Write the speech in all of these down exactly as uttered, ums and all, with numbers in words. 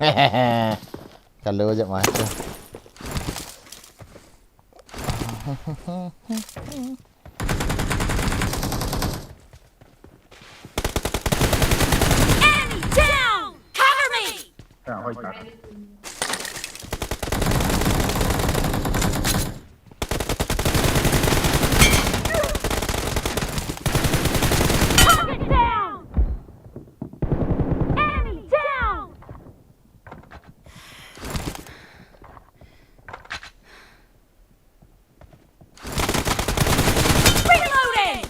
Ka lo jep mai. Enemy down! Cover me! Target down! Enemy down! Reloading!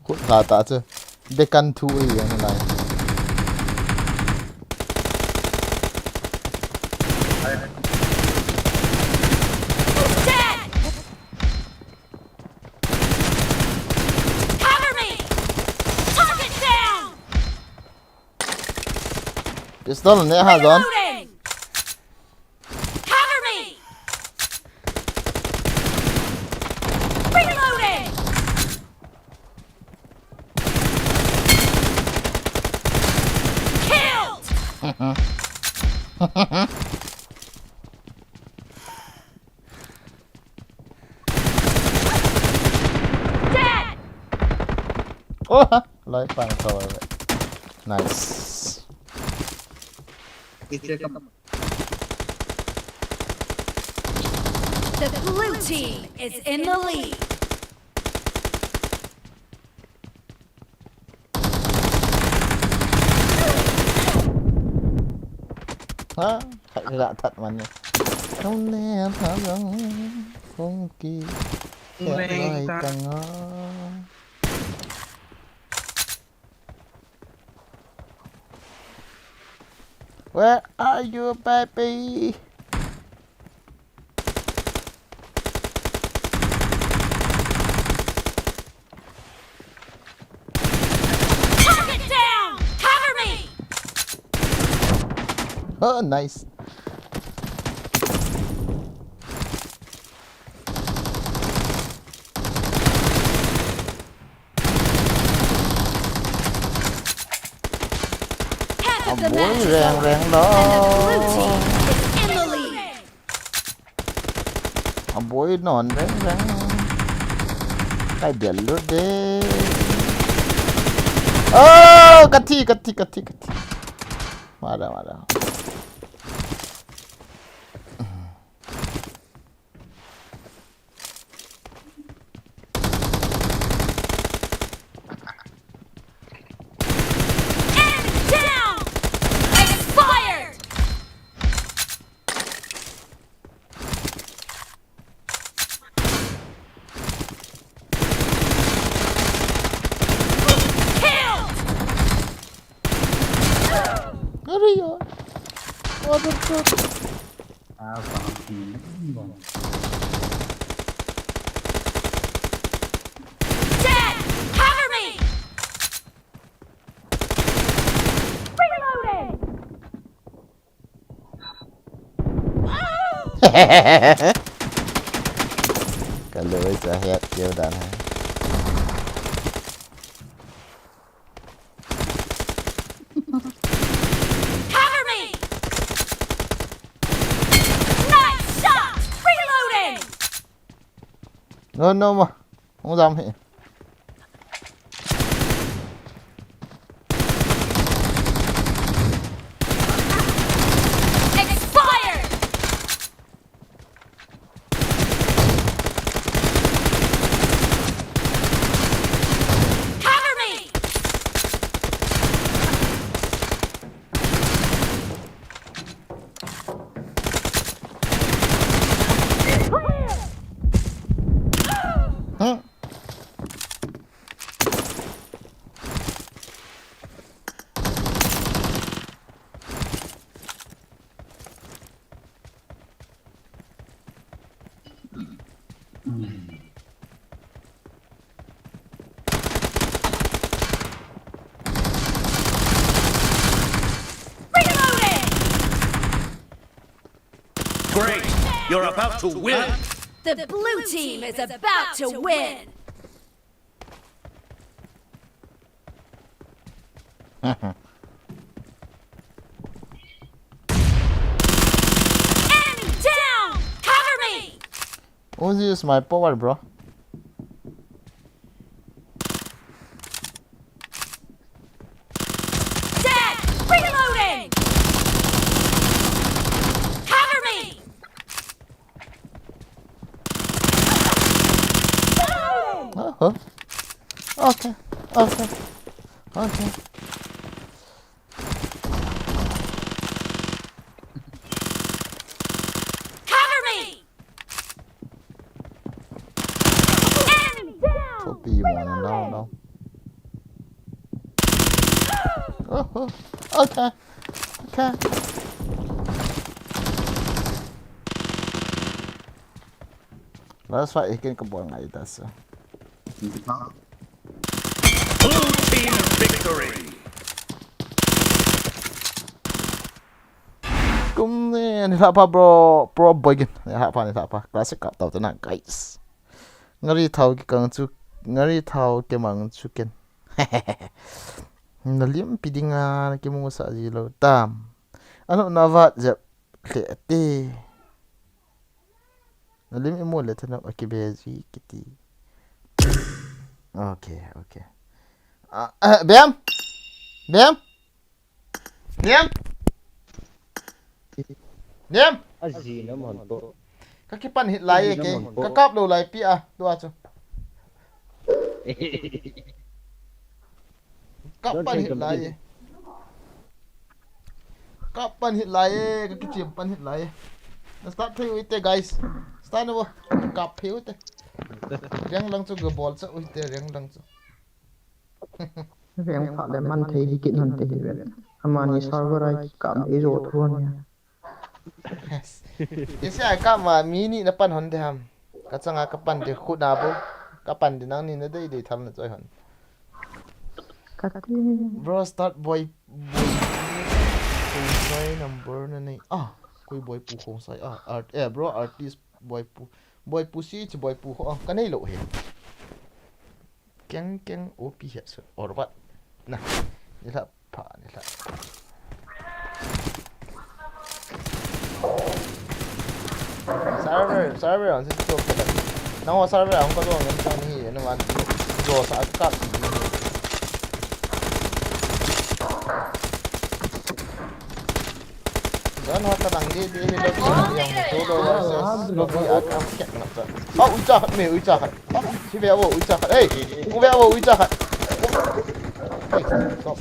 Khut kha ta chu. Bekan thu ahi anilai. Dead! Cover me! Target down! Pistol ne ha don. Reloading! Cover me! Reloading! Killed! Dead! Oh, life pang cover. Nice. Picture kam. The blue team is in the lead. Ha, khat ka that man ni. Kau ne ha jong kong ki. Khat lai ka nga. Where are you, baby? Target down! Cover me! Oh, nice. Half of the match is over, and the blue team is in the lead. Aboi non reng reng. Kai bel lut de. Oh, ka thi, ka thi, ka thi, ka thi. Mara, mara. Enemy down! Expired! Killed! Hurry up! What the fuck? Ah, fucking bomb. Dead! Cover me! Reloading! Ka lo sa het keu dan ha. Cover me! Nice shot! Reloading! No, no, ma. Hung jam hi. Expired! Cover me! Clear! Hmm. You're about to win. The blue team is about to win. Enemy down! Cover me! Uzi is my power, bro. Dead! Reloading! Cover me! Uh-huh. Okay. Okay. Okay. Cover me! Enemy down! Copy one now, now. Oh, oh. Okay. Okay. That's why he can come on like that, so. Blue team victory! Kum ni, ni thapa bro, pro boy gin. Ni thapa, ni thapa. Classic cup tau tena, guys. Ngari thau ki kang chu, ngari thau ke mang chu ken. Na lim pi dinga, na ki mu sa ji lo tam. Ano na vat jep le te. Na lim imu le thana, okay, be ji kiti. Okay, okay. Ah, ah, bem? Bem? Niam? Niam? Aji na man to. Ka kipan hit lai e ke. Ka kap lo lai pi a. Tua chu. Kap pan hit lai e. Kap pan hit lai e. Ka kichim pan hit lai e. Na start thei u te, guys. Start na bo. Kap thei u te. Riang lang chu ga bol cha u te, riang lang chu. Veng pha le man thei hi kin hon te hi ve. Amani server ai ki kam ei jo thu hon ya. Isi ai ka ma mi ni na pan hon de ham. Ka changa ka pan de khu na bo. Ka pan de nang ni na dei dei tham na choi hon. Ka ti. Bro, start boy, boy. Khongsai number na nei. Ah, koi boy pu Khongsai. Ah, art, eh, bro, artist boy pu. Boy pu si chi boy pu ho. Ah, ka nei lo he. Keng keng O P he su or what? Na. Ni la pha, ni la. Server, server ang si to pala. Nang ho server ang ka lo ngam tang ni, no man. Jo sa ka. Don ho ta dang di di hi lobby yang tu lo versus lobby at ang kek na ta. Oh, ucha khat me, ucha khat. Oh, si ve vo, ucha khat. Hey, u ve vo, ucha khat. Hey, stop.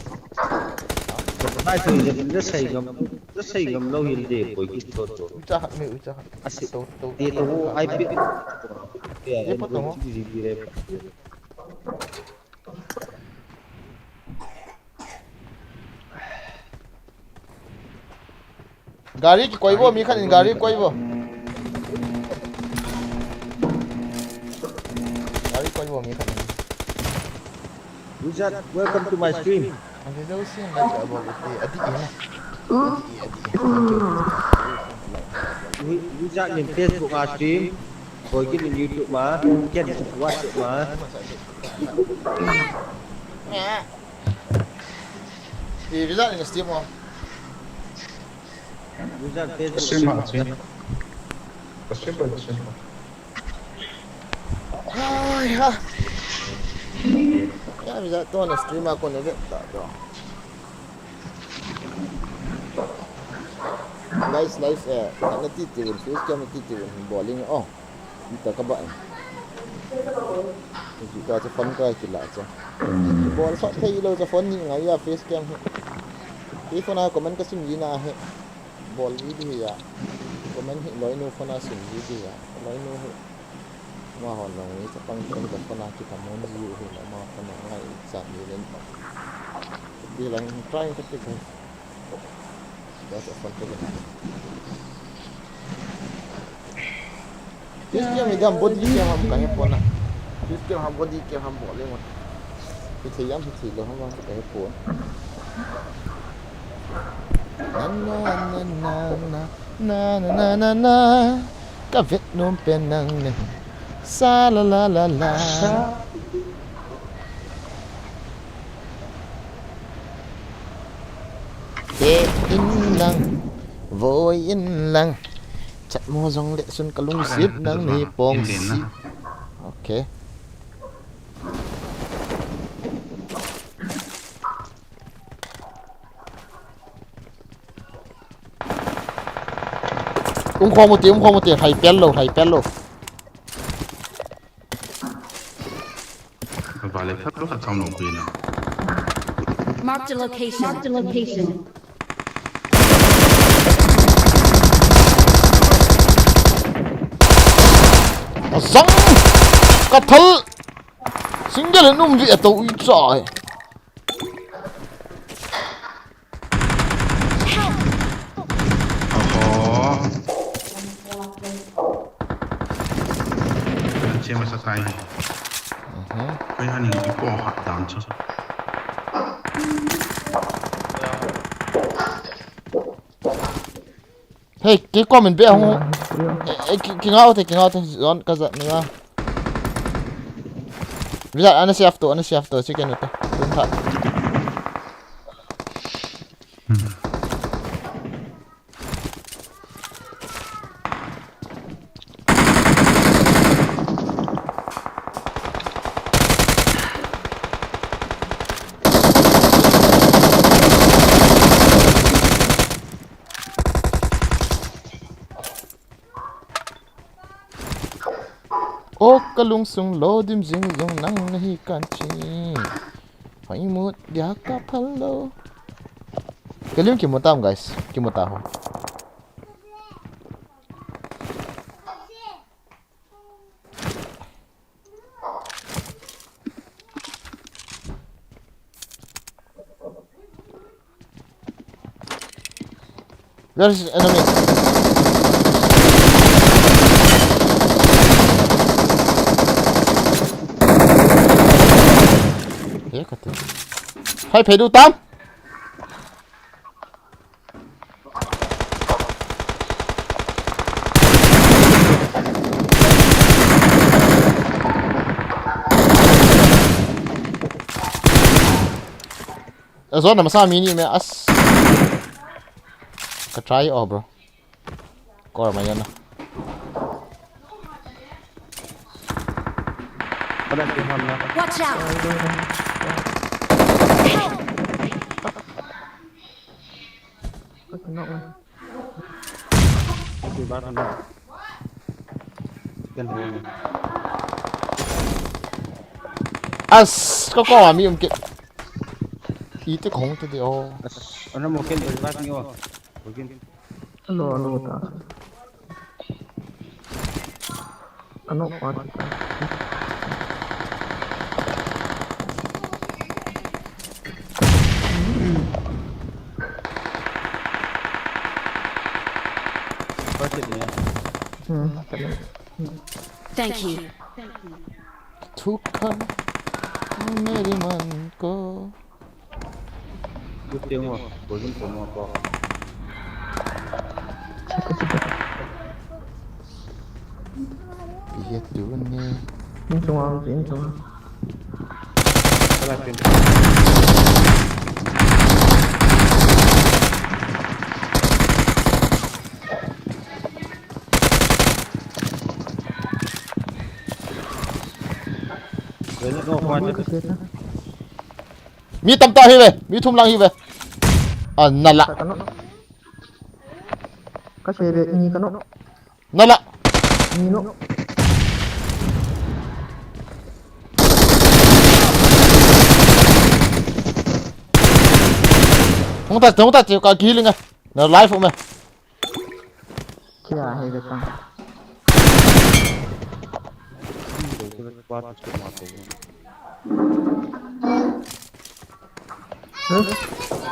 Nai tu je, je sai ngam, je sai ngam lo hil de koi ki to to. Ucha khat me, ucha khat. Asi To to. Ti to ai pi. Ya, Ye pa to mo. Ji ji re. Gari ki koi vo, mi khat in gari koi vo. Gari koi vo, mi khat in. Wizard, welcome to my stream. Ang video sin like abo iti, adi ina. Adi, adi. Wi- Wizard in Facebook a stream. Boy Kin in YouTube ma. Ken WhatsApp ma. Eh, video in Steam mo. Wizard Facebook Stream stream. ha, stream. Stream pa, stream pa. Ai ha. Ya, video to na stream a ko ne ve ta do. Nice, nice, eh, na ti ti un, face cam ti ti un, bowling, oh. Ita ka ba. Ji ka cha phone ka ki la cha. Bol sa thei lo cha phone ni ngai ya face cam hi. Ki phone a comment ka sim ji na he. Bol ji di ya. Comment hi loi nu phone a sim ji di ya. Loi nu hi. Ma hon long ni cha pang chen ka phone a ki ta mon ji hi la ma phone a ngai cha ni len pa. Di lang try ka ti ka. That's a fun thing. This game is damn body game ham kahe pona. This game ham body game ham bole mo. Hi thei yam hi thei lo ham kahe pon. Na na na na na na na na na na. Ka vet nom pen nang ne. Sa la la la la. Te in lang. Voi in lang. Chat mo jong le sun ka lungsit nang ni pong si. Okay. Um khom u ti, um khom u ti, hai pel lo, hai pel lo. Ba le phat lo ka chang lo pi na. Marked a location. Marked a location. Azang! Ka thal! Single in um vi ato ui chai. Oho. Kan che masa tai. Mhm. Koi han ni ipo hat dan chu. Hey, ki comment be hung. Eh, eh, ki, ki ngau te, ki ngau te, zon ka zat na. Visa, ana siaf to, ana siaf to, chicken te. Tun tha. O ka lungsung lo dim jing jong nang nahi kan chi. Hoi mut dia ka phal lo. Ka lim kimu tam, guys. Kimu ta ho. Where is enemy? Ye kati. Hai, phei du tam. Azon na masa mini me as. Ka try o, bro. Kor ma yana. Watch out! As, ko ko mi um ke. Ite kong te di o. As, ana mo ken ba ni o. Hello, hello ta. Ano pa ta. Hmm, tadi. Thank you. Tukam meri man ko. Pihe tu ni. Ini semua, ini semua. Mi tamtah hi ve, mi thum lang hi ve. A, nala. Ka sei ve, ni ka no. Nala. Ni no. Hung ta, hung ta, ka kill nga. Na life me. Kya hai beta?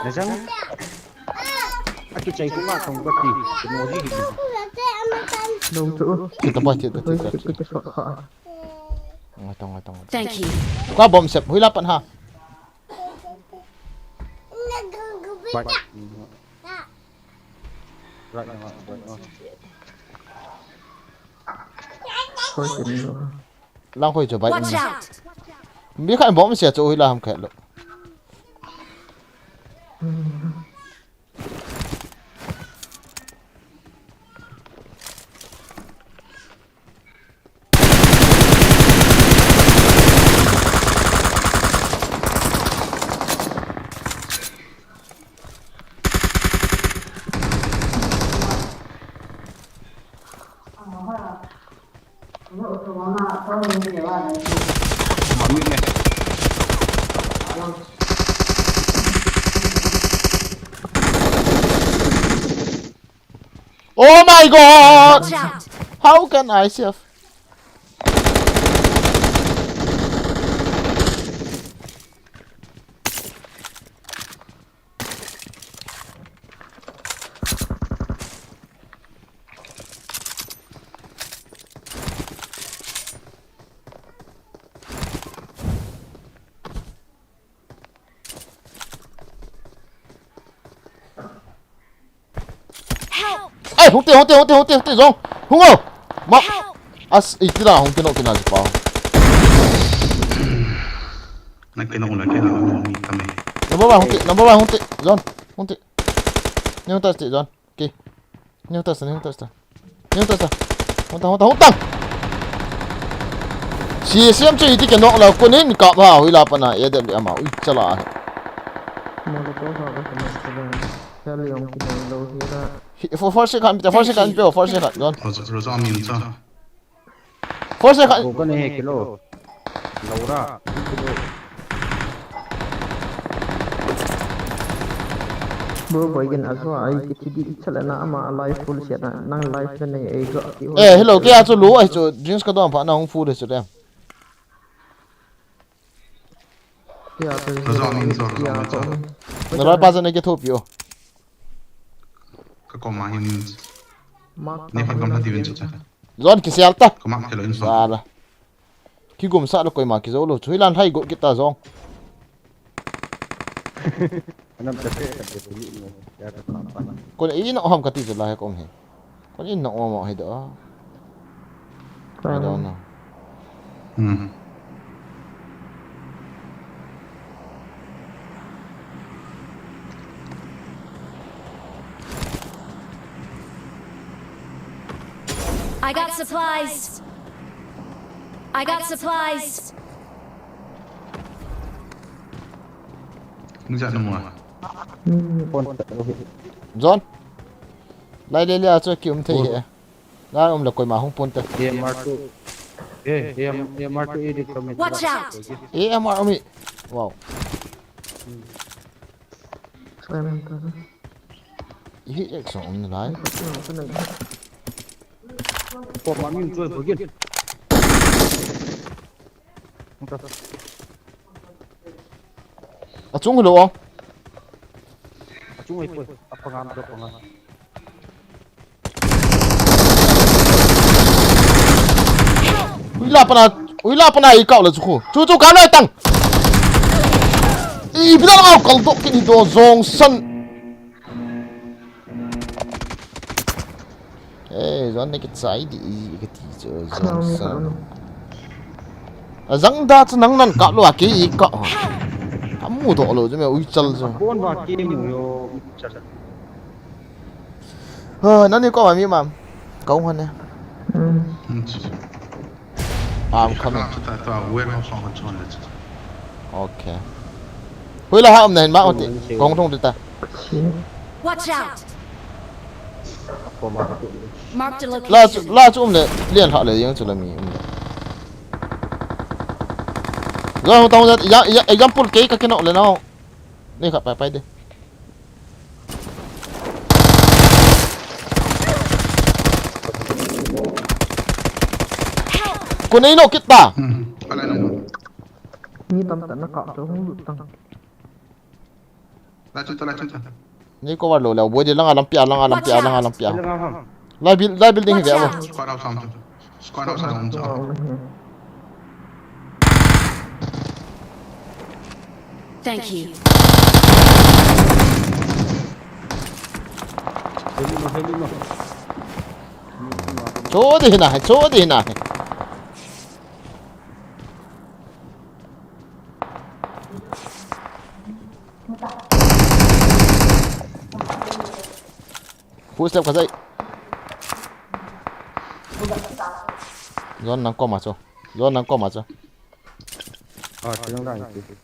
Najang. Aki chai kuma tong bati. Emoji hi. Dong tu. Kita pa, kita, kita. Kita shot pa. Ngatong, ngatong, ngatong. Thank you. Ka bomb sep. Hui lapan ha. Right. Right now, right now. Khoi kin lo. Lang khoi chu bai. Watch in. Out! Mi khat bomb sia chu hui la ham khat lo. Oh my God! Watch out! How can I save? Help! Ai, hung te, hung te, hung te, hung te, hung te, Jong. Hung o. Ma. Help! As, iti la, hung te no kina ji pa. Na kina, na kina, na kina, na kina. Number one, hung te, number one, hung te, Jong. Hung te. Ni hung ta sti, Jong. Okay. Ni hung ta sti, ni hung ta sti. Ni hung ta sti. Hung ta, hung ta, hung ta. Si siam chu iti ke nok la, kunin kap ha, hui la pana, e de ama, ui chala. Mo lo ko ha ka ma ka ba. Hel yong ki lo hi la. Hi, for, for second, for second, for second, Jong. Rosa, Rosa, amin sa. For second. Ko ka ne kilo. Laura, kilo. Bro, boy, gen azwa, ai, ki chidi, chala na ama, live full siat na, nang live na nei, ai, go, ki ho. Eh, hello, ke a chu lu, ai chu, drinks ka don pha na hung full chu dem. Kia, tu, kia, tu. Na roi pa chu nei ke thopi o. Ka koma hin. Mark, nei pa, pa, pa, pa, pa, pa, pa. Jong kisel ta. Ka mark kilo in. Sala. Kigum sa lo koima kijo lo. Chu hilan hai go kita Jong. Anam ta se ta de ni no. Ya ta pa pa. Kon i no ham kati chu la he kom he. Kon in no mo he do. I don't know. Hmm. I got supplies. I got supplies. Nung ja na mo. Jong. Lai le le a chu ki um thei he. Lai um le koima hung pon te. A M R two. Eh, A M, A M R two edit kami. Watch out! A M R ami. Wow. Hi ek song um nalai. Ko ma min choi bugin. Achung lo. Achung ai poi. Apangam do pangam. Ui la pana, ui la pana i kau la chu khu. Chu chu kam lai tang. I bidal au kal dok kini do Jongsan. Eh, Jong ne kichai di i kati chu Jongsan. Ajang da chu nang nan kap lo a ke i kap. Amu do lo chu me ui chal chu. Kon ba ke mu yo ui chal. Ho, nani ko ma mi mam. Kong hon ne. Hmm. I'm coming. Okay. Hui la ha um na hin ma oti. Kong thong ta. Watch out! Marked a location. La chu, la chu um le, lian ha le yang chu la mi um le. Lo hong tong ya, ya, example ke ka kino le no. Ni kha pai pai de. Ko nei no kit ta. Hmm. Ala no. Ni tam ta na ka to hung lut tang. La chun ta, la chun ta. Ni cover lo le, boi de langa lampi a, langa lampi a, langa lampi a. Watch out. Lai build, lai building hi ve abo. Watch out. Squad house sam. Squad house sam. Thank you. Heli mo, heli mo. Cho de hina, cho de hina. Footstep ka jai. John nang koma chu. John nang koma chu. Ah, chilang lang iti.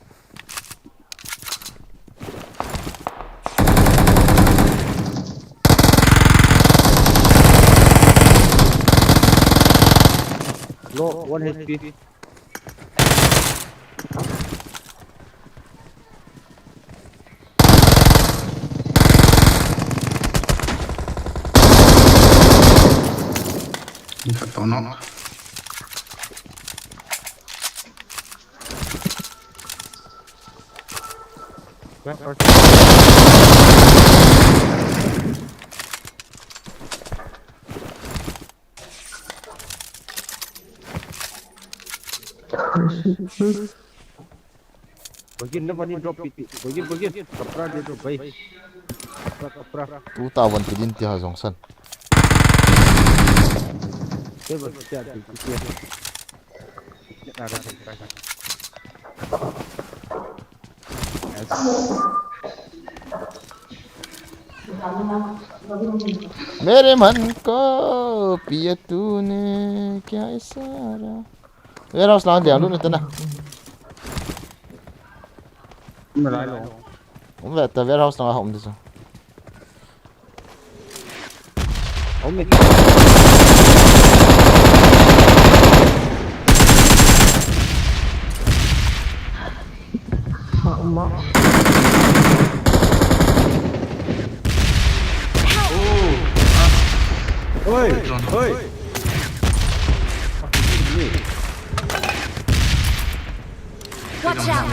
Low, one H P. Ni khat toh knock. Begin na bani drop piti. Begin, begin. Kapra dia tu, bhai. Kapra, kapra. Tu ta wan pidin ti ha jong san. Dia wan piti, piti. Dia ada kapra. मेरे मन को पिया तूने क्या इशारा. Warehouse lang dia lut na tana. Malai lo. Um ve ta warehouse lang a hom di sa. Om e. Ma, ma. Oi, oi. Watch out!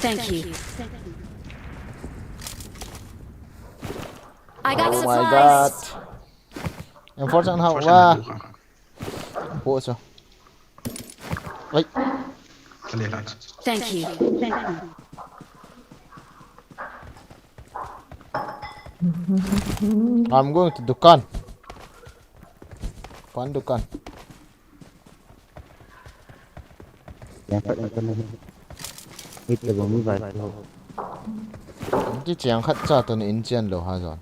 Thank you. I got supplies. Oh my God. M four chan hao wa. Pocho. Ai. Thank you. I'm going to dukan. Pan dukan. Yang khat yang kena. Ita bang mi vai tu. Ti chiang khat cha tu ni in chian lo ha jon.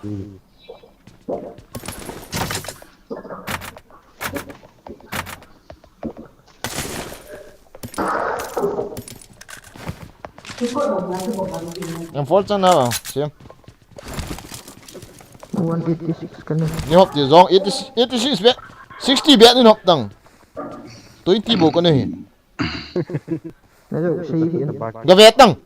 Hmm. M four chan na ba, sim. One eighty-six kane. Ni hop ti jong eighty, eighty-six be, sixty be ni hop tang. Twenty bo kane hi. Na jo, sei hi na. Ga ve tang.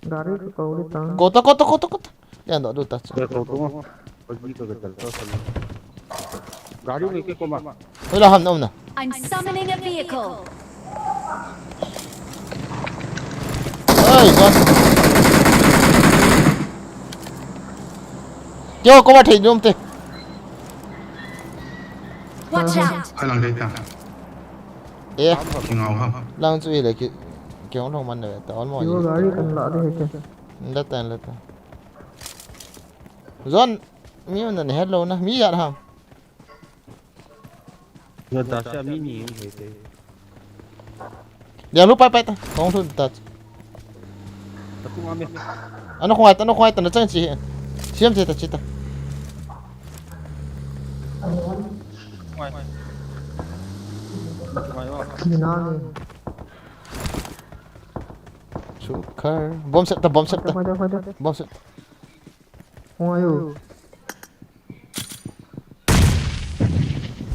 Gari ko ko ta. Kota, kota, kota, kota. Yan do, do ta. Ko ko to. Pagi ko ko ta. Gari ko ko ma. Wala ham na, ham na. I'm summoning a vehicle. Ai, gas. Kyo ko ma thei nom te. Watch out. Hai lang dei ta. Eh. Kingau ha. Lang chu ile ki, ki ong thong man le ta, almost. Yo gari kan la de ke. Lata, lata. Zon, mi un na hello na, mi ya ha. Yo ta sa mi ni ong he te. Dia lu pai pai ta, kong thun ta. Atu ame. Ano khong ai ta, ano khong ai ta, na chang chi. Siam che ta chi ta. Khong ai. Khong ai o. Ni na ni. Sugar. Bomb set ta, bomb set ta. Khong ai, khong ai. Bomb set. Khong ai o.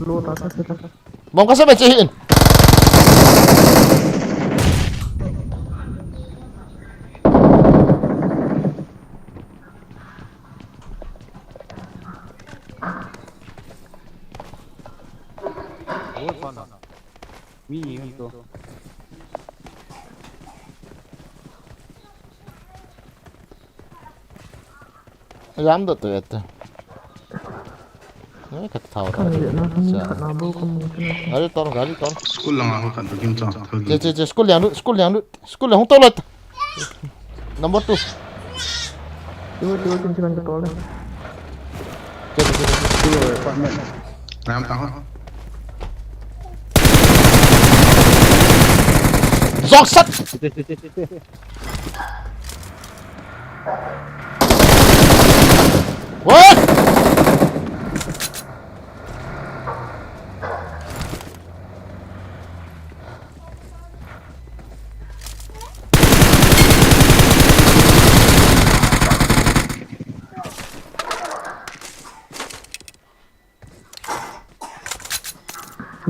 Lo ta ta ta. Bom ka sa ba che hin. Wo sa na. Mi ni to. Jam do to et. Ka thau ta. Khat na, khat na bo ka mu ta na. Gari ton, gari ton. School lang a khat na kim cha. Che, che, che, school liang lut, school liang lut, school liang hung to lut. Number two. Tiwa, tiwa, kin chikan ka to le. Che, che, che, che. School apartment. Ram ta ho. Jok sat. What?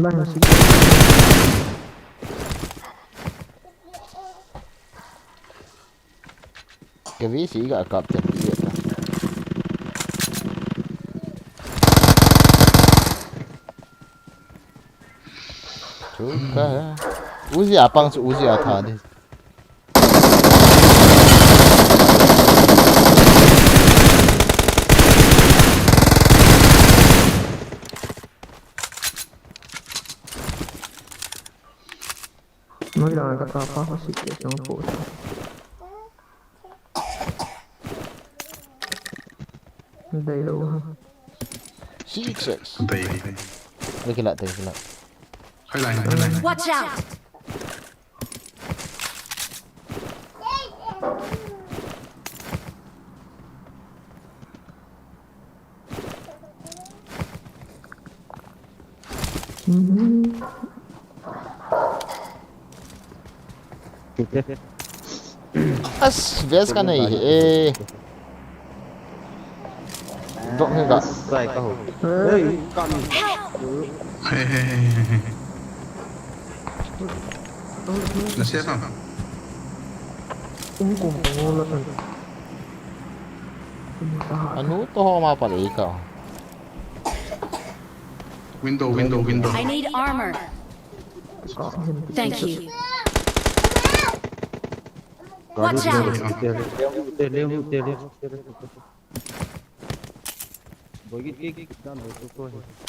Line si. Ka vi si ga kap chan ti ta. Chu ka. Uzi a pang chu Uzi a tha di. Noi lang ka ta pa ho si ke chong po. Dei lo ha. Six. Dei, dei. Dei kila, dei kila. Hai lai, hai lai. Watch out! As, vest ka nei e. Drop hi ga. Sai ka ho. Hey, ka ni. Hey, hey, hey, hey, hey. Na sia sa. Um, kum, kum, la tan. Anu to ho ma pa le ka. Window, window, window. I need armor. Thank you. Watch out!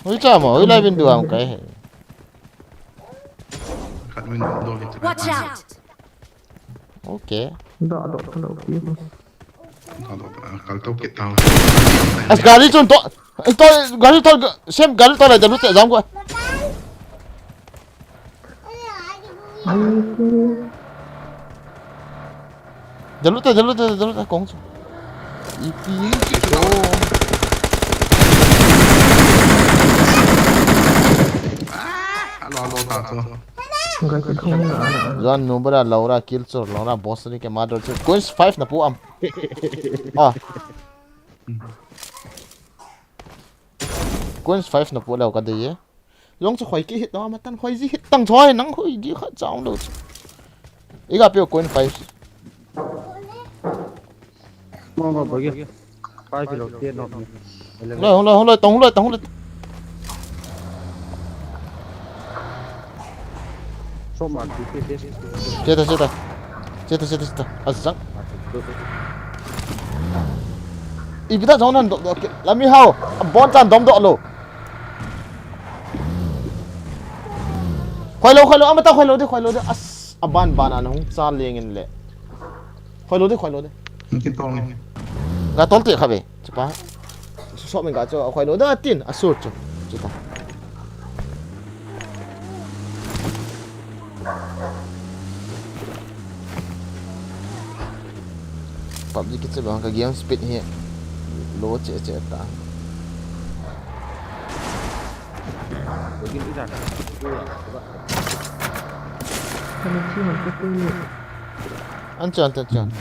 Ui, cha mo, ui, lai window am kai. Khat window, window. Watch out! Okay. Da, da, da, okay. Kal to kit tau. As gari chun to, to gari to, sem gari to la jalu te jam ko. Jalu te, jalu te, jalu te kong chu. Ipi ko. Alo, alo, ta to. Jan nu bara Laura kill chur, Laura boss ni ke mother chur. Coins five na pu am. Ah. Coins five na pu leo ka dei e. Long chu khoi ki hit na ma tan khoi ji hit tang choi nang khoi ji kha chang lo. I ga pe coin five. Mo mo bagi. Five kilo te no. Hung loi, hung loi, hung loi, tong hung loi, tong hung loi. Cheta, cheta. Cheta, cheta, cheta. Azang. Ipi ta jong nan do do ke. Lami hao. Bon tan dom do lo. Khoi lo, khoi lo, amata khoi lo de, khoi lo de. As, aban ban an hung cha leng in le. Khoi lo de, khoi lo de. Kin tong. Ga tol te kha ve. Chupa. Su so men ga cho khoi lo da tin a sur chu. Chuta. PUBG kiche bang ka game speed hi low che che ta. An chan, an chan.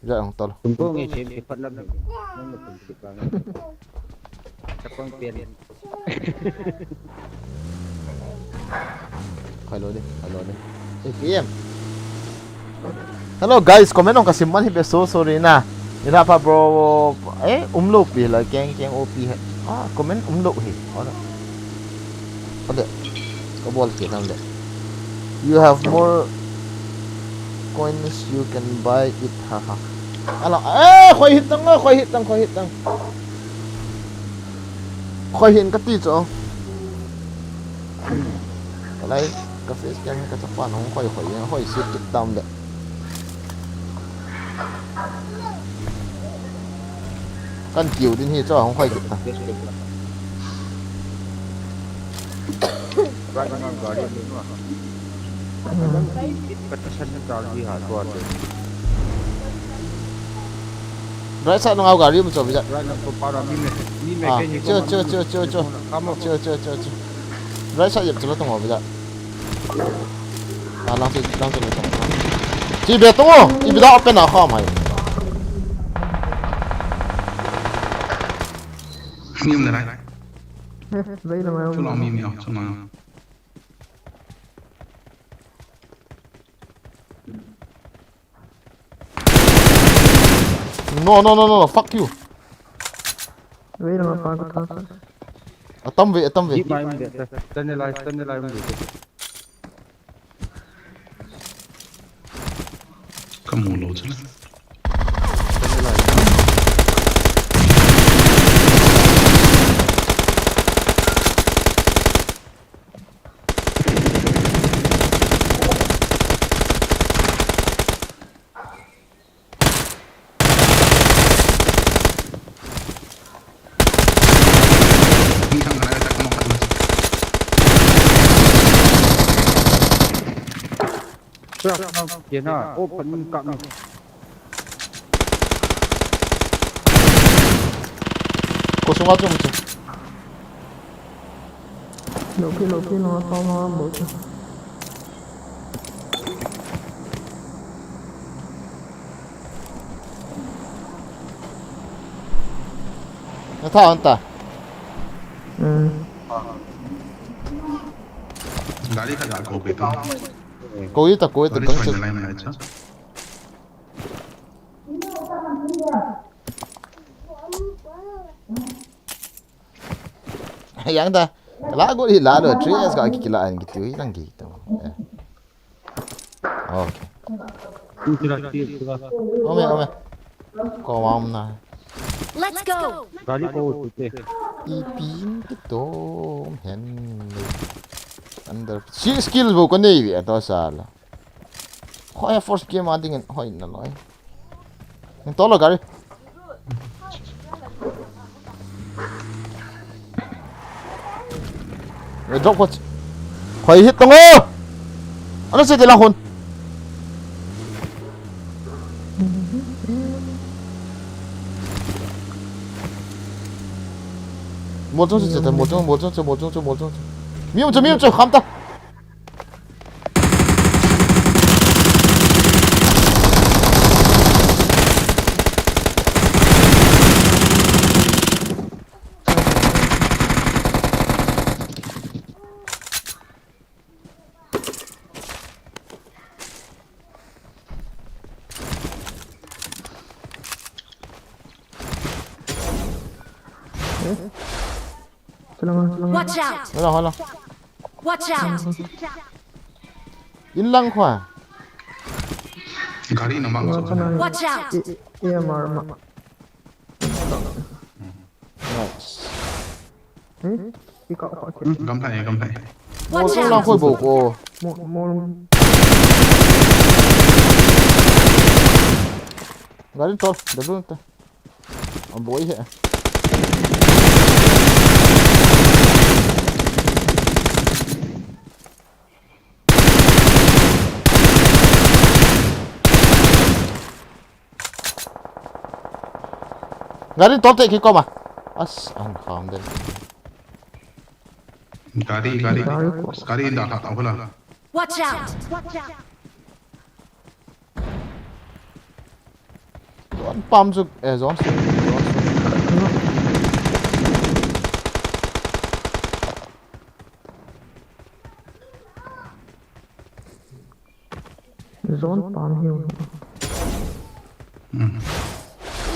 Ja ang tol. Kum ko nge sem ke phat lam. Nang na kum ke pa nge. Chapang pen. Khoi lo de, khoi lo de. Hey, P M. Hello guys, comment ong ka sim man hi be so sorry na. Ina pa bro, eh, um lo pi la keng keng O P he. Ah, comment um lo hi. Ora. Ode. Ko bol ke nam de. You have more coins you can buy it, haha. Ala, eh, khoi hit tang, khoi hit tang, khoi hit tang. Khoi hin kati cho. Kalai, ka face cam ka chapa nong khoi khoi, khoi sit kit tam le. Kan kiu din hi cho hong khoi kit ta. Right now, gari ni ma. Ka ta san na charge ha to ate. Right side nong au gari mu cho bija. Right now, to para mi me, mi me Ah, ke ni cho, ko cho, cho, cho, cho. Kamo. Cho, cho, cho, cho. Right side yep cho tong au bija. Ah, lang chi, lang chi, lang chi. Chi be tong o, chi be da open na kha mai. Ni um na rai. Eh, very long. Too long, mi, mi, oh, too long. No, no, no, no, no, fuck you. Very long, pa ko tha. Atam ve, atam ve. Jeep mai um de, tan lai, tan lai um de. Ka mu lou chu. Truck na kena, open ka na. Ko sunga chung chung. Low key, low key, no, toma, bot. Na tha anta. Hmm. Gari khat ga ko pe ta. Ko ita, ko ita, gari ko ita. Choi na line na cha. Yang ta, la go hi la lo, three S ka ki la an ki tu hi lang ki tu. Eh. Okay. Tira, tira, tira. Ome, ome. Ko mam na. Let's go. Gari ko tu te. Ipin ki to hen. Under. Si skill bo ko nei vi to sala. Hoi, first game a dingin hoi na loi. Nang tolo gari. Eh, drop coach. Hoi hit tong o. Ano si tila hun. Mo chung si chete, mo chung, mo chung, mo chung, mo chung. Mi um chu, mi um chu, kham ta. Watch out! Hala, hala. Watch out! In lang khwa. Gari na mang. Watch out! E M R ma. Nice. Hmm? Ika, ika, ika. Gamthai, gamthai. Mo chung lang khoi bo ko. Mo, mo. Gari tol, da dun ta. Aboi he. Gari tol te ki koma. As, an kham den. Gari, gari. Gari. Gari in da kha ta hula. Watch out! Zone pam chu, eh, zone chu, zone chu. Zone pam hiu. Hmm.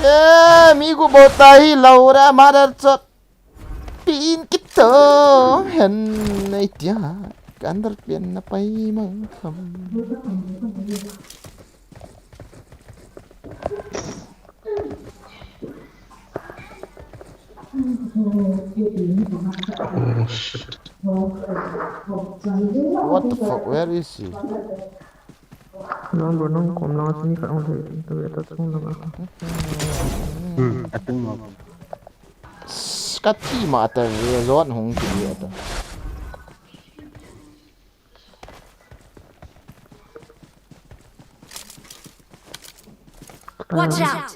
Eh, mi gu bo ta hi lo ra mother chot. Pin kit to hen nei tia. Kan dar pian na pai mang kham. Oh shit. What the fuck? Where is he? Nang bro, nang kom lang sini ka ong thei, tu ya ta chung lang a. Hmm, atung lang. Kati ma ta re zot hung ki ya ta. Watch out!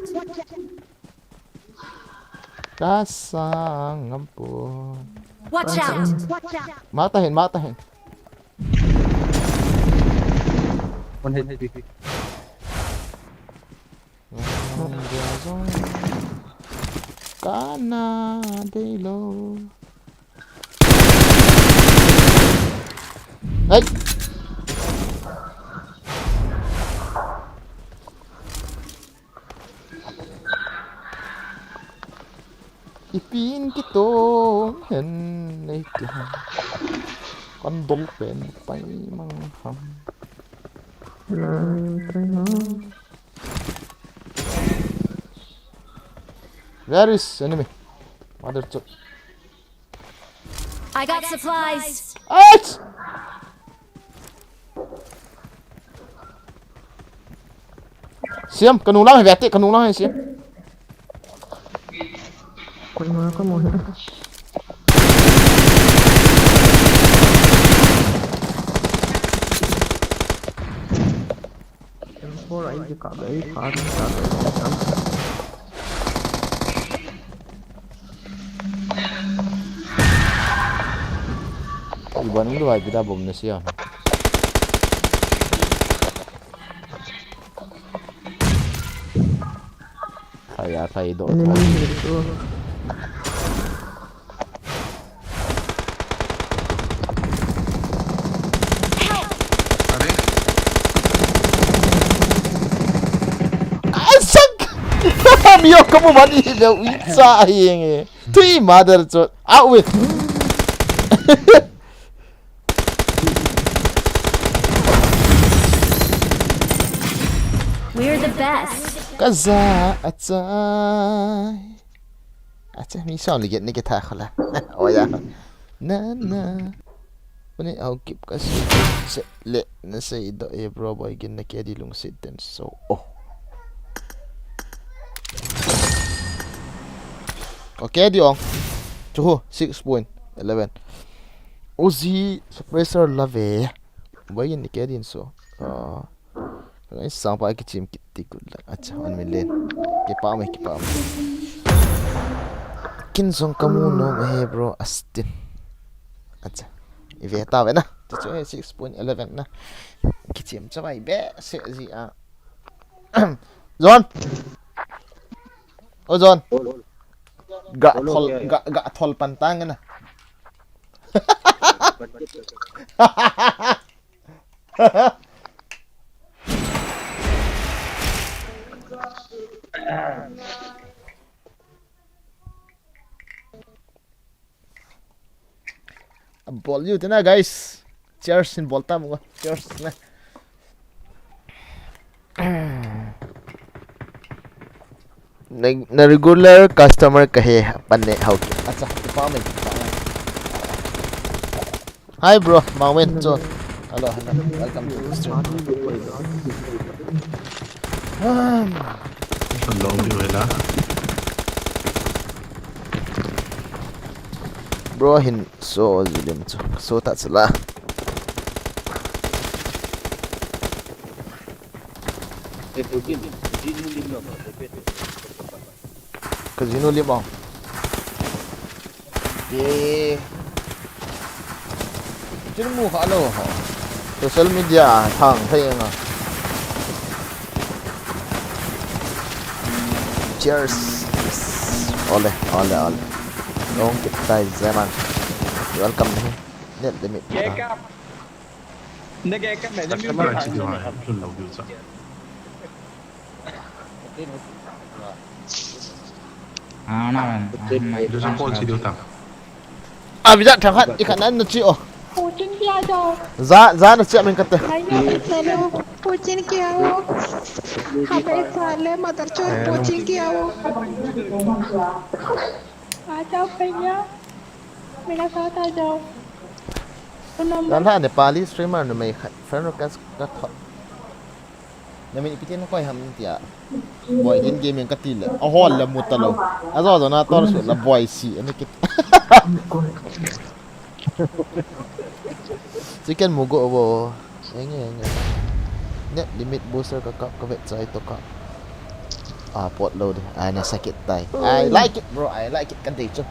Kasang ampun. Watch out! Mata hin, mata hin. One H P. Kana dei lo. Ai. Ipin kitong hen nei ti ham. Kan dol pen pai mang ham. Lai pai mang. Where is enemy? Mother chot. I got supplies. Ach! Siam, kanung lang hi, vete, kanung lang hi, Siam. Koi ma ka mo hi. M four ai ki ka bai, ka bai, ka bai. Iban lu ai bida bom na sia. Ai ya, tai do. Enemy here too. Asak! Mio kamu mani le uicha hienge. Tui mother chot. Out with. We're the best. Kaza achai. Acha, mi sound le get ni ke tha khola. Oh ya. Na na. Uni au kip ka si. Se le na sei do e bro boy gin na ke di lung sit ten so. Oh. Okay di ong. Chuhu six point eleven. Uzi suppressor love. Boy gin na ke din so. Ah. Ngai sang pa kichim kit ti kul la. Acha, one million. Kipa mai, kipa mai. Kin jong kamu nom e bro, Astin. Acha. Ive ta ve na. Chu chu six point eleven na. Kichim cha bai be se ji a. John. O John. Ga thol, ga, ga thol pan tang na. Bol u te na, guys. Cheers in bol ta mo. Cheers na. Na, na regular customer ka he, pan ne hau ki. Acha, kipa mai, kipa mai. Hi bro, Mangwen cho. Hello, hello. Welcome to the stream. Hello, Viola. Bro hin so jilim cho. So ta chula. Ka jinu lim ong. Ye. Chin mu kha lo ho. Social media thang thei nga. Cheers. Ole, ole, ole. Long kit tai zeman. Welcome. Net limit. Ye ka. Ne ke ka me ne mi. Customer achi diu ha, chun lo diu cha. Ah, na man. Ah, mai. Diu cha call chi diu ta. A, visa thang khat, i khat nan na chi o. Pu Chin kia jo. Za, za na chi a min kate. Hai ne sa lo. Pu Chin kia o. Ha be sa le mother chot Pu Chin kia o. Kachao penya. Minasota jo. Phone number. Jan ha Nepali streamer numei khat friend request kathot. Namin ipi tin koi ham tia. Boy din gaming kati le. Ahol le mu talou. Ajo jo na tor su la boy si. Ani kit. Chicken mu go bo. Enge, enge. Net limit booster kakap kavet chai to ka. Ah, pot lou de. Ai, nasakit tai. I like it, bro. I like it. Kadei chu.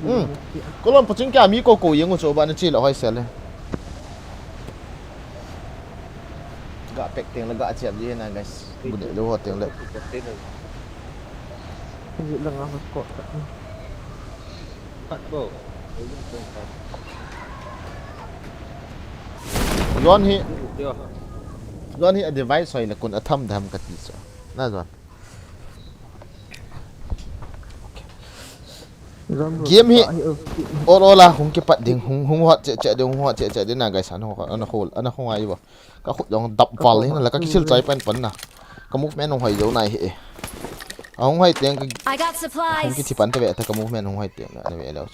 Hmm. Kolon paching kya mi ko ko yeng u chu ba na chi la hoi sel le. Ga pek teng la ga chiap ji na, guys. Bu de lo ho teng le. Ji la nga ko ta. Pat bo. Zon hi. Zon hi a device hoi le kun a tham dam kati chu. Na zon. Game hi ol ol a hung kipat ding, hung, hung hot cheh cheh ding, hung hot cheh cheh ding na, guys, ana hol, ana hol, ana hung ai bo. Ka khut jong dap val in la ka kisil chai pan pan na. Ka movement hung hoi jo nai hi e. A hung hoi teng ka I got hung supplies. Kithi pan te ve ta ka movement hung hoi teng na ve leo.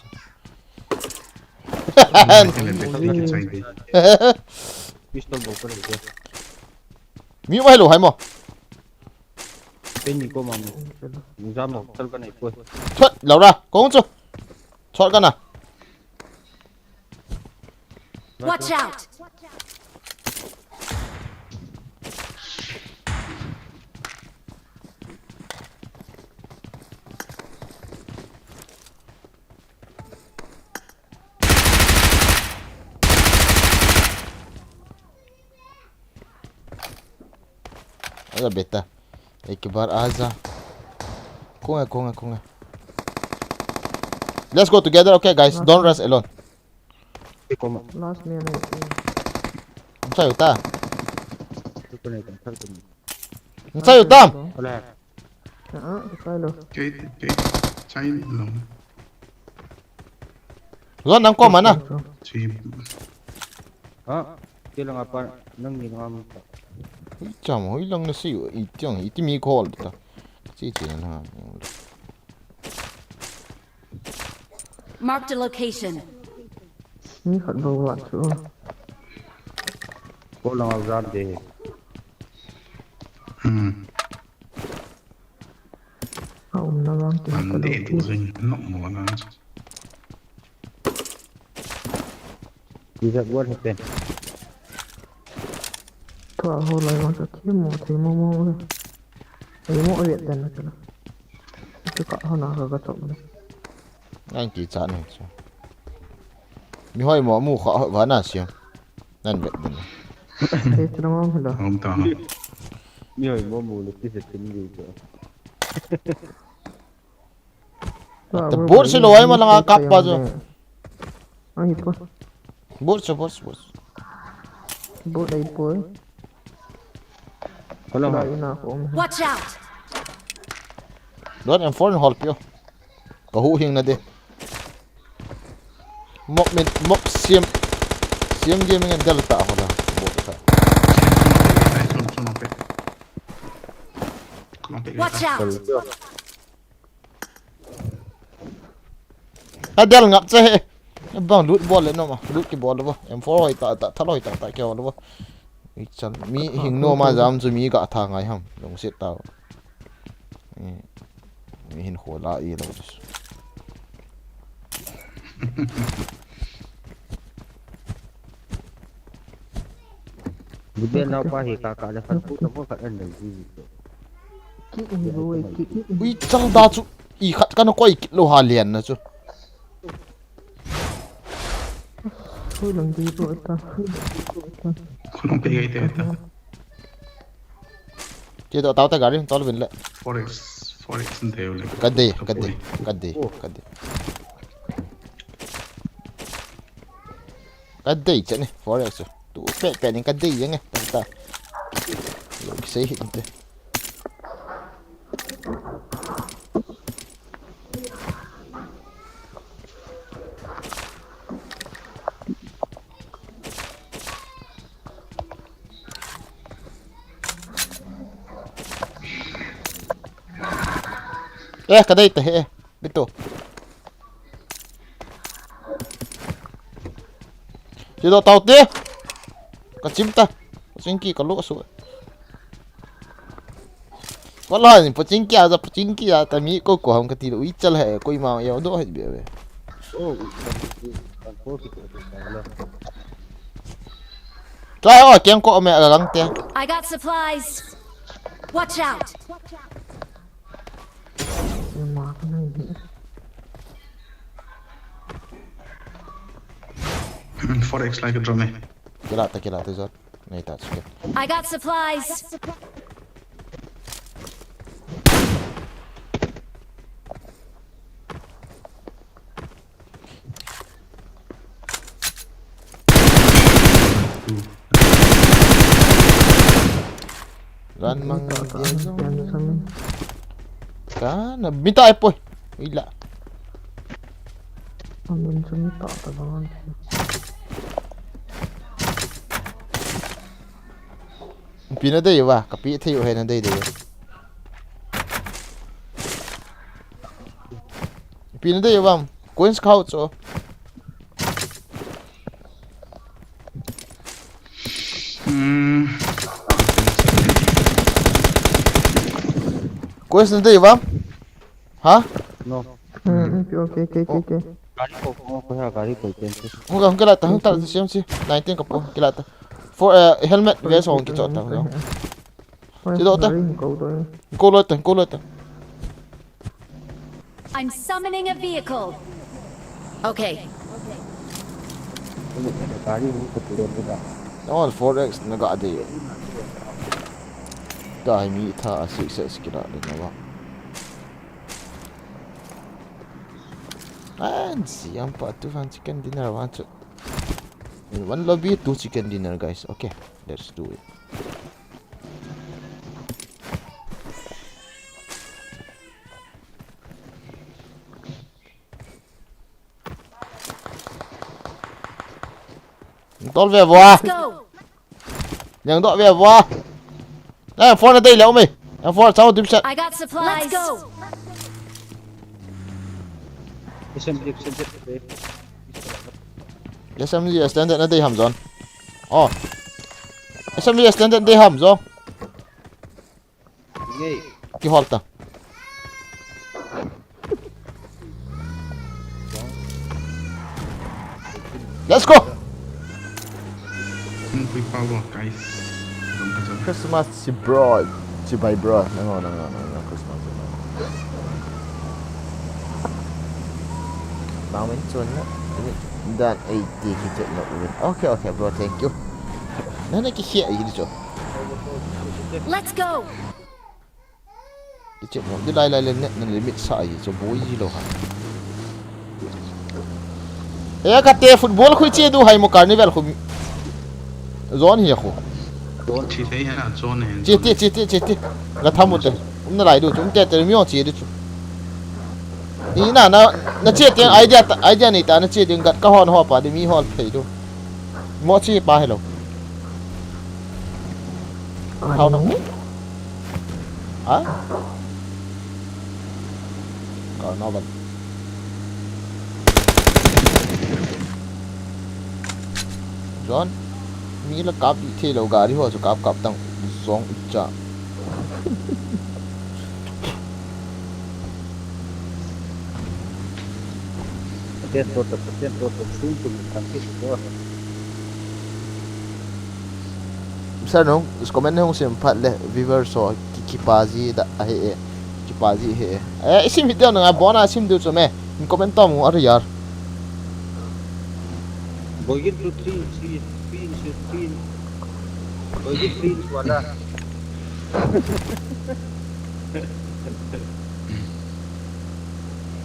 Pistol bo ko le. Mi mai lo hai mo. Pen ni ko ma mo. Jam lo, sal ka nei ko. Thot, Laura, kong chu. Thot ka na. Watch out! Aja beta. Ek baar aaja. Kung hai, kung hai, kung hai. Let's go together, okay, guys? Don't rush alone. Last me na. Ang sayo ta. Ang sayo ta. Wala. Ah, ah, di kailo. Kei, kei, chai lang. Zon nang ko mana? Si. Ha? Kei lang apa nang ni ngam ta. Ui cham, ui lang na si, ui tiang, iti mi call ta. Si, si na. Marked a location. Mi khat bou vat chu. Ko lang a zat de. Hmm. A umna vang ti man ka de lo tu ti. Zin nok mo na. Is that what happened? Tua ho lai vang chu thim mo, thim mo mo. Ai mo ai dan na chu. Chu ka ho na ka ka chop na. Nang ki cha ni chu. Mi hoi mo mu kha hoi va na siam. Nan vet den. Te chang ong lo. Hom ta. Mi hoi mo mu le ti se tin di ko. Bot si lo ai ma langa kap pa jo. Ai po. Bot si, bot si, bot si. Bot ai po. Hello. Watch out. Don M four hol pio. Ka hu hing na de. Mok min, mok siam. Siam game ngen del ta ho da. Bo ta. Watch out. A del ngap che he. Bang loot bol le no ma. Loot ki bol le bo. M four hoi ta ta, thal hoi ta ta ki hol le bo. Ichan mi hing no ma jam chu mi ga tha ngai ham. Lungset ta. Eh, mi hin kho la i lo. Bute nau pa hi ka ka le khat pu ta mo khat an nei ji ji. Ki in lo e, ki in. Ui, chang da chu i khat kana koi kit lo ha lian na chu. Hui lang di ro ta, hui lang di ro ta. Khulong pe gai te ta. Che to tau ta gari tol bin le. Forex, forex nte le. Ka de, ka de, ka de, ka de. Ka de che ni forex. Tu pe pe ni ka de yeng e ta ta. Lo ki sei hi inte. Eh, ka dei ta he. Bitu. Ti do tau te. Ka chim ta. Ka chim ki ka lo su. Wala ni pochin kia ja, pochin kia ta mi ko ko ham ka ti lo i chal he, koima ya do he be be. Try o, keng ko me alang te. I got supplies. Watch out. Four X like a drum eh. Kila ta, kila ta jot. Nei ta chicken. I got supplies. Ran mang dia jong. Ka na bita ai poi. Ila. Amun sumi ta ta bang. Pi na dei uva, ka pi thei u he na dei dei. Pi na dei uva, coins khau cho. Hmm. Coins na dei uva? Ha? No. Hmm, hmm, okay, okay, okay, okay. Gari ko, ko, ko, ha, gari ko, chen, chen. Hung ka, hung kila ta, hung ta, siam si. Nineteen ka po, kila ta. For, eh, helmet, vest, hung ki chot ta, no. Ti do ta. Gari ko to. Ko lo ta, ko lo ta. I'm summoning a vehicle. Okay. Gari ko to. All four X na ga de. Dai mi tha a six X kila de na wa. And see, I'm part two fan chicken dinner, one, two. In one lobby, two chicken dinner, guys. Okay, let's do it. Tol ve vua. Let's go. Yang do ve vua. Eh, phone dei le umi. Yang phone sao dim set. I got supplies. Let's go. S M G, S M G. S M G standard na dei ham zon. Oh. S M G standard dei ham zon. Ki hol ta. Let's go. Kung Fu Power, guys. Christmas, si bro. Si bye, bro. No, no, no, no, no, Christmas, no. Now, when it's on, no? Dan eighty, ki check, no, even. Okay, okay, bro, thank you. Nana ki here, you do. Let's go. Iche mo, di lai lai le net na limit sa ai, cho boi ji lo ha. E ka te football khu che du hai mo carnival khu. Zone hi khu. Zone thi thei ha, zone he. Che ti, che ti, che ti. La thamu te. Um na lai du chu, um te te mi o che du chu. Ni na, na, na che te idea ta, idea nei ta na che ding gat ka hon ho pa di mi hol thei du. Mo chi pa hello. How no? Ha? Ka na ban. John, mi la kap di thei lo gari ho chu kap kap tang zong cha. Pathen toh, Pathen toh, toh sung tu mi thang ki tu. Sir nung, comment nung sim phat le, viewers ho, ki, kipa ji da, ahi e. Kipa ji he. Eh, isim hi deu nunga, bona sim deu chu me. Comment to mu, are yar. Boy, get to three, three, three, three. Boy, get three, wala.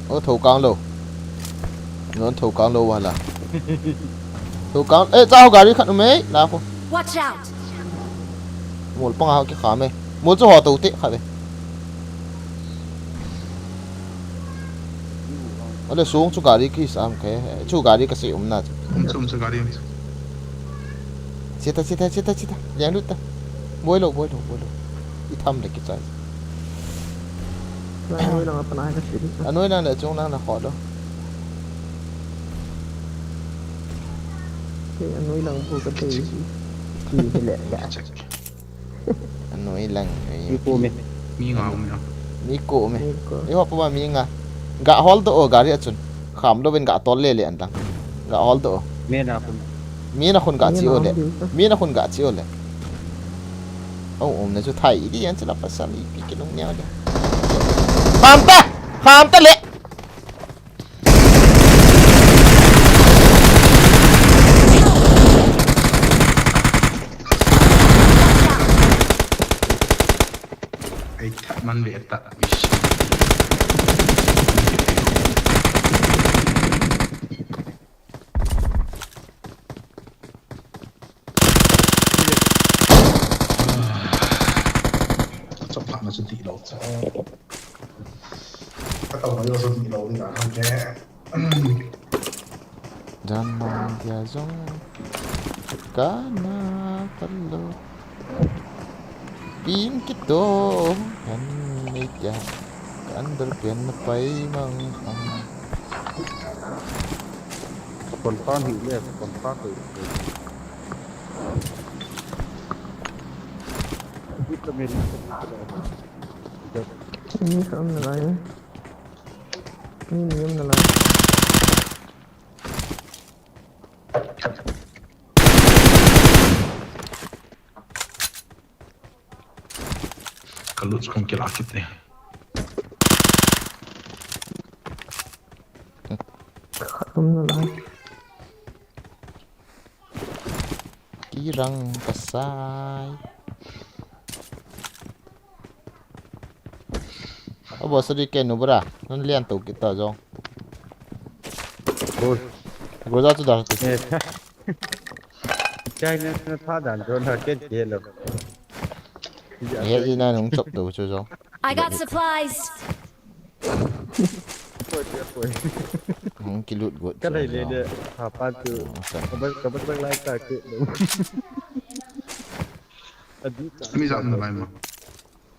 O, tho kang lo. Non tho kang lo wala. Tho kang, eh, cha ho gari khat um e, la ko. Watch out. Mol pang a ki kha me. Mol chu ho to te kha ve. Ale sung chu gari ki sam ke. Chu gari ka se um na. Um chu, um chu gari um chu. Chita, chita, chita, chita. Liang lut ta. Boi lo, boi lo, boi lo. I tham le ki chai. Anoi lang apa na ka siri sa. Anoi lang le chung lang na kho do. Ke anoi lang bu ka dei. Ki hele ka. Anoi lang. Ni ko me. Mi nga um na. Ni ko me. Ni ko. Iho pa mi nga. Ga hol do o gari achun. Kham lo ben ga tol le le an lang. Ga hol do o. Me na kun. Mi na khun ga chi o le. Mi na khun ga chi o le. Au, um na chu thai di an chu la pasal ipi kilung nia de. Kham ta! Kham ta le! Ai, tha man ve ta. Ish. Chop pha na chu ti lo cha. Ka tau na yo so ti lo ni na han ke. Jan mang dia jong ka na ta lo. Pin kito kan nei tia kan dal pen na pai mang kham. Ka kon pa hi le, ka kon pa ko. Bit ka me ni. Ni ka um na lai. Ni ni um na lai. Ka loot kong kila kit e. Khat um na lai. Kirang kasai. Abo sadi ke nu bra. Nan lian tu kita jong. Bro. Bro ja tu dah tu. Eh. Chai na na tha dan jo na ke ke lo. He ji na nung chop tu chu jong. I got supplies. Hung kilut got. Ka lai le le. Ha pa tu. Ka ba ka ba lai ta ke. Adi ta. Mi jam na lai ma.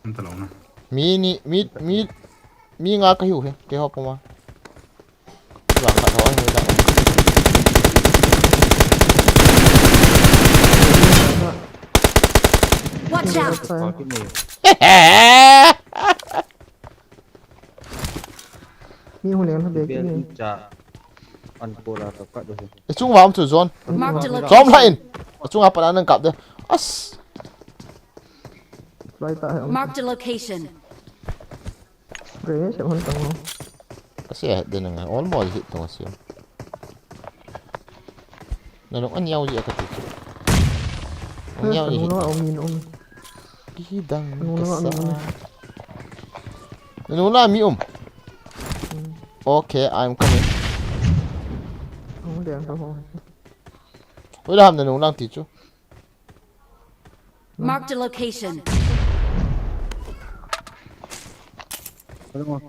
An ta lo na. Mi ni, mi, mi, mi nga ka hiu he, ke ho puma. Lang khat ho, he lang. Watch out! Mi hu leng ha be ki ni. Cha. An ko la ka kat do. E chung wa um chu zone. Mark the location. Zone la in. Chung apa nan kap de. As. Fly ta hai. Mark the location. Re se hon tang. Asi a de nang almost hit tong asi. Na long an yau ji a ka ti chu. An yau ji hit. Ki dang ka sa. Nanu la mi um. Okay, I'm coming. Oi, la ham nanu lang ti chu. Mark the location. Tunga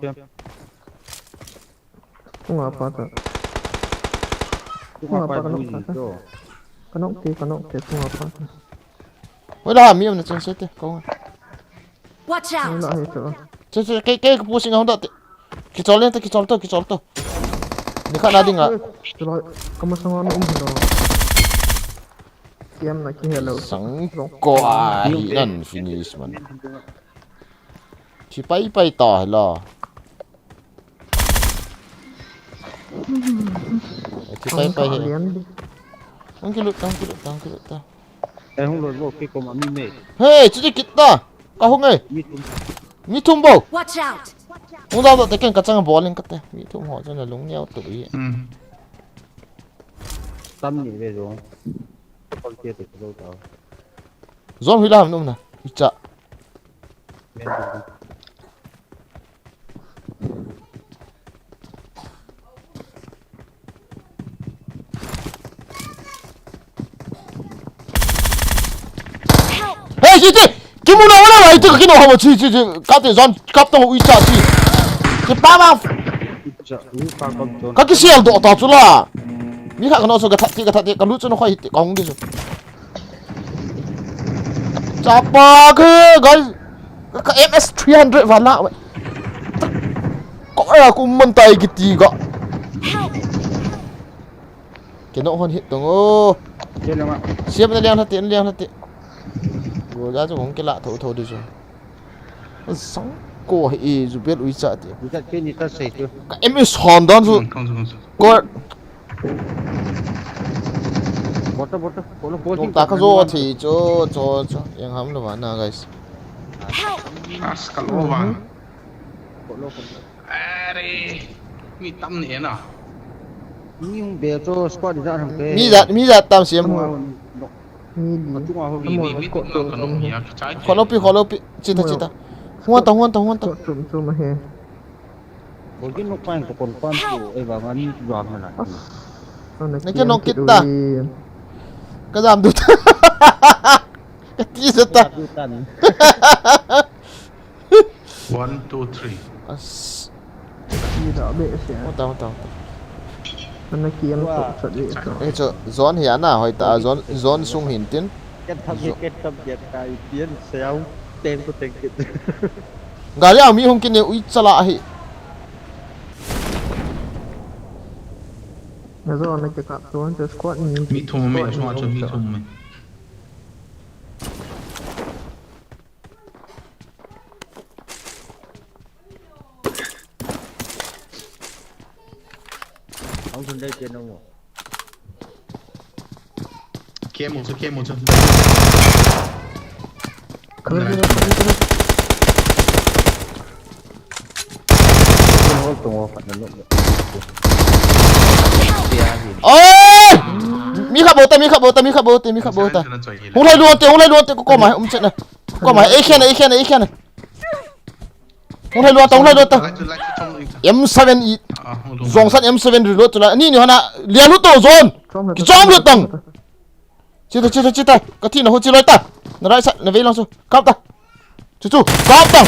pa ta. Tunga pa ka nok ta. Ka nok ti, ka nok ti, tunga pa ta. Wala mi am na chang sete ko. Watch out. Che che ke ke pushing hon da te. Kichol le te, kichol to, kichol to. Ni kha na ding a. Ka masang ano um do. Kiam na ki hello. Sang ko a hi nan finish man. Ki pai pai ta hello. Ki pai pai he. Ang kilut, ang kilut, ang kilut ta. Ai hung loi bo ki ko ma mi me. Hey, chuti kit ta. Ka hung e. Mi thum. Mi thum bo. Watch out. Hung da da te ken ka chang bowling ka te. Mi thum ho chang lung niau tu i. Hmm. Tam ni ve zong. Kol ke te lo ta. Zong hi lam num na. Hi cha. Hey, chi, chi! Kimu na wala, wala, chi, kino hamo, chi, chi, chi, kate zon, kap to, ui cha, chi. Chi, pa, pa. Ka kisial do ta chu la. Mi kha kano so ka that ti, ka that ti, ka lu chu no khoi ti, ka hung di chu. Chapa ke, guys. Ka, ka M S three hundred wala. Aya, kum man tai kiti ga. Kino hon hit tung o. Siam na liang hati, na liang hati. Go ja chu kong kila tho tho di chu. Sang ko hi ju bel ui cha ti. Ka M S Honda chu. Kor. Bota, bota. Kolo, kolo. Tung ta ka zo thi cho, cho, cho. Yang ham lo na, guys. As ka lo ba. Kolo, kolo. Are. Mi tam ni na. Mi hung be cho squad ja ham ke. Mi ja, mi ja tam siam. Mi li. Amo kot tu tum hi. Kholo pi, kholo pi. Chita, chita. Huan ta, huan ta, huan ta. Kot tum tum hi. Bogin nok pain ko kon pan ko e ba ngani tu ba ngana. Nake nok kita. Ka jam du ta. Ka ti sa ta. One, two, three. As. Ki da be se. Hota, hota, hota. Ana ki am to chat ve to. Eh, cho, zone hi ana hoi ta, zone, zone sung hin tin. Ken thap ye, ken thap ye, kai pian, siau, teng ko teng kit. Gari a mi hung kin ne ui chala hi. Na zone na ke kap to, cho squad ni. Mi thum me, squad ni cho mi thum me. Ang sundai ke na mo. Kemo chu, kemo chu. Kami, kami, kami, kami. Oi! Mi kha bota, mi kha bota, mi kha bota, mi kha bota. Hung lai luan te, hung lai luan te, ko koma, um chet na. Ko koma, ei khen, ei khen, ei khen. Hung lai luan ta, hung lai luan ta. M seven i. Zong san M seven reload tu la. Ni ni hana, lia lu to zone. Ki zong lu tang. Chita, chita, chita. Ka thi na ho chi loi ta. Na right side, na vei lang su. Kap ta. Chu chu, kap ta.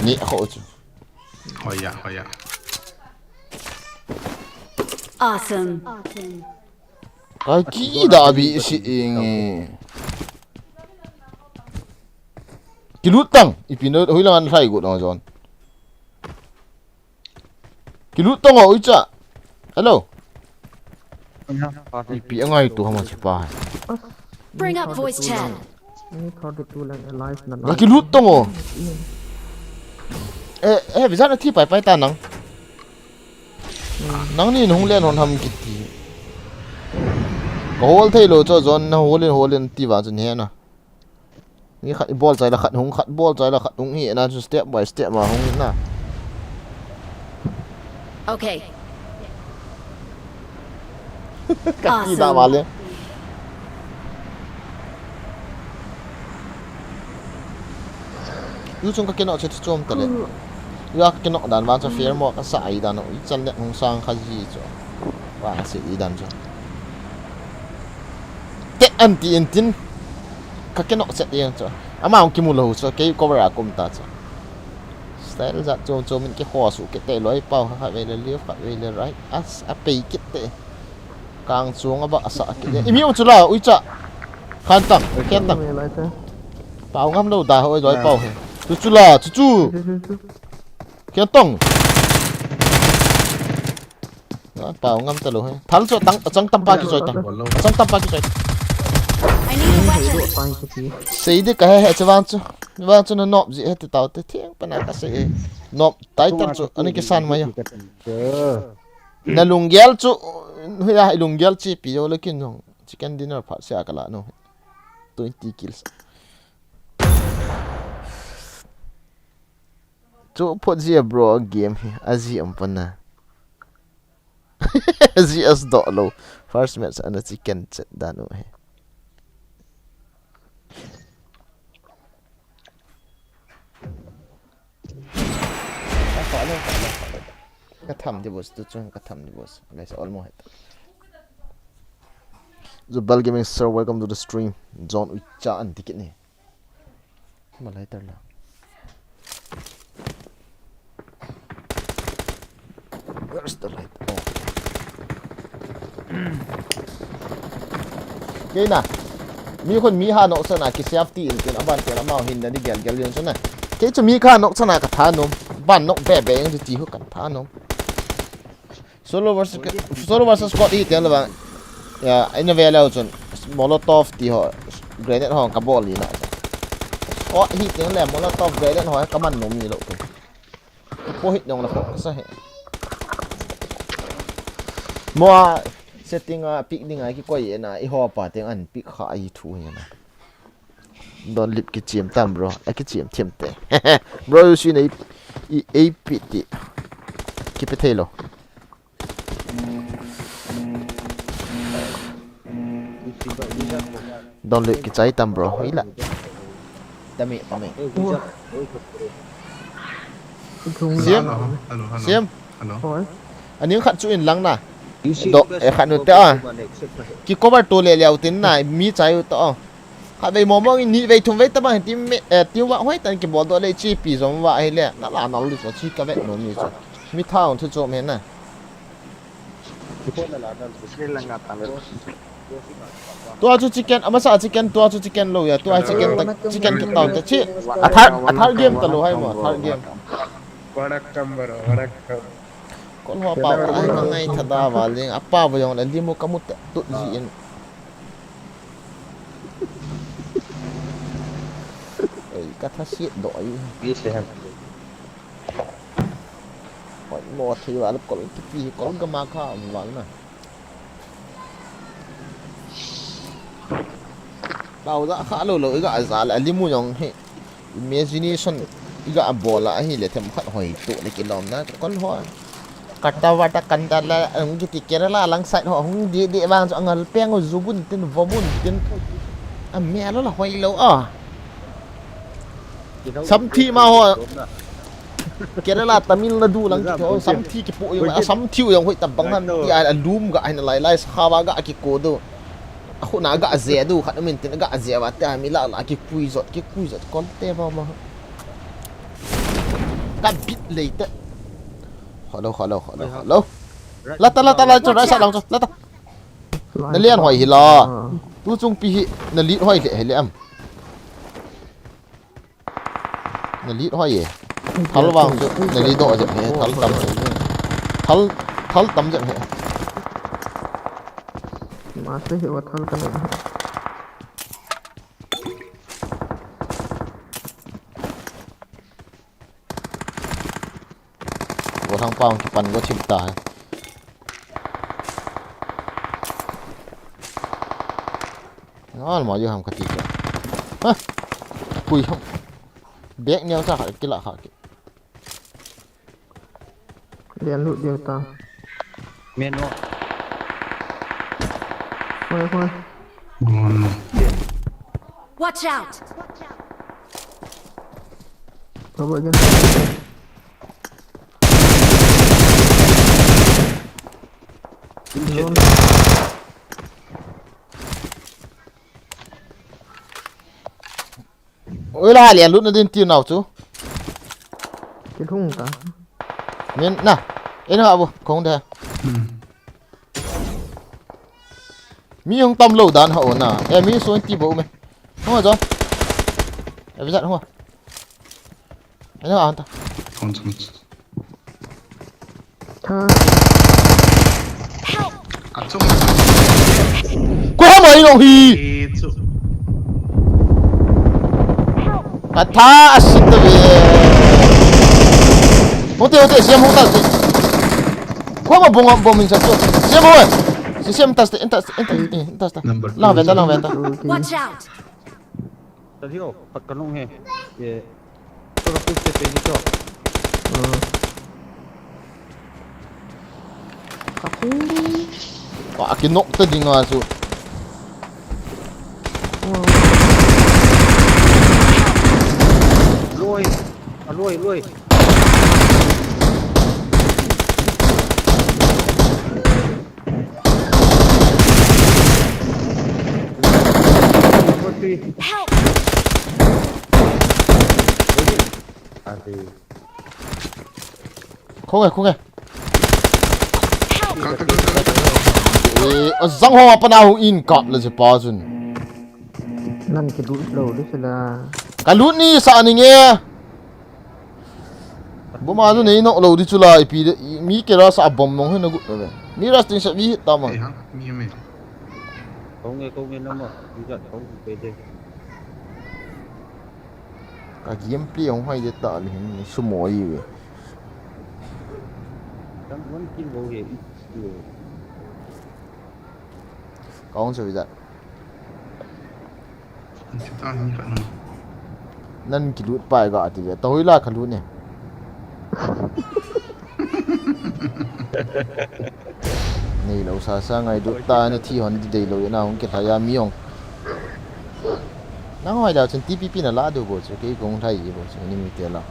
Ni ho chu. Hoya, hoya. Awesome. Ka ki da bi si ing. Ki lut tang. Ipi no, hui lang an thai gu dang zone. Ki lut tong o, ui cha. Hello. Ipi angai tu hama chi pa. Bring up voice chat. Ni thirty-two lang alive na. La ki lut tong o. Eh, eh, bizan thi pai pai ta nang. Nang ni nung len hon ham kiti. Ka hol thei lo cho zone na hol in hol in ti va chu ni na. Ni khat i bol chai la khat hung, khat bol chai la khat hung hi na chu step by step ma hung hi na. Okay. Ka ki da ma le. Yu chung ka kino che chu chom ta le. Yu a ka kino dan vang chu fear mo ka sa ai dan o. I chan le hung sang kha ji chu. Wa se i dan chu. Te an ti in tin. Ka kino che ti chu. Ama hung kimu lo chu. Kei cover a kum ta chu. Style jat chom chom in kihou su kit te loi pau kha khat vei le left khat vei le right. As a pei kit te. Kang chung a ba a sa kit te. I mi um chu la, ui cha. Khan tang, khen tang. Pau ngam lo da hoi loi pau he. Chu chu la, chu chu. Khen tang. Pau ngam ta lo he. Thal chu tang, chang tam pa ki choi tang. Chang tam pa ki choi. I need a weapon. Sei di ka he he chu vang chu. Vang chu na nop ji he ti tau te thiang pa na ka sei he. Nop tai tar chu ani ki san mai yo. Na lunggel chu, hu ya lunggel chi pi yo le kin jong. Chicken dinner phat sia ka la no. Twenty kills. Chu phot ji a bro game hi. A ji am pa na. G S doh lo. First match ana chi ken chet dan u hi. Ka tham di boss, tu chung ka tham di boss. Guys, all mo het. Zubal Gaming sir, welcome to the stream. John Ucha and Dikit ni. Malai tar la. Where's the light? Oh. Kei na. Mi khun mi ha nok sana ki safety in kin aban tel amau hin na di gel gel yon sana. Kei chu mi kha nok sana ka tha nom. Pan nok be be jeng chu ti hu kan tha nom. Solo versus, solo versus squad hi tia lou vang. Ya, ina ve leu chun Molotov ti ho, grenade ho ka bol ni na. Squad hi tia le Molotov grenade ho ka man nom ni lou. Ka po hit jong la kho sa he. Mo a setting a pick ding a kikoi e na, i ho pa teng an pick kha hi thu hi na. Don Lip kichim tam bro. A kichim thim te. Bro, you see nei i A P T. Kipe thei lou. Don Lip kichai tam bro. Ila. Tami, tami. Siam. Hello, hello. Siam. Hello. Hoi. Aning khat chu in lang na. Do, e khat nu te a. Ki cover to le leu tin na, mi chai u to. Khat vei mo mo ni vei thum vei ta bang team me, eh, team wa hoi tan ki bol do le chi pi zom wa hi le. Na la na lu so chi ka vet nom ni chu. Mi thau chu chu me na. Tua chu chicken, amasa chicken, tua chu chicken lou ya, tua chicken ta, chicken ki tau ta chi. A third, a third game ta lou hai mo, third game. Vanakkam bro, vanakkam. Kol ho pa ka ai ka ngai tha da va ling, apa va jong la limu ka mu te, tu ji in. Ei, ka tha si do ai. Bi se ham. Hoi mo thei val kol kipi kol gama kha val na. Pau da kha lou lou iga za la limu jong hi. Imagination iga bol a hi le them khat hoi tu le kilom na kol ho. Kata vata kanda la ang kiti Kerala lang side ho hung di di vang chu angal peng u zu bun tin vo bun tin. A me la la hoi lou a. Samthi ma ho. Kerala, Tamil Nadu lang kiti ho. Samthi kipu jong, a samthi u jong hoi tabang han. Ti a lum ga hin lai lai sa va ga kiko do. A khuna ga je do khat min tin ga je va te mi la la kipui jot, kipui jot kon te va ma. Ka bit lei te. Hello, hello, hello, hello. Lata, lata, lata, right side lang chu, lata. Na lian hoi hi la. Tu chung pi hi, na lit hoi le, hi le am. Na lit hoi e. Thal vang chu, na lit do je he, thal tam je. Thal, thal tam je he. Ma se hi wa thal ka le. Go thang pa hung kipan go thim ta he. Ngal ma yo ham kati ka. Ha. Pui ham. Bag neo sa kha kila kha ki. Lian lut diu ta. Men no. Hoi, hoi. Watch out! Cover again. Oi la, lian lut na din ti nau chu. Kilhung ta. Min na. Ina abu kong de. Mi hung tam lou dan ha o na. E mi so ti bo me. Hung a jo. E vijat hung a. Ina a ta. Kong chu. Tha. Achung. Ko ha mai lo hi. E chu. Ka tha a sit ta ve. Hote, hote, siam hung ta. Ko ma bong bom min sa chu. Siam ho. Si siam tas te, tas te, tas te. Number two. Lang ve ta, lang ve ta. Watch out! Tadi o, pat kalung he. Ye. Ko ka put te pe ni to. Hmm. Kapu. Pa, a kinok ta ding a chu. Loi. A loi, loi. Number three. Help! Adi. Khong e, khong e. Help! E, a zang ho pa na hu in kap le je pa chun. Nan kilut lou di sila. Ka lut ni sa ni nge. A Bom a chu nei nok lou di chu la ipi de, mi ke rush a bom nong hin a gut ve. Mi rush ting sa vi hit ta ma. Ei ha, mi me. Kong e, kong e na ma. Iga kong pe de. Ka gameplay hong hai de ta le hin sumo i ve. Kan one kill bou he. Ka hong chu vi da. Sita ni ka nang. Nan kilut pai ga ti ve. Ta hoi la ka lut ne. Nei lo sa sa ngai du ta ni thi hon di dei lo na hong ke tha ya mi hong. Nang hoi da chen T P P na la du bo chu ke kong thai bo chu ni mi te la.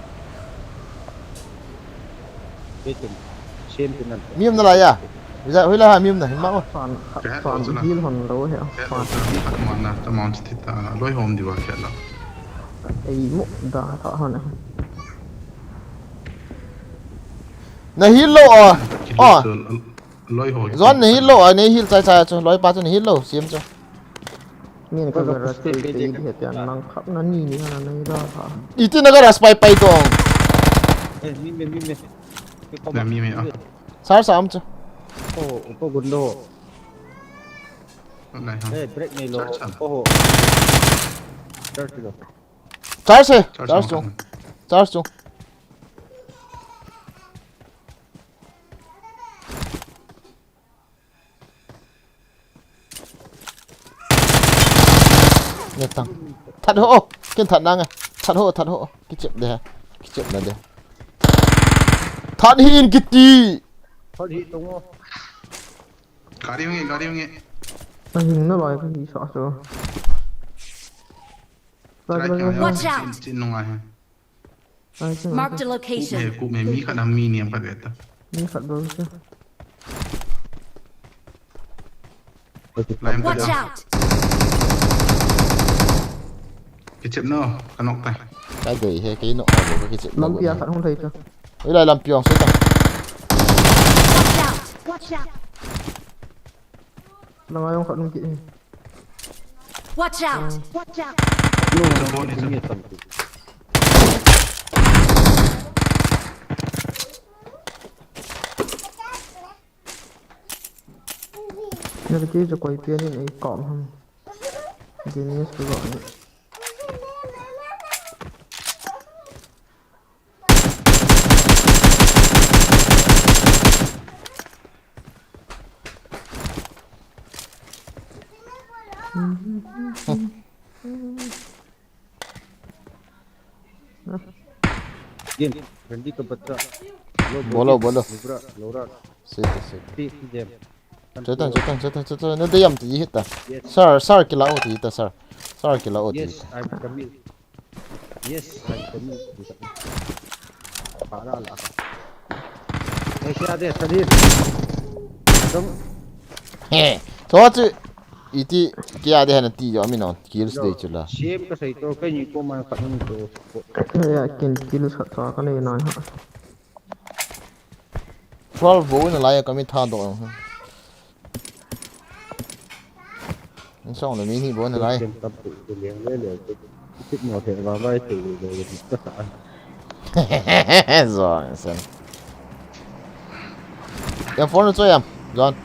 Betum. Same to none. Mi um na la ya. Hui la ha mi um na hin ma. Fan fan bil hon lo he. Fan mi khat ma na ta mount ti ta loi hom di wa kya la. Ei mu da ta hon. Na heal lo a. A. Loi ho. Zon na heal lo a, na heal chai chai chu loi pa chu na heal lo siam chu. Min ka ga ras te te di he te nang khap na ni ni na na da ha. Iti na ga ras pai pai tong. Eh, mi me, mi me. Na mi me a. Sar sam chu. Oh, upa gundo. Lai ha. Eh, break ni lo. Sar sam. Oh. Charge lo. Charge he. Charge chung. Charge chung. Nge tang. That ho. Ken that na nge. That ho, that ho. Kichep de. Kichep na de. That hi in kiti. Hot hit tung o. Gari nge, gari nge. Na hing na lai ka hi sa so. Try kya Watch out! Chin nung a hai. Ai chu. Marked a Kup location. Me, kup me mi khat na mi niam khat ve ta. Ni khat bou chu. Lai Watch ka. Out! Kichep no, ka nok ta. Ka dei he, kei nok a bo ka kichep na. Lampi a khat hung thei chu. Ui lai lampi ong se ta. Watch out! Watch out! Langa jong khat hung kit hi. Watch out! Watch out! Support ni chu. Na ka ti chu koi pian in ei kom ham. Genius ka go ni. Gin, Randy ka bachcha. Lo, Bolo, bolo. Lubra, Lora, Sita, sita. P C J. Chetan, chetan, chetan, chetan. Na deyam ti hita. Yes. Sir, sir kila o ti hita, sir. Sir kila o ti. Yes, I'm coming. Yes, I'm coming. Para la. Ei, kya de, Sadir? Tum. He. Cho chu iti kya de hana ti jo mi non. Kills de chu la. Shame ka sei to, ka ni ko man ka ni to. Ya kin kill sa sa ka nei nai ha. Twelve bo na lai ka mi tha do. Insong na mi ni bo na lai. Kem tap tu, tu liang le le. Tik mo the va vai tu le le ka sa. Zo sen. Ya phone cho yam. John.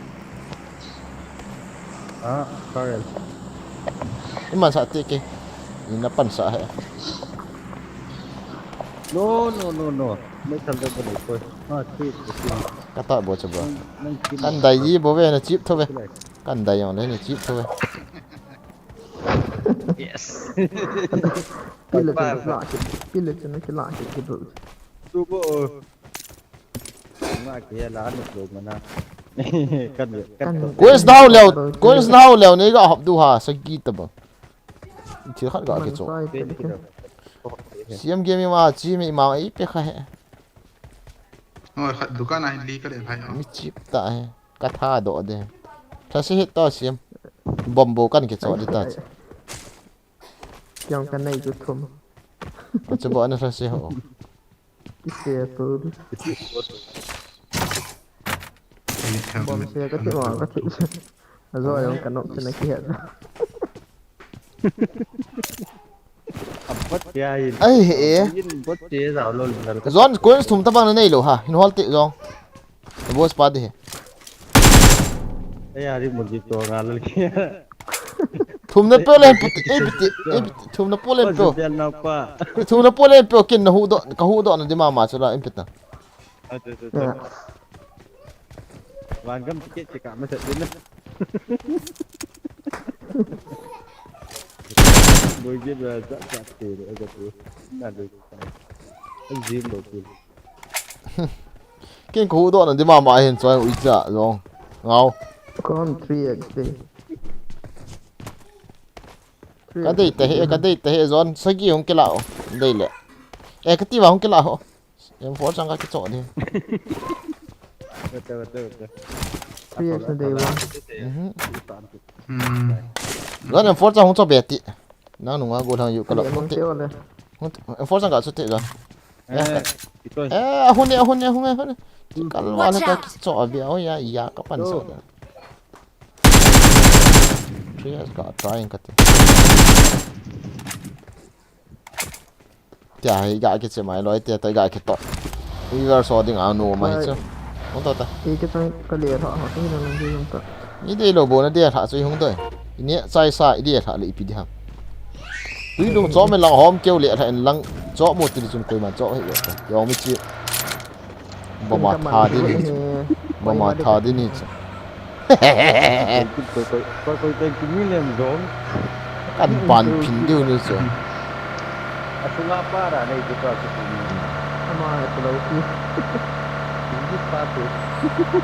Ah, Karen. Iman sa ti ke. Ina pan sa he. No, no, no, no. Meithal da ba ko. Ah, ti, ti. Ka ta bo cha bo. Nang ki. Kan dai ji bo ve na chip tho ve. Kan dai yong le na chip tho ve. Yes. Pile chun la ki, pile chun ki la ki ki do. Tu bo. Ma ke la ni lo mana. Kan kan. Quiz nau leo, quiz nau leo ne ga hop du ha sa ki ta ba. Thil khat ga ke cho. Siam game ma chi mi ma i pe kha he. Oi, khat dukan a hin li ka le phai. Mi chip ta he. Ka tha do de. Tha se hit to siam. Bom bo kan ke cho de ta. Yang ka nei chu thum. Ka chu bo na tha se ho. Ki se tu. Bom se ka ti wa ka ti. Azo yang ka nok na ki het. Ab Bot tia hi. Ai he. Yin bot tia jao lo lal ka. Zon coins thum tabang na nei lo ha. Hin hol te zong. Boss pa de he. Ai ari mo ji to nga lal ki. Thum na po len put, e piti, e piti, thum na po len po. Thum na po len po kin na hu do, ka hu do na di mama chu la in pita. Atu, atu, atu. Van gam ticket che ka ma sa din na. Boy ge ba sa sa te de ga tu. Na de. Zim lo tu. Ken ko do na di mama hin choi u cha long. Ngau. Kon three X de. Ka dei ta he, ka dei ta he zon. Sagi hung kila o. Dei le. E ka ti va hung kila ho. M four chang ka kicho di. Wait, wait, wait, wait. Three X na day one. Mhm. Hmm. Zan M four chang hung cho be ti. Nang nunga go thang yu ka lo. Hung te wale. M four chang ka chu te zan. Eh, ito. Eh, ahun ni, ahun ni, ahun ni, ahun ni. Kal wale ka kicho a be o ya, ya ka pan so da. Three X ka try ka ti. Tia hi ga kiche mai loi tia ta ga kitot. River so ding a no mai chu. Hung to ta. Ti ke chang ka le tha ha tu na nang ji ta. Ni dei lo bo na dei tha chu hung doi. Ni chai sa i dei tha le ipi di ham. Tui lung cho me lang hom keu le tha en lang cho mo ti chun koi man cho hi yo ta. Yo mi chi. Boma tha di ni. Boma tha di ni chu. Koi, koi, koi, koi, koi, koi, million dong. Kan ban phin diu ni chu. A sunga pa ra nei tu ka chu phin. Ama e tu lo ki. English pa tu.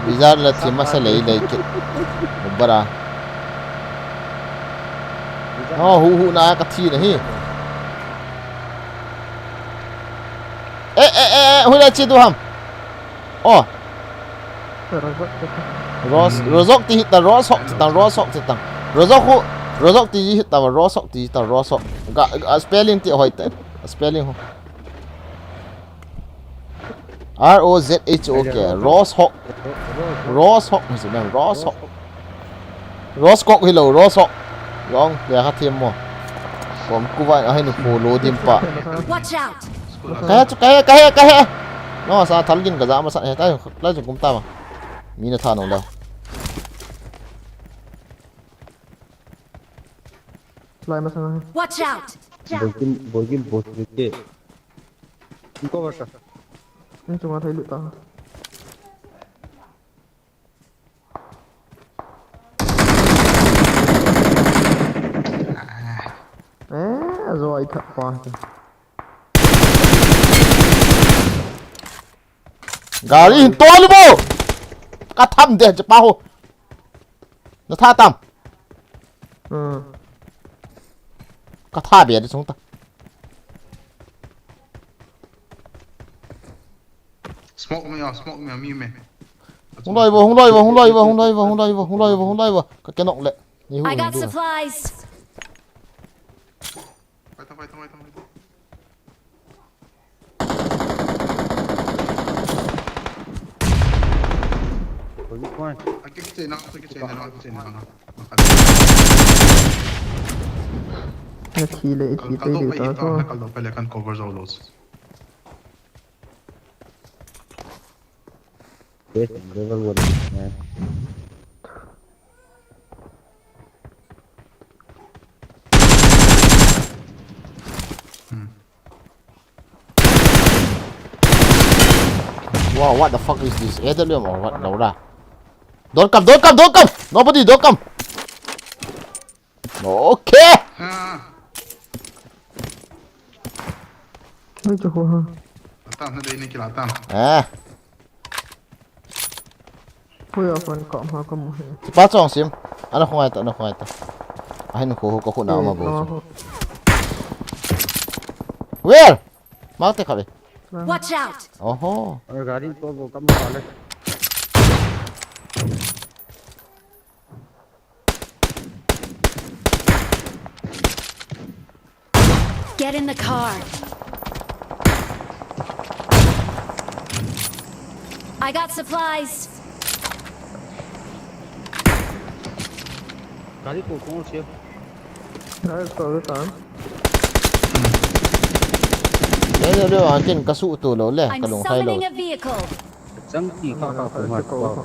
Bizar la thi masa lei lei kit. Bara. Oh, hu hu na ka thi na hi. Eh, eh, eh, eh, hu la chi tu ham. Oh. Rozok ti hita, Rozok ti hita, Rozok ti hita. Rozok hu, Rozok ti hita, Rozok ti hita, Rozok. Ga, ga spelling ti hoi te. Spelling hu. R O Z H O K. Rozok. Rozok. Rozok. Rozok. Roscoe hi lo, Roscoe. Jong, le kha thiam mo. Kom ku vai, a hin khu lo dim pa. Watch out! Ka he, ka he, ka he, ka he. No, sa thal gin ka ja ma sa he, tai, lai jong kum ta ma. Mi na tha no lo. Lai ma sa na. Watch out! Boigin, boigin, boigin ke. Ko ba sa. Ni chunga thai lu ta. Eh, a zo ai thak pa. Gari hin to lu bo. Ka tham de che pa ho. Na tha tam. Hmm. Ka tha be de sung ta. Smoke me, oh, smoke me, mi me. Hung lai vo, hung lai vo, hung lai vo, hung lai vo, hung lai vo, hung lai vo, hung lai vo. Ka kenok le. Ni hu, I got ni hu. Supplies. Vai ta, vai ta, vai ta, vai ta. Position. Aki kiche na, aki kiche na, aki kiche na. Na thi le, i thi pe de ta so. Kal do pe le kan cover zo lo. Yes, level one, man. Hmm. Wow, what the fuck is this? A W M or what? Laura. Don't come, don't come, don't come! Nobody, don't come! Okay! Ah. Ui, chu ho ha. Atan, na dei ni kila atan. Eh. Hui, a kon ko ma ko mu he. Chi pa chong sim. Ana khongai ta, ana khongai ta. A hin ko ho ko khu na ma bo. Where? Mark te kha ve. Watch out! Oho. Aur gari ko wo kam wale. Get in the car. I got supplies. Gari ko kon se? Gari ko tan. Hello, hello, angkin ka suh to lo le, I'm ka lung hai lo. Summoning a vehicle. Chang ki ka ka ko ma ko.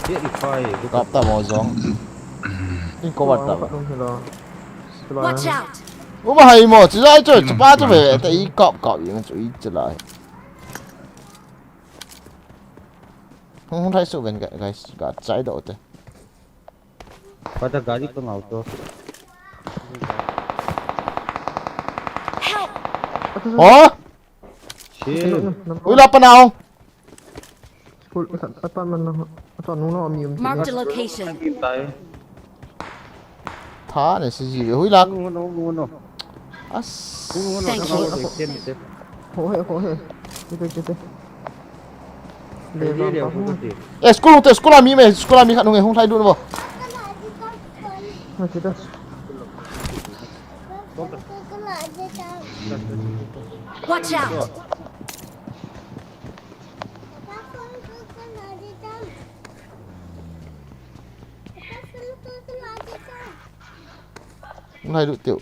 Ye i phai. Kap ta mo jong. In ko wat ta. Khat nung hilo. Watch out! Uba hai mo, chi lai cho, chi pa cho be, ta i kap kap i chu i chi lai. Hung hung thai su ven guys, ga chai do te. Pada gari ko ngau to. Help! Oh? Shit. Ui la pa nao. School ka sat pat pat man na. Ato nung na mi um. Marked a location. Tai. Tha ne si ji ve hui la. Nung no nung no. As. Nung no. Thank Nung you. No. Tem tem. Ho he ho he. Kite kite. Lele lele ho te. Eh, school te, school a mi me, school a mi khat nung e, hung thai du no. Ha kite. Watch out! Hung thai du tiu.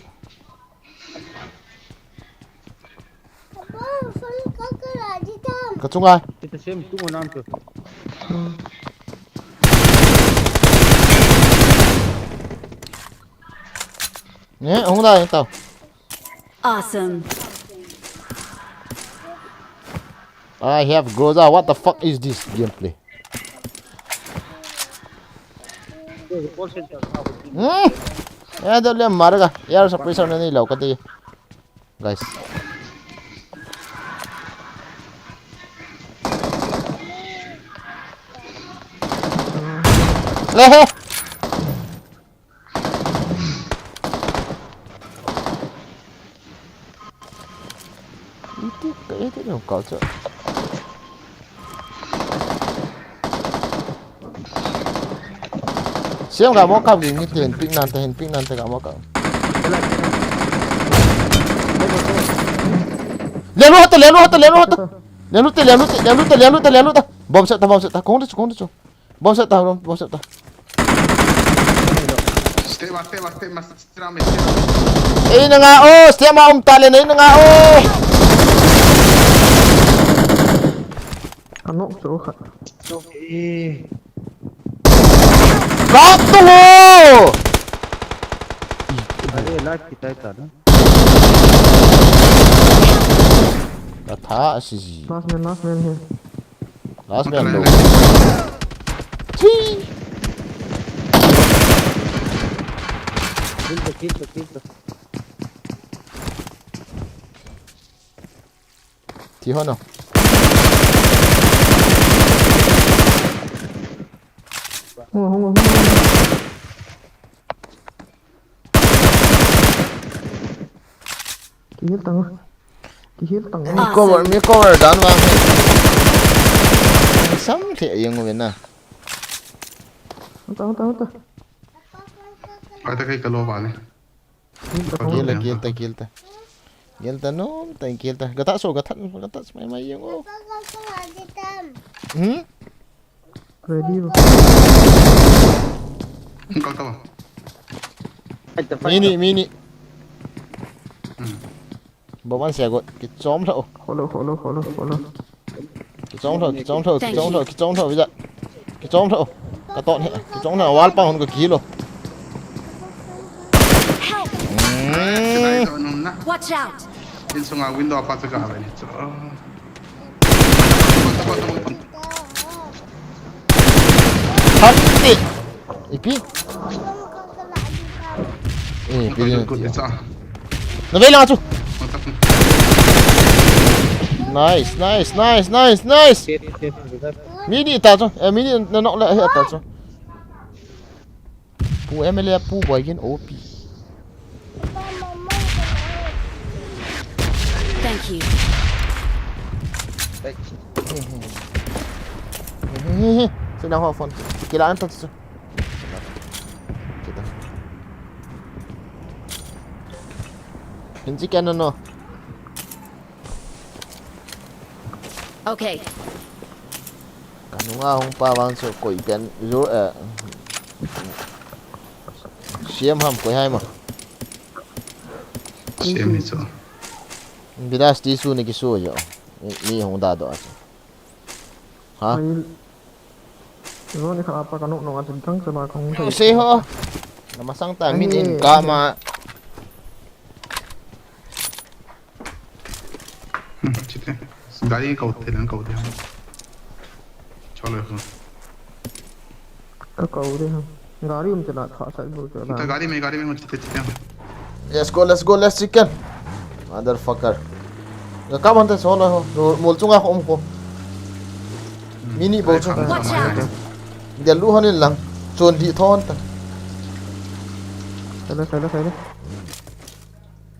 Ka chunga. Kita sem tu mo nam tu. Ne, hung dai tao. Awesome. I have Groza. What the fuck is this gameplay? Hmm? Ya da le marga. Yar suppressor ne ni lau ka te. Guys. Lehe. Iti ka iti no culture. Siam ka mo kap ging ni ten pik nan te hen pik nan te ka mo kap. Lenu hata lenu hata lenu hata. Lenu te lenu te lenu te lenu te lenu te. Bom set ta bom set ta kong de kong de. Bom set ta bom set ta. Stay ma stay ma stay ma stay ma stay ma. Ei na nga o stay ma um ta le nei na nga o. Anok cho khat. Okay. Kap tu lo. Are life kitai ta na. Ka tha a si ji. Last man, last man here. Last man Mata lo. lai. Thi. Kill the kill the kill the. Thi ho no. Hunga, hunga, hunga. Kihil tang. Kihil tang. Mi cover, mi cover dan vang. Sam the yung ve na. Uta, uta, uta. Ata kai kalo ba ne. Kihil tang. Gil ta, gil ta, gil ta. Gil ta nom ta, gil ta. Gata so, gata, gata mai mai yung o. Hmm? Ready. Kal ta ba. Mini, mini. Hmm. Bo ban sia got, kichom tho. Follow, follow, follow, follow. Kichom tho, kichom tho, kichom tho, kichom tho, vija. Kichom tho. Ka ton he, kichom na wal pa hon ka kilo. Hmm. Watch out! Insunga window apa tu ka ba ni. Hati. Ipi. Eh, ipi. Na vei lang chu. Nice, nice, nice, nice, nice. Mini ta chu. Eh, mini na nok le he ta chu. Pu M L A pu boy gin O P. Thank you. Sina ho phone. Kila an ta chu. Kita. Hinji kena no. Okay. Kanunga hung pa vang so koi pen zo eh. Siam ham koi hai ma. Siam ni so. Bidas ti su ni ki su yo. Ni, ni hong da do a su. Ha? Ai, lo ni kha pa ka nok nok a tin tang sa ba kong. Yo se ho. Na masang ta min in ka ma. Hmm, chite. Gari kau the, lang kau the. Chalo ho. Ka kau de ha. Gari um chala tha sa bol chala. Ita gari mein, gari mein chite, chite. Let's go, let's go, let's chicken. Motherfucker. Ga ka ban te so lo ho. Mol chunga ho um ko. Mini bo chu. Watch out! Dia lu hon in lang. Chon di thon ta. Khaile, khaile, khaile.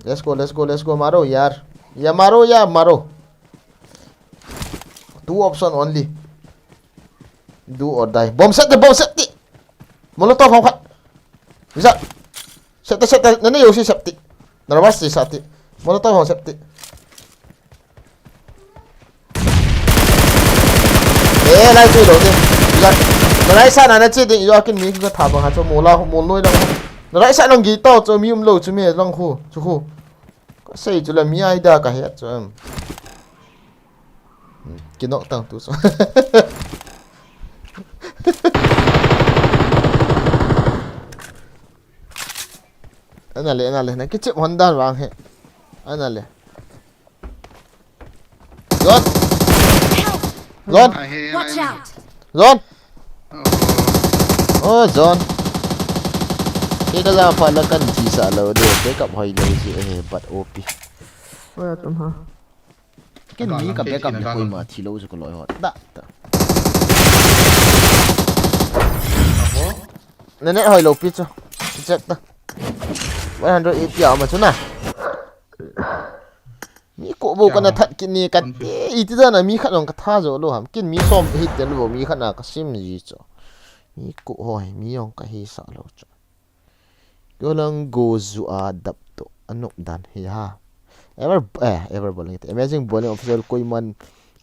Let's go, let's go, let's go. Maro yaar. Ya maro, ya maro. Two option only. Do or die. Bomb set te, bomb set te. Molotov hong khat. Bisa. Set te, set te. Nane yo si set te. Nervous si set te. Molotov hong set te. Eh, lai tu lo te. Bisa. Nalai sa na na chi de yo kin mi ka tha ba ha cho mola mol noi da. Nalai sa nang gi to cho mi um lo chu me lang khu. Chu khu. Ka sei chu la mi ai da ka he chu em. Hmm, ki nok tang tu so. Ana le, ana le, na ki chip Honda vang he. Ana le. Zon. Zon. Ai, he, Watch ai. Out! Zon. Oh. Oh, Zon. Ke ka za pha la kan thi sa lo de, ke kap hoi lo ji, eh, but O P. Oya tum ha. Ken mi ka backup ni koima thi lo chu ko loi hot. Da, da. Na net hoi lo pi chu. Check ta. One hundred eighty a ma chu na. Mi ko bo ka na that kit ni ka te, iti da na mi khat nong ka tha jo lo ham. Ken mi som hi te lo mi khat na ka sim ji chu. Mi ko hoi, mi yong ka hi sa lo chu. Ko lang go zu a dap to anop dan hi ha. Ever, eh, ever bowling te. Amazing bowling official koiman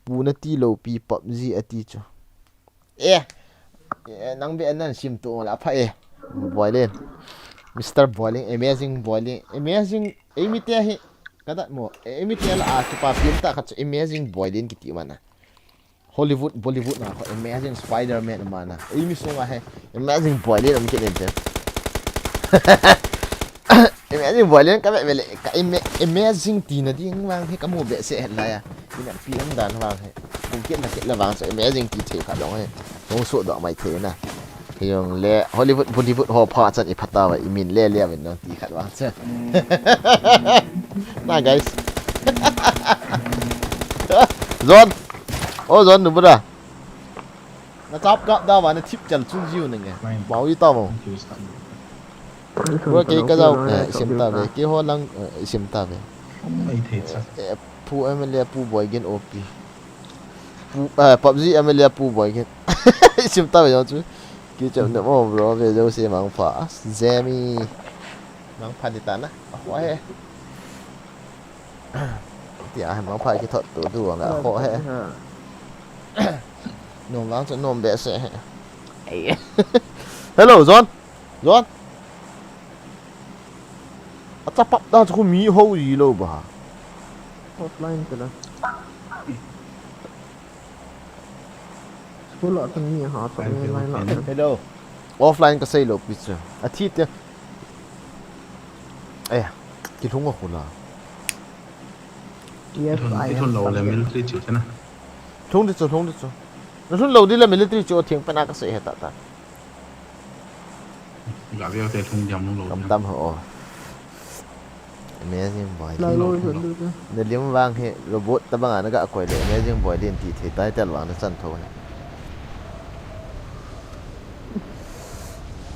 pu na ti lo pi PUBG ati chu. Eh. Eh, nang be nan sim to la pha eh. Boiling. Mister Boiling, amazing boiling. Amazing. Ei mi te hi. Ka dat mo. Ei mi te la a ki pa film ta khat chu amazing boiling kiti mana. Hollywood, Bollywood na ko Amazing Spider-Man ma na. Ei mi sunga he Amazing Boiling um kit in te. Amazing Boiling ka be be le ka ama-, amazing ti na ding vang he ka mu be se he la ya. Ina pi am dan vang he. Kum kit na kit la vang so amazing ti the kha dong he. Hong so do mai the na. Hijong le Hollywood, Bollywood ho pha chan i pha ta va i min le le vin nang ti khat vang che. Na guys. Zon. O Zon nu bra. Na chap kap da va na thip chal chun jiu nang e. Fine. Mau i ta mo. Thank you, Stan. Bro, ke ka jau, eh, isim ta ve. Ke ho lang, eh, isim ta ve. Mai thei cha. Eh, pu M L A pu boy gen O P. Pu, eh, PUBG M L A pu boy gen. Isim ta ve jong chu. Ki cham ne mo bro, ve jo se mang pha. Zemi. Mang pha di ta na. A ho he. Ti a mang pha ki thot tu du nga ho he. Nom vang chu nom be se he. Hello, Zon. Zon. A chapap da chu mi ho ji lo ba. Offline te la. School a kan mi ha to online la. Hello. Offline ka sei lo pi chu. A thi te. Eh, ki lhung a khula. Yes, I am. Lhung lo le military chu te na. Lhung di chu, lhung di chu. Lhung lo di le military chu thing pa na ka sei he ta ta. Ga veo te thung diam lung lo. Kam tam ho. Amazing boy. Lai lo chun tu chu. Na lim vang he robot ta banga na ga koi le Amazing Boy din ti thei title vang na chan tho he.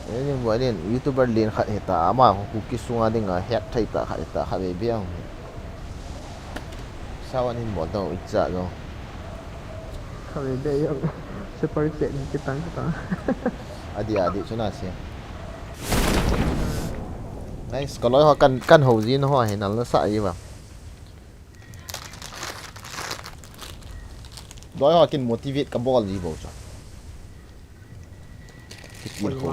Amazing Boy din YouTuber lin khat he ta ama ho ku ki sunga dinga het thei ta khat he ta kha be be ang. Sawan in bol dong, i cha dong. Khabe be jong. Super chat ni kitang kitang. Adi, adi, chuna se. Nice, ka loi ho kan, kan ho jin ho hi nal na sa i va. Loi ho kin motivate ka bol ji bo cha. Kitil kho.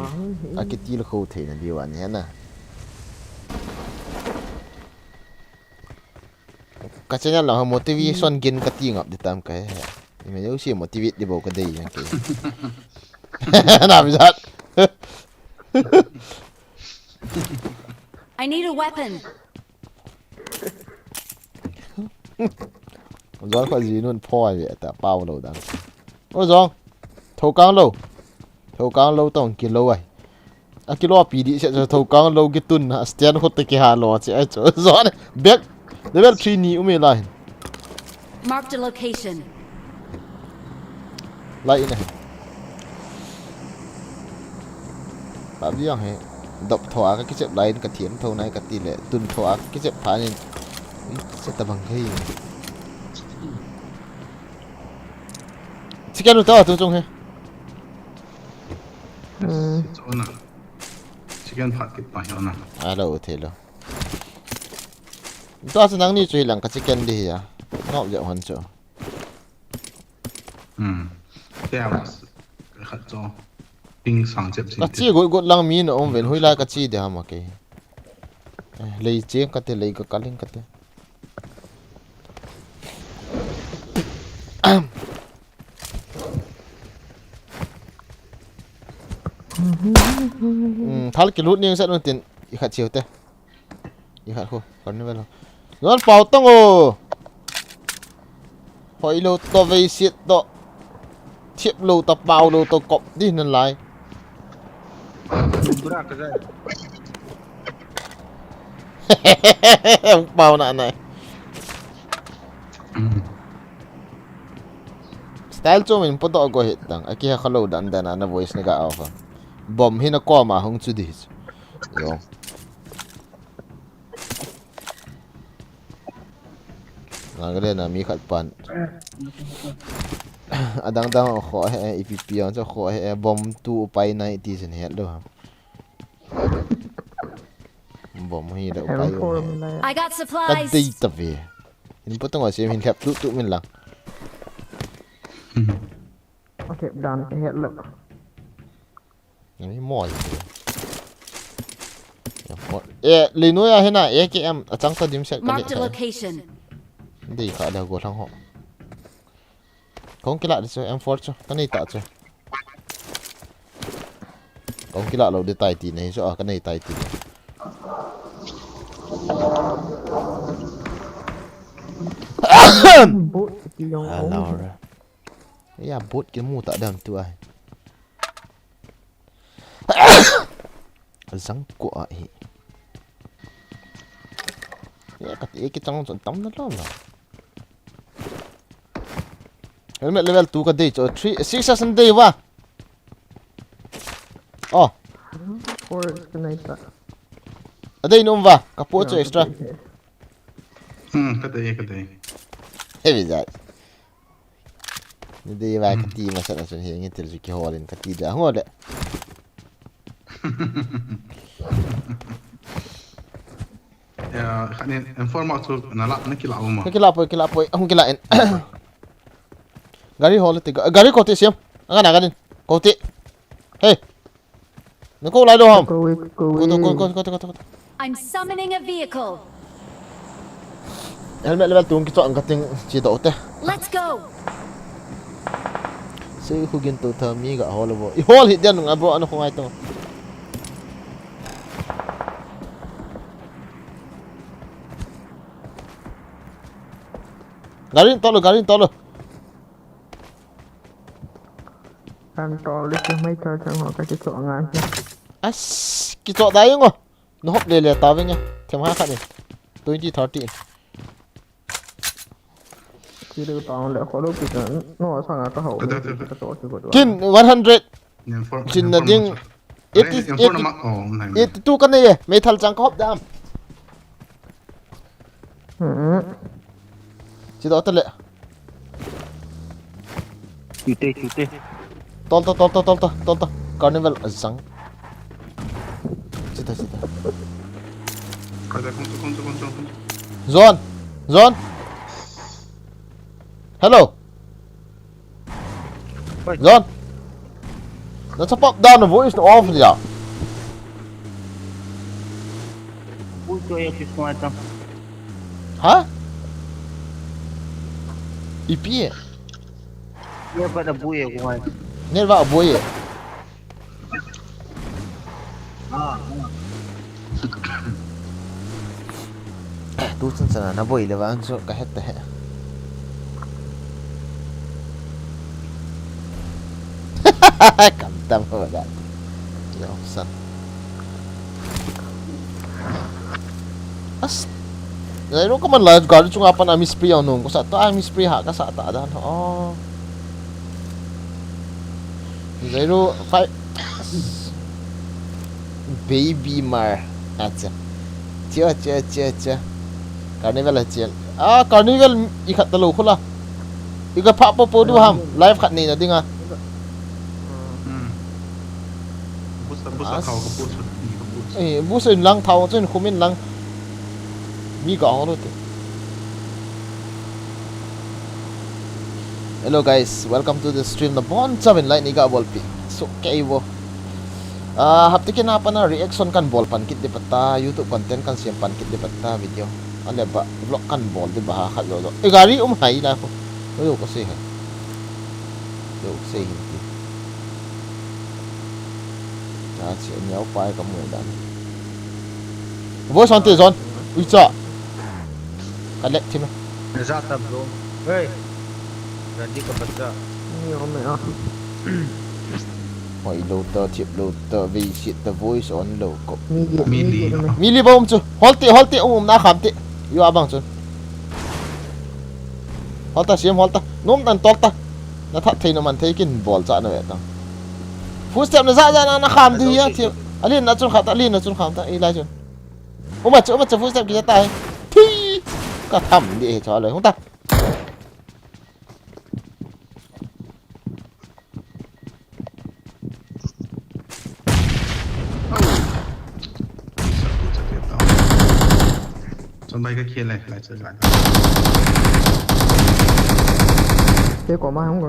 A kitil kho thei na diu an he na. ka channel lang motivation gin kati ngap di tam kahe. Ima jouse motivate di bou kadei jeng ke. Na bijat. I need a weapon. Jong kho jinun pho ai ve ta pao lou dan. O jong. Thokang lou. Thokang lou tong kilou ai. Akilou pi di se thokang lou kitun na stand khot te kiha lou che ai chu. Jong back. Level three ni um e lai. Marked a location. Lai in ahi. Ka biang he. Dop tho a ka kichep lai in ka thiam tho nai ka ti le. Tun tho a ka kichep pha nin. Ui, se ta bang hei. Chicken lu ta tu chung he. Hmm. Chicken phat kit pa hi ona. Alo, thelo. Tua chu nangni chu hilang ka chicken di hi a. Ngau ja hon chu. Hmm. Te a mas. Khat chu. Ping sang chep sin. Ka chi got got lang mi na um ven hui lai ka chi de hama ke. Eh, lei cheng ka te lei ka kaling ka te. Hmm, thal kilut ning sat nun tin i khat chiu te. I khat khu, carnival ho. Juan pau tong o. Hoi lo to vei siat to. Thiep lo to pau lo to kop di nan lai. Bura ka jai. Pau na nai. Style chu min poto go hit tang. Aki ha khalo dan dan na voice na ga off. Bom hi na ko ma hung chu di. Yo. Nagaland a mi khat pan. Adang dang kho he ipi pi ang chu kho he bom tu upai nai ti sin het lo. Bom hi da upai. I got Ka supplies. dei ta ve. In poto ngo sem hin lhep tu tu min lang. Okay, dan ka het lo. Ni mo ai. Ya po. Eh, lei noi a hena A K M a chang ta dim set ka. Marked a location. Dei kha da go thang ho. Kong kila de chu M four chu. Ka nei ta chu. Kong kila lo de tai ti nei chu a ka nei tai ti. Bot ki jong. Hello. Ya bot ki mu ta dam tu ai. Zang ko a hi. Ya ka ti ki chang chon tam na lo na. Helmet level two ka dei cho three six as dei wa. Oh, Four sniper. a dei nom wa. Ka po cho extra. Hmm, ka dei ka dei. Heavy that. Ni dei wa ka ti ma sa na chun hi ngi til ki holin ka ti da ngole. Ya, khanin informer chu na la na kila uma. Ka kila poi, kila poi, hung kila in. Gari hol te, gari ko te siam. Anga na ganin. Ko te. Hey. Na ko lai do ham. Ko we, ko Ko to, ko we. ko ko to ko to. I'm summoning a vehicle. Helmet level two ki to ang kating chi do te. Let's go. Sei khu gin to tha mi ga hol bo. I hol hi den nga bro an khu ngai to. Garin to lo, garin to lo. Kan tol le ke mai tol chang ho ka che cho ngan. As, ki to dai ngo. No hop le le ta ve nge. Them ha kha ni. Twenty thirty. Ki le ta le ko lo ki ta no sa nga ka ho. Ka da, da, da. Ka to ki ko. Kin one hundred. Inform. Chin na ding. Eighty, Inform na ma. Oh, nai. Eighty two ka nei e. Meithal chang ka hop dam. Hmm. Chi do ta le. Chute, chute. Tol to, tol to, tol to, tol to. Carnival a zang. Chita, chita. Ka da kon kon kon kon. Zon. Zon. Hello. Oi. Zon. Na chapap down the voice off dia. Ui, to ya kisma ta. Ha? Ipi e? Ye ba da bu ye ko ngai. Network aboi e. Ah, ah. Tu chan chan a na boi le vang chu ka het ta he. Kam tam ho da. Yo san. As. Zai ro ka man la gari chunga pan a mi spray ang nung ko sa to a mi spray ha ka sa ta dan. Oh. Zai ro five. Baby Mar. Acha. Chia, chia, chia, chia. Carnival a chia. Ah, Carnival i khat ta lo khula. I ka pha po po du ham. Live khat nei na dinga. Hmm. Busa, busa As. Khao ka busa. Ni ka busa. Eh, busa in lang thao chun khumin lang. Mi ka holo te. Hello guys, welcome to the stream. Na bon chavin like ni ga bol pi. So kei bo. Ah, hapta kina pana reaction kan bol pan kit di pata, YouTube content kan siam pan kit di pata video. Ale ba vlog kan bol di ba ha khat zo zo. E gari um hai la ko. Ko yo ko sei hai. Yo sei hin ti. Ta chi nyau pai ka mu dan. Voice on te zon. Ui cha. Ka lek thim. Za ta bro. Hey. Ready ka bacha. Ni om e a. Hoi lo ta, thip lo ta, vei sit ta, voice on lo ko. Mi di, Mi mi di. Di me. Mi li ba um chu. Hol te, hol te, um, um na kham te. Yo abang chun. Hol ta, siam hol ta. Nom tan tol ta. Na that thei na man thei kin bol cha na ve ta. Footstep na za za na, na kham di ya thim. Alin na chun kha ta, alin na chun kham ta. I lai chun. Uma chu, uma chu footstep ki ta. Thi. Ka tham di he cha lo. Hung ta. Chon bai ka khel lai, lai chon lai. Te ko ma hung ko.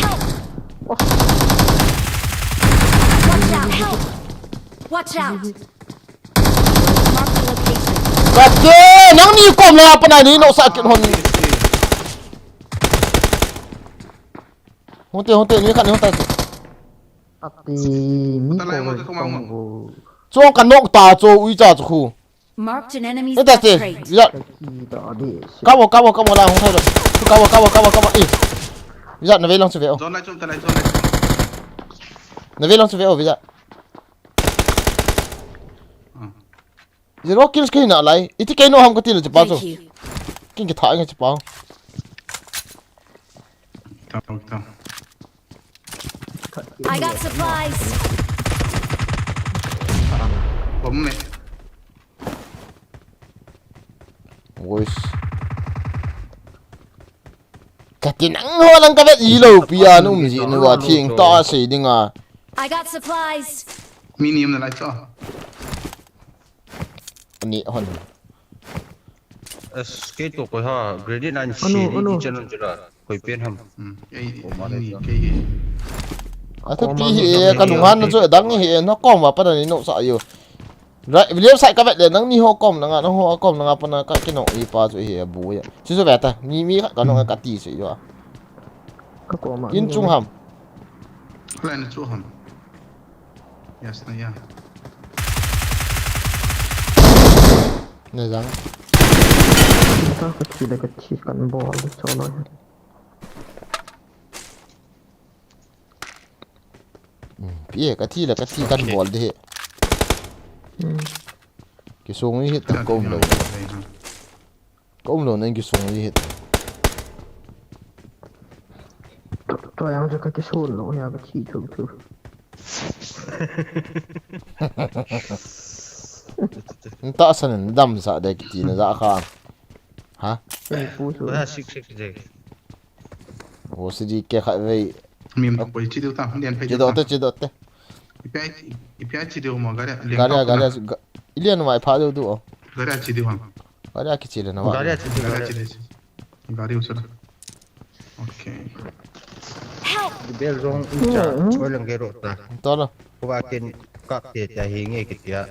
Help! Watch out! Help! Watch out! Mark the location. Kate, nangni kom la pana ni no sa kin hon. Honte, honte, ni khat ni honta. Ati mi Talai ko mo, ko ko ma mo. Ko. Chong ka nok ta cho ui cha chu khu. Marked an enemy's Ita te, death rate. ya. Ki ta de. Kamo, kamo, kamo la hung thai lo. Kamo, kamo, kamo, kamo. Eh. Vijat na vei lang chu ve o. Zon lai chun, talai zon lai. Na vei lang chu ve o, Vijat. Ah. Zero kills kei na lai. Iti kei no ham ka ti lo chu pa chu. Thank you. Kin ki tha nge chu pa. Tao, tao. I got supplies. Bom ne. Voice. Ka ti nang ho lang ka vet i lo pi a num ji nu wa thing ta sei ding a. I got supplies. Mi ni um na lai cho. Ani hon. As kei to ko ha, grade nine Anu, si ni anu. Di channel jira. Koi pen ham. Hmm. Ei, Oh, ma ni lai kei. A thu pi hi e, ka lunghan na chu dang hi e, na kom wa pa ni no sa yo. Right, William sai ka vet le nangni ho kom na nga, na ho kom na nga pa na ka ki no i pa chu hi e bu ya. Chu chu ve ta, mi mi ka no ka ti sei yo. Ka ko ma. In chung ham. Lai na chu ham. Yes na ya. Ne jang. Ka ka thi le ka thi kan bol so lo. Hmm, pi e ka thi le ka thi kan bol de he. Hmm. Ki sung ni hit ta kom lo. Kom lo nen ki sung ni hit. To yang je ka ki sun lo ya ka thi thu thu. Nta san dam sa de ki ti na za kha. Ha? Ni pu su. Ko ha six six je. Wo si di ke kha vei. Mim ko chi du ta, lian phai. Chi do te, chi do te. Ipi ai, ipi ai chi du mo gari. Gari, gari. Ilian mai pha do du o. Gari chi du ham. Gari ki chi le na wa. Gari a chi du, Gari gari. Chi du. Gari usar. Okay. Help! Bel zong in cha, koi lang gero ta. To lo. Ko ba ken kap te cha hi nge ki tia.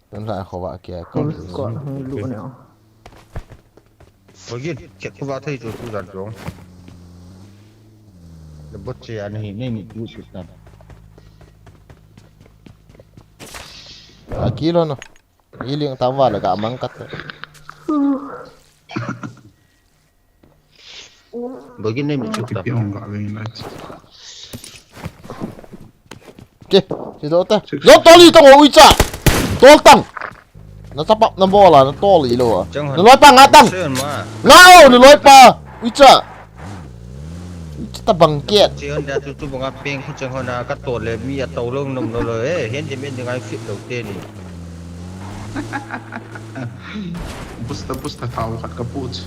Tun la ko wa kia ko. Full squad hung lu ne. Hoigin, chet ko ba thei chu tu jan jong. Le bot che ani hi, nei ni tu chu tan. Akilo no. Iling tam wale ka mang kat. Bagi nei mi chuk ta. Kipi ong ka veng lai. Ke, si do ta. Do toli tang o uicha. Tol tang. Na tapa na bola na toli lo. Na loi pa nga tang. Nga o na loi pa. Uicha. Uicha ta bang kiat. Che hon da tu tu banga peng khu chang hon a ka tol le mi a to lo nom lo lo e. Hen de men de ngai fit lo te ni. Pusta pusta thau khat ka pu chu.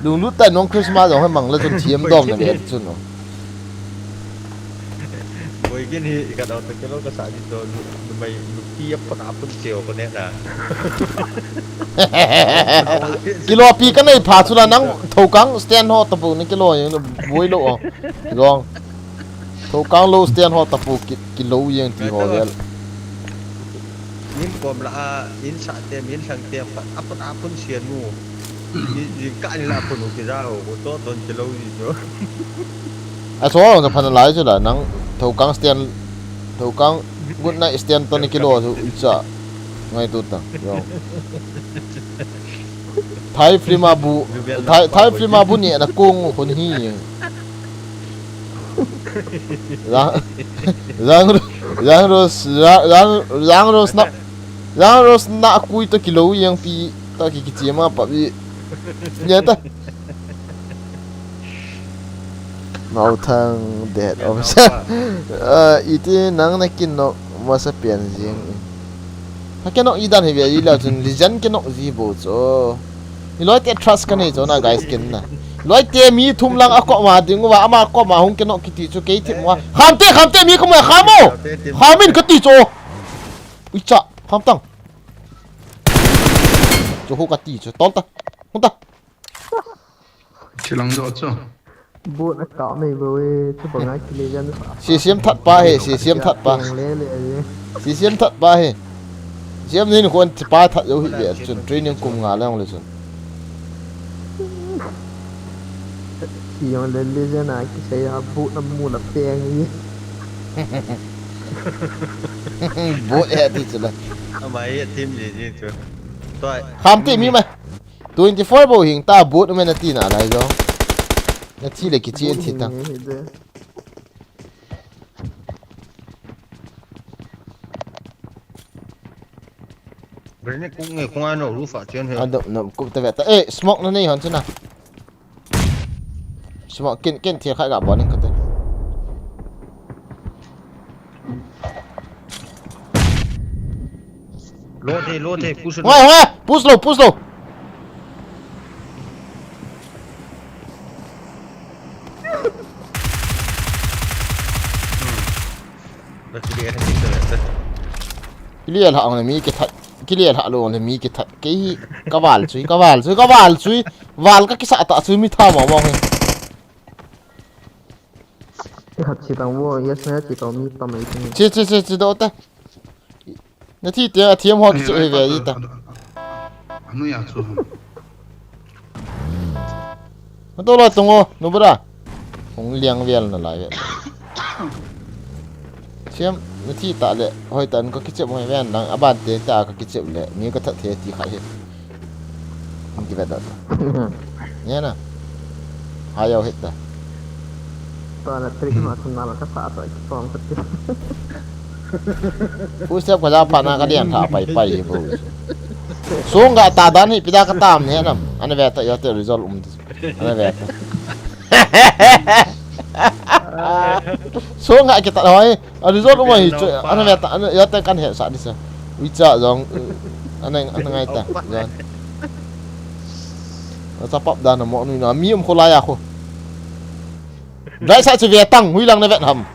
Lunglut ta nong Christmas jong hoi mang le chun thiam dom na ve chun no. Boi gen hi ka dau ta ke lo ka sa di to lu mai lu pi a pa ka pun cheo ko ne na. Kilo pi ka nei pha chu la nang thokang stand ho ta bu ni kilo boi lo o. Long. Thokang lo stand ho tapu ki, kilo jeng ti ho vel. Min kom la a, in sa te, min sang te, pat, apun, apun sia nu. Ni, ni ka ni la apun u ki ra o, ko to ton kilo ni jo. A so, na phan lai chu la, nang thokang stand, thokang good night stand to ni kilo chu, i cha. Ngai tu ta, yo. Thai film a bu, Thai, Thai film a bu ni na kung hun hi. Rang, rang, rang ros, rang, rang, rang ros na, rang ros na kui to kilo jeng pi to ki kichi ma pa bi. Nia ta. Mau thang det om sa. Eh, iti nang na kin nok masa pian jeng. Ha kin nok i dan hi ve i la chun lijan kin nok ji bo cho. Hiloi te trust ka nei chu na guys kin na. Loi te mi thum lang a koma ding uva ama koma hung keno kiti chu kei thim uva. Kham te, kham te mi ka mu kham o. Kham in kati chu. Ui cha, kham tang. Chu hu kati chu. Tol ta. Hung ta. Chilang jo chu. Bot a kap mai bo e, chu banga kile jan sa. Si siam that pa he, si siam that pa. Kong le le e. Si siam that pa he. Siam ni kon pa that jo hi ve chun training kum nga le ong le chun. Si yong le le jan a kisei a bot a mu la peng ni. Bot e ti chu la. Amai e team ni ni chu. Toi. Kham ti mi mai. Twenty four bou hing ta bot um e na tina lai jo. Na thi le kichi en thi ta. Grenade kung nge kung ano roof a chen he. Ado no kup ta ve ta. Eh, smoke na nei hon chuna. Smoke kin kin thi khai ga bol in kate. Lo the, lo the, push lo. Hoi, hoi, push lo, push lo. Hmm. Ba clear ha, clear ha. Clear ha, ang mi ke that. Clear ha lo, ang mi ke that. Ke hi, ka val chui, ka val chui, ka val chui. Val ka kisa ta chui mi tha ma ma he. Khat chi tang vo, yes na chi tang mi tam mai ti. Chi, chi, chi, chi do ta. Na thi te a thiam ho ki chu ve ji ta. Anu ya chu. Ma to la tung o, nu bra. Hung liang vel na lai ve. Thiam, na thi ta le, hoi tan ka kichep hoi ven dang, aban te ta ka kichep le, mi ka that the ti khai he. Hung ti ve da. Nia na. Hai au het ta. Tua la trick ma sum na la ka sa sa ki pom sa ti. Pu step ka ja pa na ka lian tha pai pai hi bo. Sung ga ta dan hi pi da ka tam ne nam. Ana ve ta yo te result um ti. Ana ve ta. Sung ga ki ta hoi. A result um hi chu. Ana ve ta. Ana yo te kan he sa di sa. Ui cha jong. Ana ana ngai ta. Jong. Sa pap dan mo nu na mi um kho la ya kho. Dai sa chu ve tang hui lang na vet ham.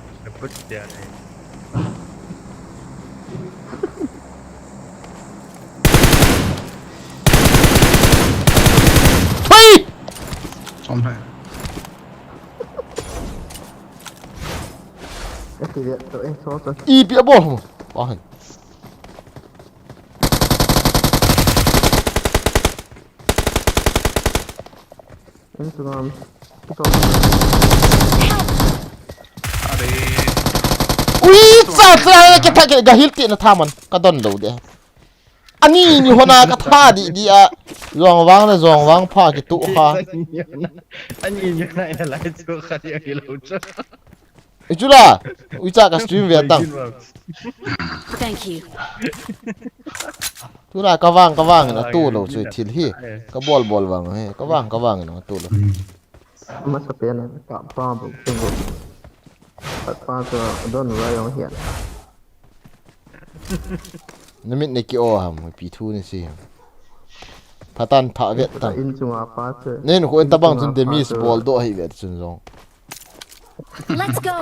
Thui! Som hai. Ka ti ve to e so so. I pi a bol mo. Pa han. Ui, cha cha, ka tha ke ga hil ti na tha man, ka don lo de. Ani ni hona ka tha di di a. Jong vang le jong vang pha ki tu kha. Ani ni na ina lai chu kha di a ki lo chu. I chu la. Ui cha ka stream ve tang. Thank you. Tu la ka vang ka vang na tu lo chu thil hi. Ka bol bol vang he. Ka vang ka vang na tu lo. Masa pen ka pa bu tu bu. Pat pa chu don la jong hian. Na mit ne ki o ham, pi thu ni si ham. Phatan pha vet tang. In chunga pa chu. Nen khu en tabang chun demis bol do hi vet chun jong. Let's go.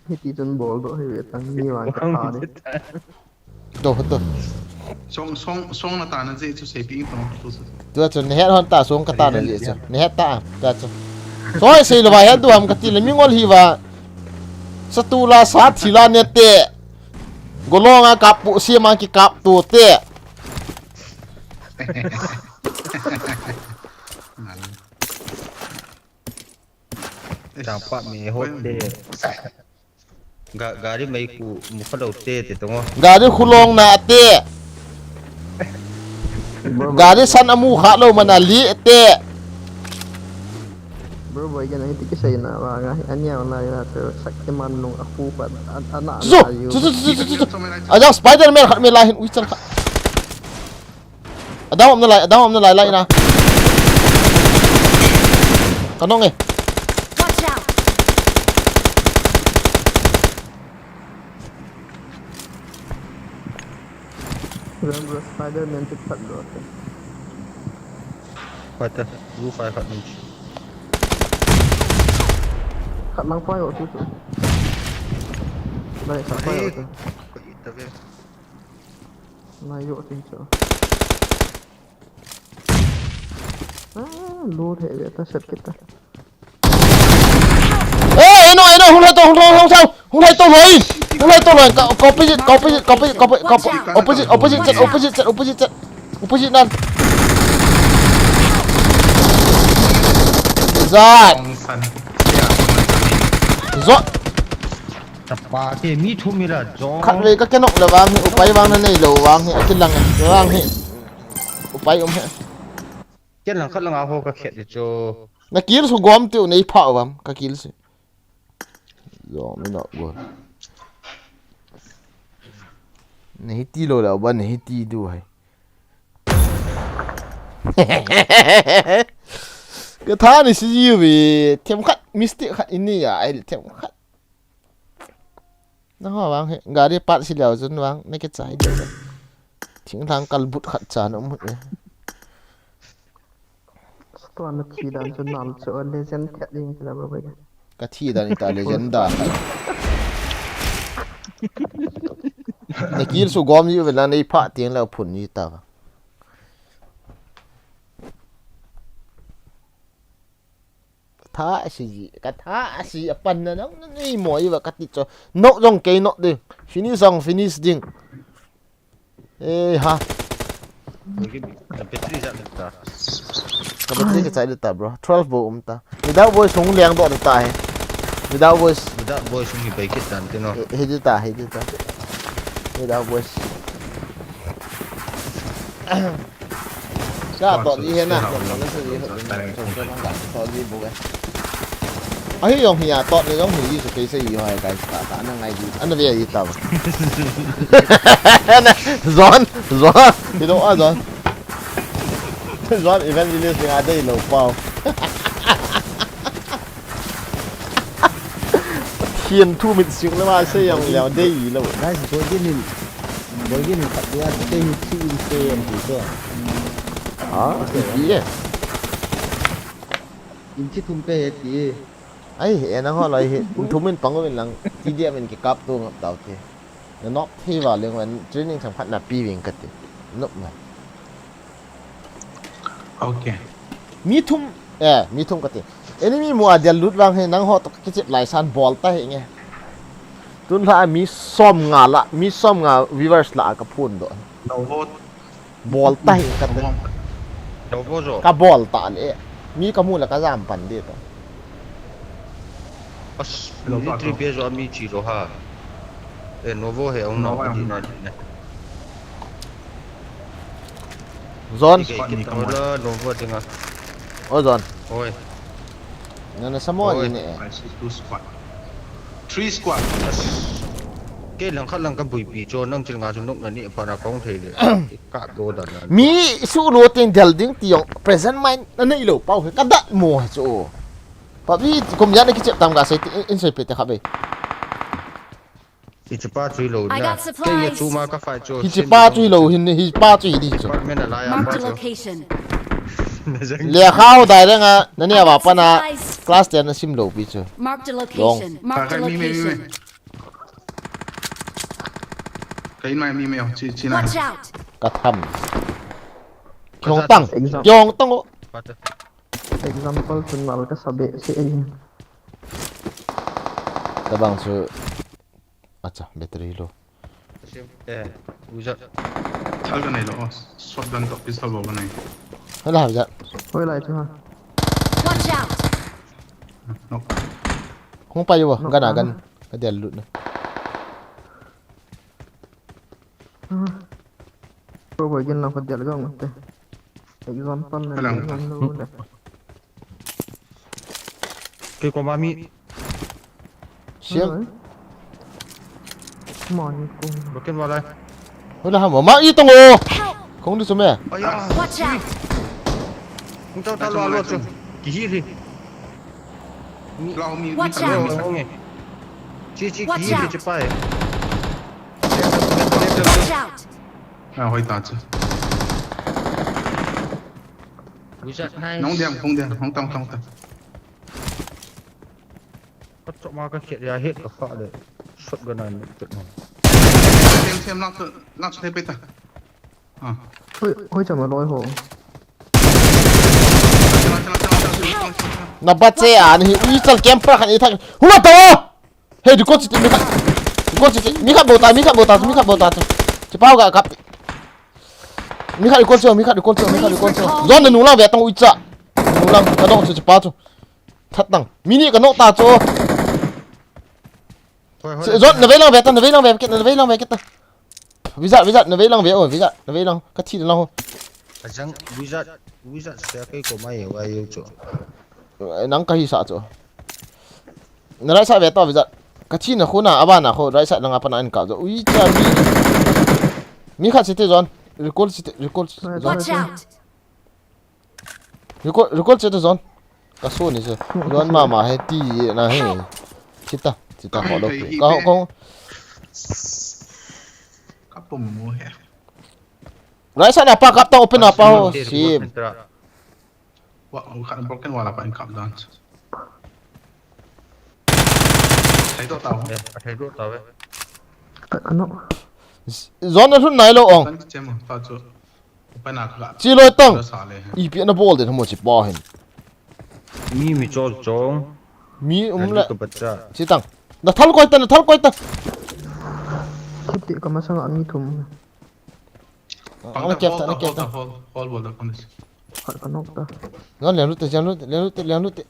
Hiti chun bol do hi vet tang ni wang ka pha ni. To to. Song song song na ta na je chu sei pi to to. Tua chun ne het hon ta song ka ta na je chu. Ne het ta ta chu. Soi sei lo ba het du ham ka ti le mi ngol hi ba. Sa tu la sa thi la ne te. Golong a kap pu siam a ki kap tu te. Chang pa mi ho te. Ga, gari mai ku mu kha lo te te tongo. Gari khulong na te. Gari san amu kha lo mana li te. Bro boy, kena hiti kisei na ba nga, ania na ya te Shaktiman nung aku pa, ana. Zo, zo, zo, zo, zo, zo, zo. Ajang Spider-Man khat me la hin ui chan kha. Adang om na lai, adang om na lai lai na. Ka nong e. Watch out! Remember Spider-Man to cut bro. Khat ta, blue fire khat min. Khat mang fire tu tu. Lai sa fire tu. Ko ita ve. Lai yo tin cho. Ah, load hai ve ta set kita. Eh, eno, eno, hung lai to, hung lai, hung lai to, hung lai to loi. Hung lai to loi, ka, ka opposite, ka opposite, ka opposite, ka opposite, ka opposite, opposite, opposite, opposite, opposite, opposite nan. Zat. Zot. Tapa ke mi thum mi la jo. Khat vei ka kenok le vang hi, upai vang na nei lo vang hi, akilang vang hi. Upai um hi. Ken lang khat lang a ho ka khet di chu. Na kill su gom tiu nei pha vam, ka kill su. Zo mi no go. Nei ti lo la ba nei ti du hai. Ka tha ni si ji ve, them khat mistake khat in ni ya, ai them khat. Na ho vang hi, gari pat si leo chun vang, na ke chai de. Thingthang kalbut khat cha na um hut e. Tua na thi dan chu nam chu legend thiat ding chu la ba ba. Ka thi dan ita legend da. Na kill su gom ji ve la nei pha tiang la phun ji ta ba. Ka tha a si ji, ka tha a si a pan na nang na nei mo i va ka ti cho. Nok jong kei nok ding. Finish jong finish ding. Eh ha. Ka battery ja ta. Ka battery ka chai ta bro. Twelve bo um ta. Without voice hung liang do ta he. Without voice. Without voice hung hi bai kit tan ti no. He di ta, he di ta. Without voice. Ka to di he na, to na se di ho, to di bu ga. Ahi yong hi ya, to ne yong hi ji su ke se yi ho guys, ta ta na ngai di. Ana ve yi ta ba. Zon, zon. Hi do a zon. Zon evangelist nga dei lo pau. Pathian thu mit sing le ma se yong leo dei lo. Guys, boy gin in, boy gin in khat dia te hi thi in se em ti to. Ah, ti ye. In thi thum pe he ti. Ai, he na ho lai he. Thum in pang in lang. Ti dia men ki kap to ngap tau te. Na nok thi va leng wen training tham khat na pi ving ka ti. Nop mai. Okay. Mi thum, eh, mi thum ka ti. Enemy mu a dia lut vang he nang ho to ka kichep lai san bol ta he nge. Tun la mi som nga la, mi som nga viewers la ka phun do. No vote. Bol ta he ka ti. Novo jo. Ka bol ta le. Mi ka mu le ka jam pan de to. As, Novo ni to. Tri pe jo mi chi lo ha. E Novo he ong na Novo di na di na. Zon. Ike, ike, Novo dinga. O Zon. Oi. Na na samo ni ne. I see two squad. Three squad. As. Ke lang khat lang ka buipi cho nang chil nga chu nok na ni pa na kong thei le. Ka do da na. Mi su lo tin del ding ti jong present mind na nei lo pau he ka dat mo he chu. Pa bi kum ya na ki chep tam ga sei in sei pe te kha be. Hiche pa chu hi lo na. I got supplies. Kei chu ma ka fight chu. Hiche pa chu hi lo hin, hiche pa chu hi di chu. Department a lai a pa chu. Marked a location. Na jang. Le khau dai le nga, na ne wa pa na. Supplies. Class ten na sim lo pi chu. Marked a location. Wrong. Marked a location. Ka in mai mi me, chi, chi na. Watch out. Ka tham. Kiong tang. Exam. Kiong tang o. Example chun mal ka sabe si ei. Tabang chu. Acha, battery low. Eh, uja. Thal ka nei lo, oh, shotgun to pistol bol ka nei. Hala, uja. Hoi lai chu ha. Watch out! No. Hung pa yo, no, gan a, no. Gan. Ka del lut na. Ah. Pro boy gin lang ka del gang te. Example na. Alang. Example na. Kei koma mi. Siang. Mani ko. Broken wala. Hola ha mo. Ma i tong o. Kong du sume. Aya. Watch out. Kong tau ta lo lo chu. Ki hi hi. Lao mi, mi. Watch out. Chi, chi, ki hi hi chi pai. Watch out. Ah, hoi ta chu. Wizard, nice. Nong diang, nong diang, nong tang, tang, tang. Ka choma ka khet ya het ka kha le. Shotgun a ni tut mo. Sem, sem, nak, nak, nak, pe ta. Ah. Hoi, hoi chama loi ho. Na ba che a ni, ui chal camp pra khan i thak. Hula to! Hey, recall chiti, mi khat. Recall chiti, mi khat bou ta, mi khat bou ta, mi khat bou ta. Chi pau ga kap. Mi khat recall cho, mi khat recall cho, mi khat recall cho. Zon na nung lang ve tang ui cha. Nung lang, ka dong chu chi pa chu. That tang. Mi ni ka nok ta chu. Hoi, hoi. Zon na ve lang ve ta, na ve lang ve kit, na ve lang ve kit ta. Wizard, Wizard, na ve lang ve o, Wizard, na ve lang. Ka thi lang ho. Ajang, Wizard, Wizard sia kei koma ye wa ye chu. Eh, nang ka hi sa chu. Na right side ve to, Wizard. Ka thi na khu na, aba na khu, right side na nga pa na in ka zo. Ui, cha mi. Mi khat chiti zon. Recall chiti, recall zon. Watch out! Recall, recall chiti zon. Ka su ni se. Zon mama he ti na he. Chita, chita ko lo. Ka ko. Ka pum mo he. Right side na pa kap ta open na pa ho. Si. Wa, khat broken wala pa in kap dan. Thei to tao. Eh, thei to tao eh. Ka, ka no. Zon na lhun nai lo ong. Tan chem ta chu. Pa na kha. Chi loi tang. Sa le. Ipi na bol den mo chi pa hin. Mi mi chol chong. Mi um le. Ka bacha. Chi tang. Na thal koi ta, na thal koi ta. Thip ti ka masang a mi thum. Ana kep ta, ana kep ta. Hol, hol, hol bol da konis. Khat ka nok ta. Zon liang lut te, liang lut te, liang lut te, liang lut te.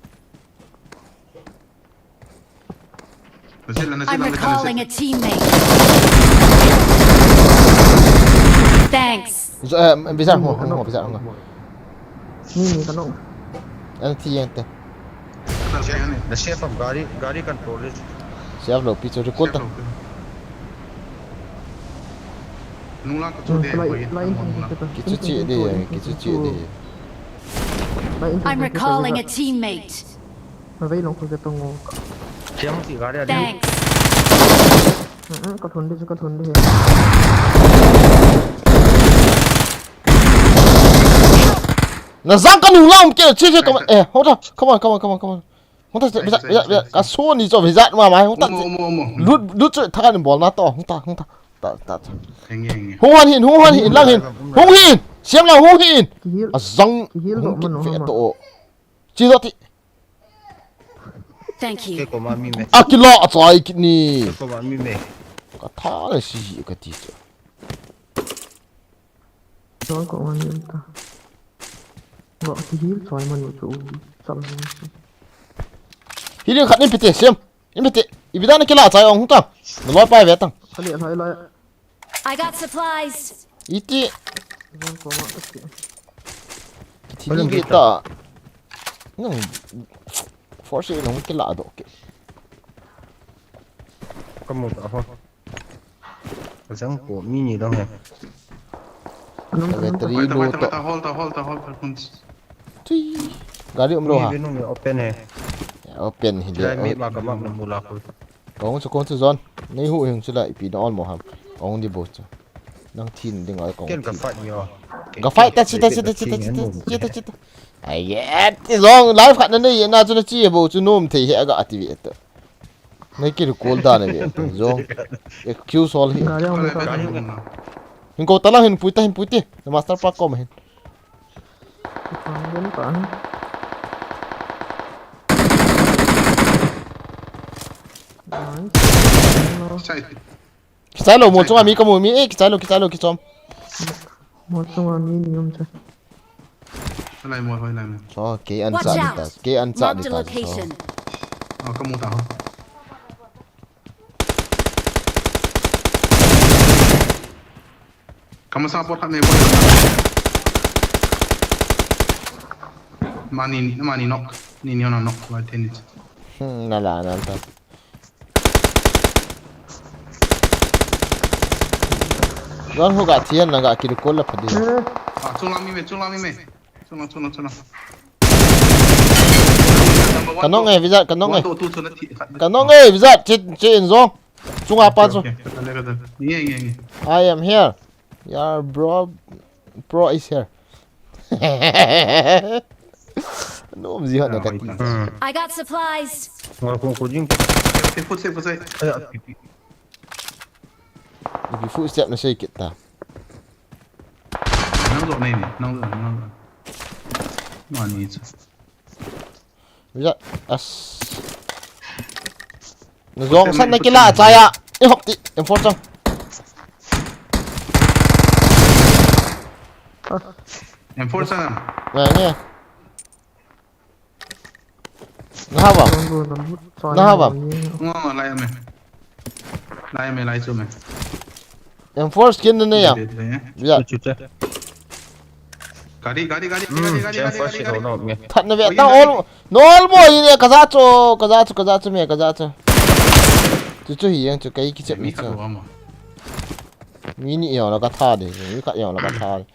Na sila, na sila, na sila. I'm recalling a teammate. Thanks. Zo, eh, bisa mo, mo, bisa mo. Ni, ni ka nok. Ana thi yang te. Na safe ham, gari, gari control le. Safe lo, pi chu recall ta. Nung lang ka chu de, lai, lai, kichu chi de, kichu chi de. I'm recalling a teammate. Mavei long khu ka tong o. Siang ti gari a. Thanks. Mm, mm, ka thun de, ka thun de. Na jang ka nung lang ke, chi, chi, come on. Eh, hold on. Come on, come on, come on, come on. Hung ta, bisa, bisa, bisa, ka su ni chu, bisa, ma, ma, hung ta. Lut, lut chu, thakan bol na to, hung ta, hung ta. Ta, ta, ta. Hung han hin, hung han hin, lang hin. Hung hin, siam lang, hung hin. A jang, hung kit ve to. Chi do ti. Thank you. Ke koma mi me. A kilo a chai kit ni. Ke koma mi me. Ka tha le si ka ti chu. Zon ko wan lim ta. Ba, ti hil choi man u chu, cham ni. Healing khat nei pite, Siam. Nei pite. Ipi dan a kila chai ong hung tang. Na loi pai ve tang. Kali lai lai. I got supplies. Iti. Jang ko ma, okay. Kiti ni ta. Nang force nang kila do ke. Kamu ta ho. Kajang ko mi ni dong he. Battery low to. Hold, hold, hold, hold, hold. Tui. Gari um lo ha. Ni nung open he. Open hi le. Mi ma ka ma mu la ko. Kong chu, kong chu John. Nei hu hing chu la ipi na on mo ham. Kong di bo chu. Nang thin ding ai kong. Ken ka fight ni o. Ka fight ta chi ta chi ta chi ta chi ta chi ta chi ta. Ai ye, ti John live khat na nei na chu na chi bo chu nom thei he ga ati ve to. Nei ki recall da nei ve to John. Excuse all hi. Gari ang ka. Hin ko ta lang hin pui ta hin pui ti. Na master pa kom hin. Thang den ta. Nice. Side. Kichai lo, mo chunga mi kamu mi, eh, kichai lo, kichai lo, kichom. Mo chunga mi ni um cha. Lai mo, lai mo. So, ke an Watch cha ni out. Ta, ke an cha Mark ni the ta, so. Location. Ah, kamu ta ho. Kama sa pot khat nei pot. Mani, mani nok. Ni ni ona nok, lai tennis. Hmm, na la, na ta. Ron hu ga thian na ga kil kol la phadi. Eh. Ah, chunglang mi me, chunglang mi me. Chunglang, chunglang, chunglang. Ka nong e, Vijat, ka nong e. One, two, two, chunglang thi, khat. Ka nong e, Vijat, che, che in zo. Chunga pa chu. Okay, okay. Kata le, kata le. Nge, nge, nge. I am here. Your bro, pro is here. Nom ji hot na ka ti. Hmm. I got supplies. Ngol kong ko jing. Footstep, footstep. Ai, a, pi, pi. Ipi footstep na sei kit ta. Nang zo nei ni, nang zo, nang zo. Mani chu. Vijat, as. Na jong san na kila chaya. E hop ti, M four chang. M four chang. Na, ne. Na hava. Na hava. Ngo, ngo, lai me. Lai me, lai chu me. M four skin na ne ya. Vijat. Chu, chu, chu. Gari, gari, gari, gari, gari, gari, gari, gari. That na ve ta all, no all mo in e, kaja chu, kaja chu, kaja chu me, kaja chu. Chu chu hi yang chu kai kichep mi chu. Mi ni yang la ka tha de, mi khat yang la ka tha de.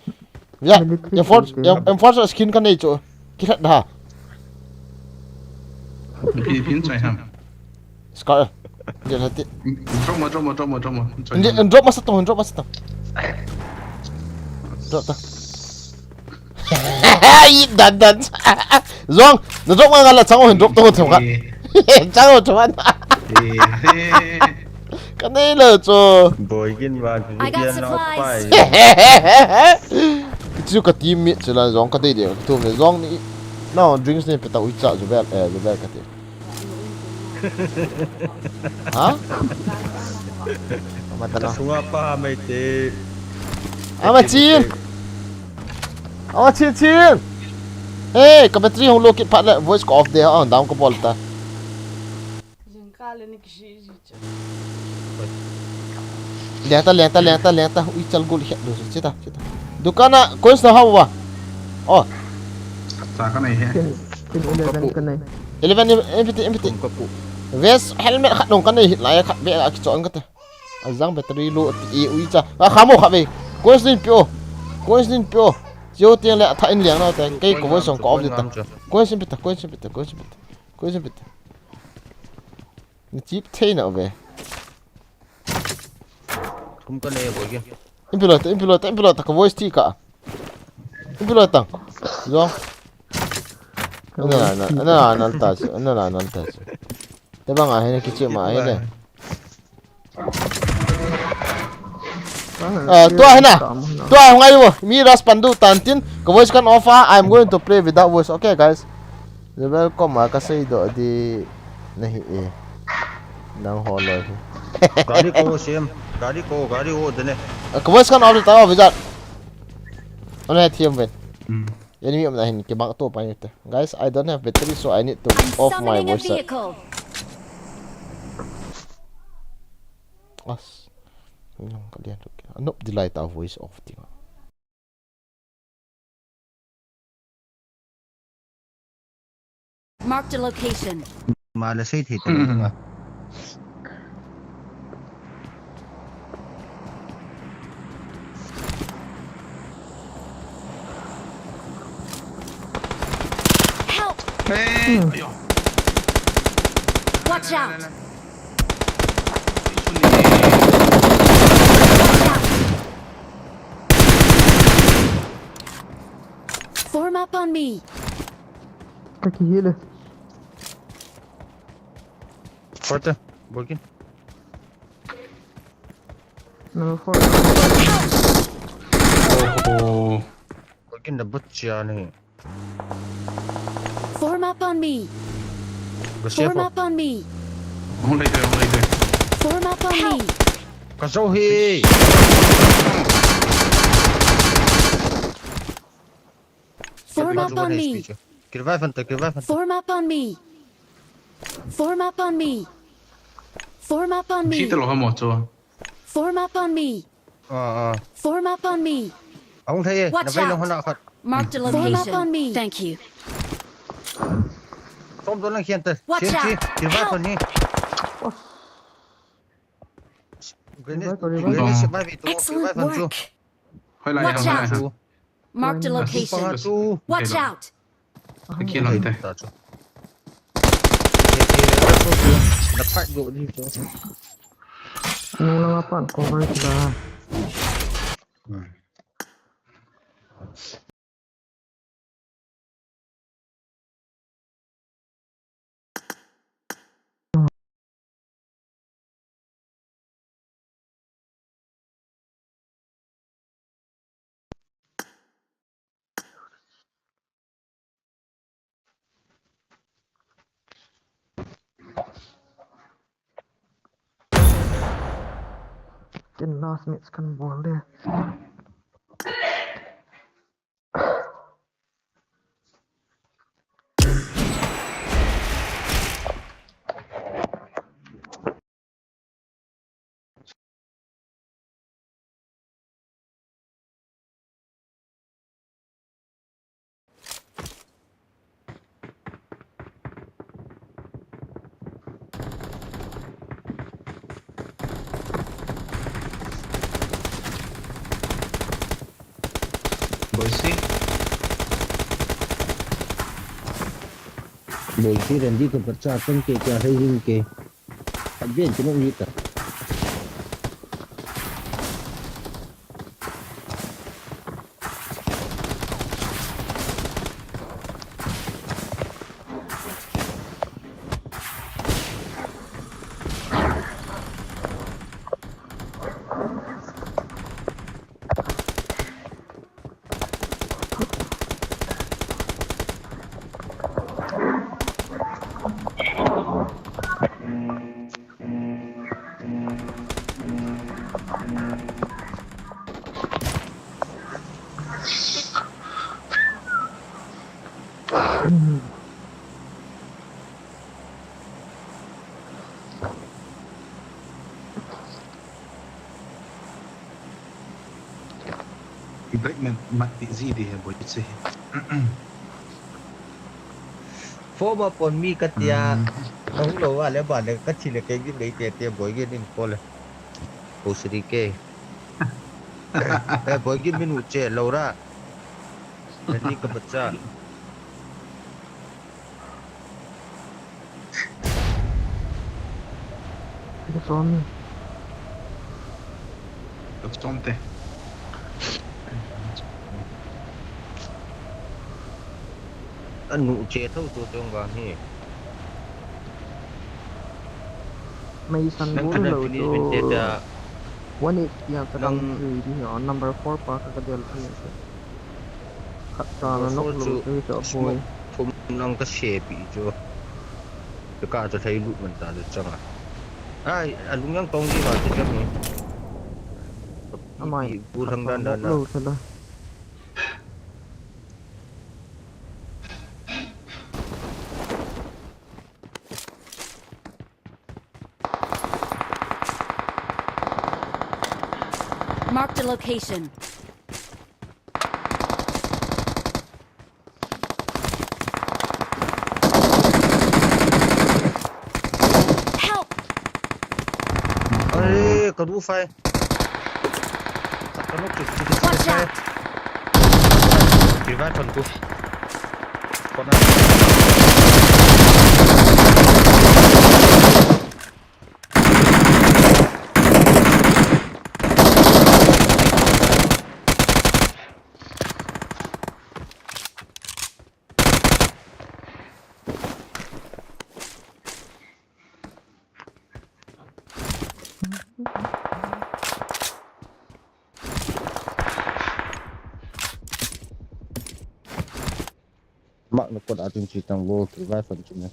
Ya, M four, M four skin ka nei chu. Kithat da. Pin, pin chai ham. Scar. Dia hati. Drop ma, drop ma, drop ma, drop ma. Chai. Dia, drop masa tong, drop masa tong. Drop ta. Ai, dan, dan. Zong, na drop nga la chang o, drop tong, drop nga. Chang o, drop nga. Ka nei lo chu. Boi kin ba, I got supplies. Chu ka teammate chu la jong ka dei dei ka thum le jong ni. No, drinks ni pe ta ui cha ju bel, eh, ju bel ka ti. Ha? Ama ta na. Sunga pa mai te. Ama chin. Ama chin chin. Hey, ka battery hung low kit phat le voice ko off de, ah, down ka bol ta. Jingkah le ni kishi ji che. Lenta, lenta, lenta, lenta. Ui, chal gol khet do, chita, chita. Dukan a, coins na hau va. Oh. Sa ka nei he. Kin, kin eleven ka nei. Eleven, M P T, M P T. Kum ka pu. Vest, helmet khat nong ka nei, hit lai khat be a kichon ka te. A jang battery low ti e ui cha. A khamo kha ve. Coins nin pio. Coins nin pio. Jio tiang le a tha in liang na te. Kei ko voi song ko off ta. Coins nin pita, coins nin pita, coins nin pita. Coins nin pita. Ni chip thei na ve. Kum ka le boi ke. Impilo ta, impilo ta, impilo ta, ka voice ti ka. Impilo ta. Zo. Ana na, ana na ta si, ana na na ta si. Te bang a he na kichi ma he le. Ah, tua hina. Tua hung ai wo. Mi ras pandu tantin. Ka voice kan off a. I'm going to play without voice. Okay, guys. You're welcome. Ah, ka sei do di nahi e. Nang ho loi hi. Gari ko sim. Gari ko, gari ko dene. Ah, ka voice kan off ta, oh, wizard. Ana thiam ven. Hmm. Enemy umna hin kibang to pa ni te. Guys, I don't have battery, so I need to I'm off my summoning a voice chat. Vehicle. As. Nang ka lian tu. Anop dilai ta voice off tinga. Marked a location. Mala sei thei ta nga. Help! Hey, ayo. Watch out! Form up on me. Aki heal. Forte, Burkin. Number four. Oh, Burkin da butcha ni. Form up on me. Form up on me. Hung lei te, hung lei te. Form up on me. Ka zo hi. Form up on me. Kir vai fan ta, kir vai fan ta. Form up on me. Form up on me. Form up on me. Thi ta lo ha mo chu. Form up on me. Ah, ah. Form up on me. Ahung thei e. Watch out. Na vai lo hona khat. Marked a location. Form up on me. Thank you. Som do lang khian ta. Watch out. Kir vai fan ni. Grenade, revive, revive. Grenade se vai vi tu. Excellent work. Hoi lai, watch out. Marked a location. Watch out. Ka kill hon te. Nung lang apan cover kita. Tin last match kan bol de. Boise. Boise, rendi ka pacha kan ke kya hai jing ke. Abin kino yita. Black man mat ti ji di he boi che. Form up on me ka tia. Hmm. Nahung lou a le ba le ka thi le ke gi le te te boi ge nin ko le. Ko sri ke. Eh, boi ge min u che lo ra. Ni ka pacha. Ka som. Ka som te. Anu che tho to tong ga hi. Mai san nang bol lo finish to. Min te ta. One H P ang ka nang dang three di ho, number four pa ka ka del ani. Khat ta na nok lu chu te ta boy. Smoke thum lang ka se pi chu. Ka ka ta thei lut man ta chu chang a. Ai, a lung yang tong ji ma chu chang ni. Amai. Bu thang dan dan na. Lu thela. Marked a location. Help! Ai, ka du fai. Ka nu ki, ki, ki, Watch out! Ki va thon ku. Kona. Mak na kot atin chi tang lo ki vai fan chi ne.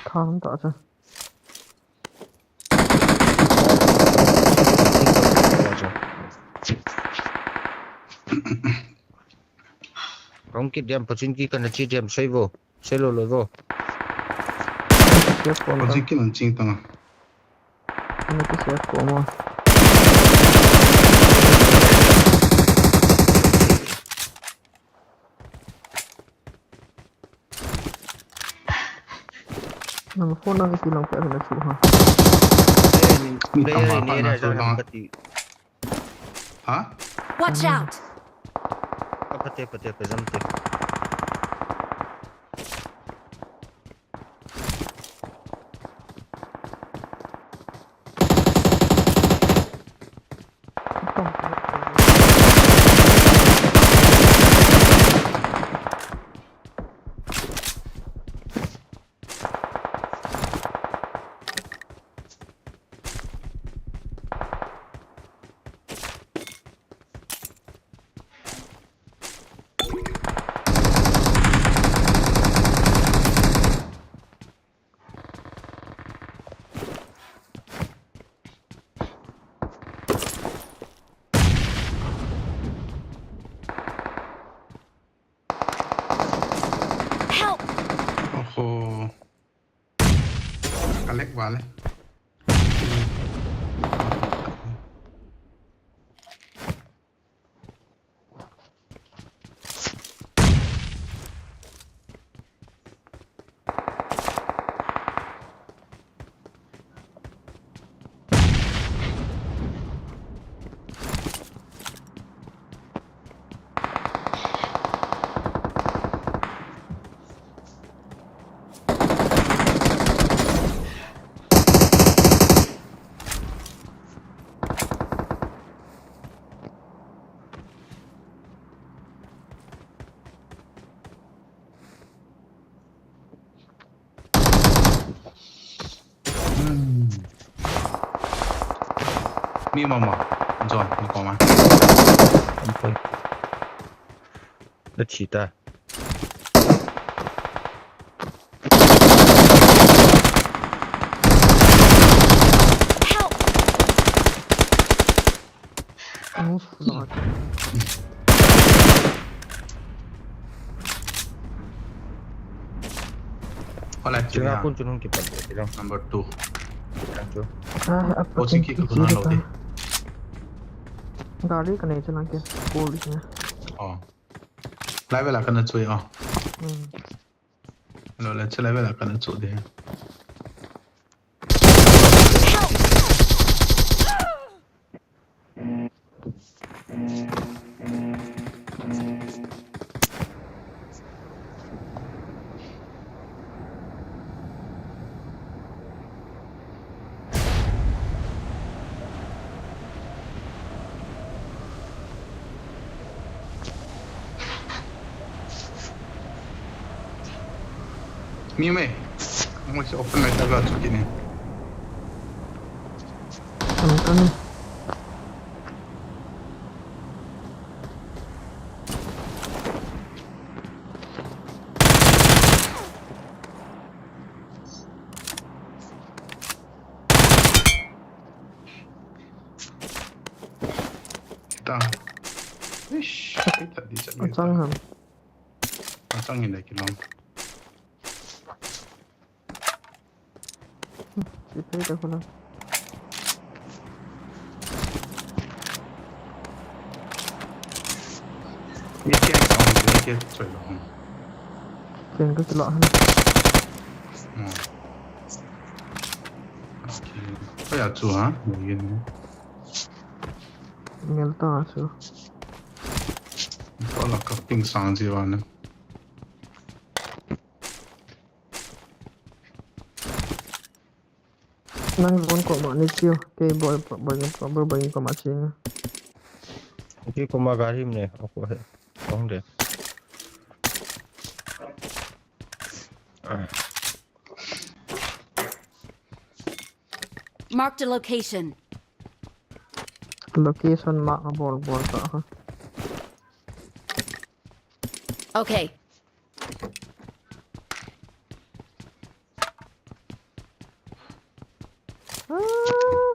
Thang ta cha. Kong ki diam pachin ki kana chi diam sai vo. Sai lo lo vo. Siap ko. Pachin ki nan ching tanga. Ana ki siap ko mo. Nang phone nang isi lang pe na chu ha. Ni player tama ni pa na ra chu jang tama. Kati. Ha? Watch out! Pate, pate, pate, jam te. Help! Oho. Kalek wale. Hmm. Mi mama. John, mi koma. Ampoi. Na thi ta. Help! Oh, Lord. Wala, chunga chunga. Kun chunung kipan de, chunga. Number two. Chunga chu. Ah, apa. Oh, chiki kun chiki kuna lo de. Gari kana chunga ke. Police na. Oh. Lai vela kana chui, oh. Hmm. Lo le, chulai vela kana chu de. Mi me. Mo se open light la chu kini. Ang kami. Ta. Ish, kita di sa. Achang ham. Achang in da kilong. Sipay ta ko lang. Ni chen sa hung, ni chen choi lo hung. Chen ka kila hung. Hmm. Okay. Koi a chu ha? Ni yin. Ngel ta chu. Ko la ka ping sang ji wa na. Nang zone koma ni chiu, kei boy, boy, boy, boy, boy koma chiu. Kei koma gari ne, ako he. Kong de. Marked a location. Location mark a bol bol ta ha. Okay. Ah.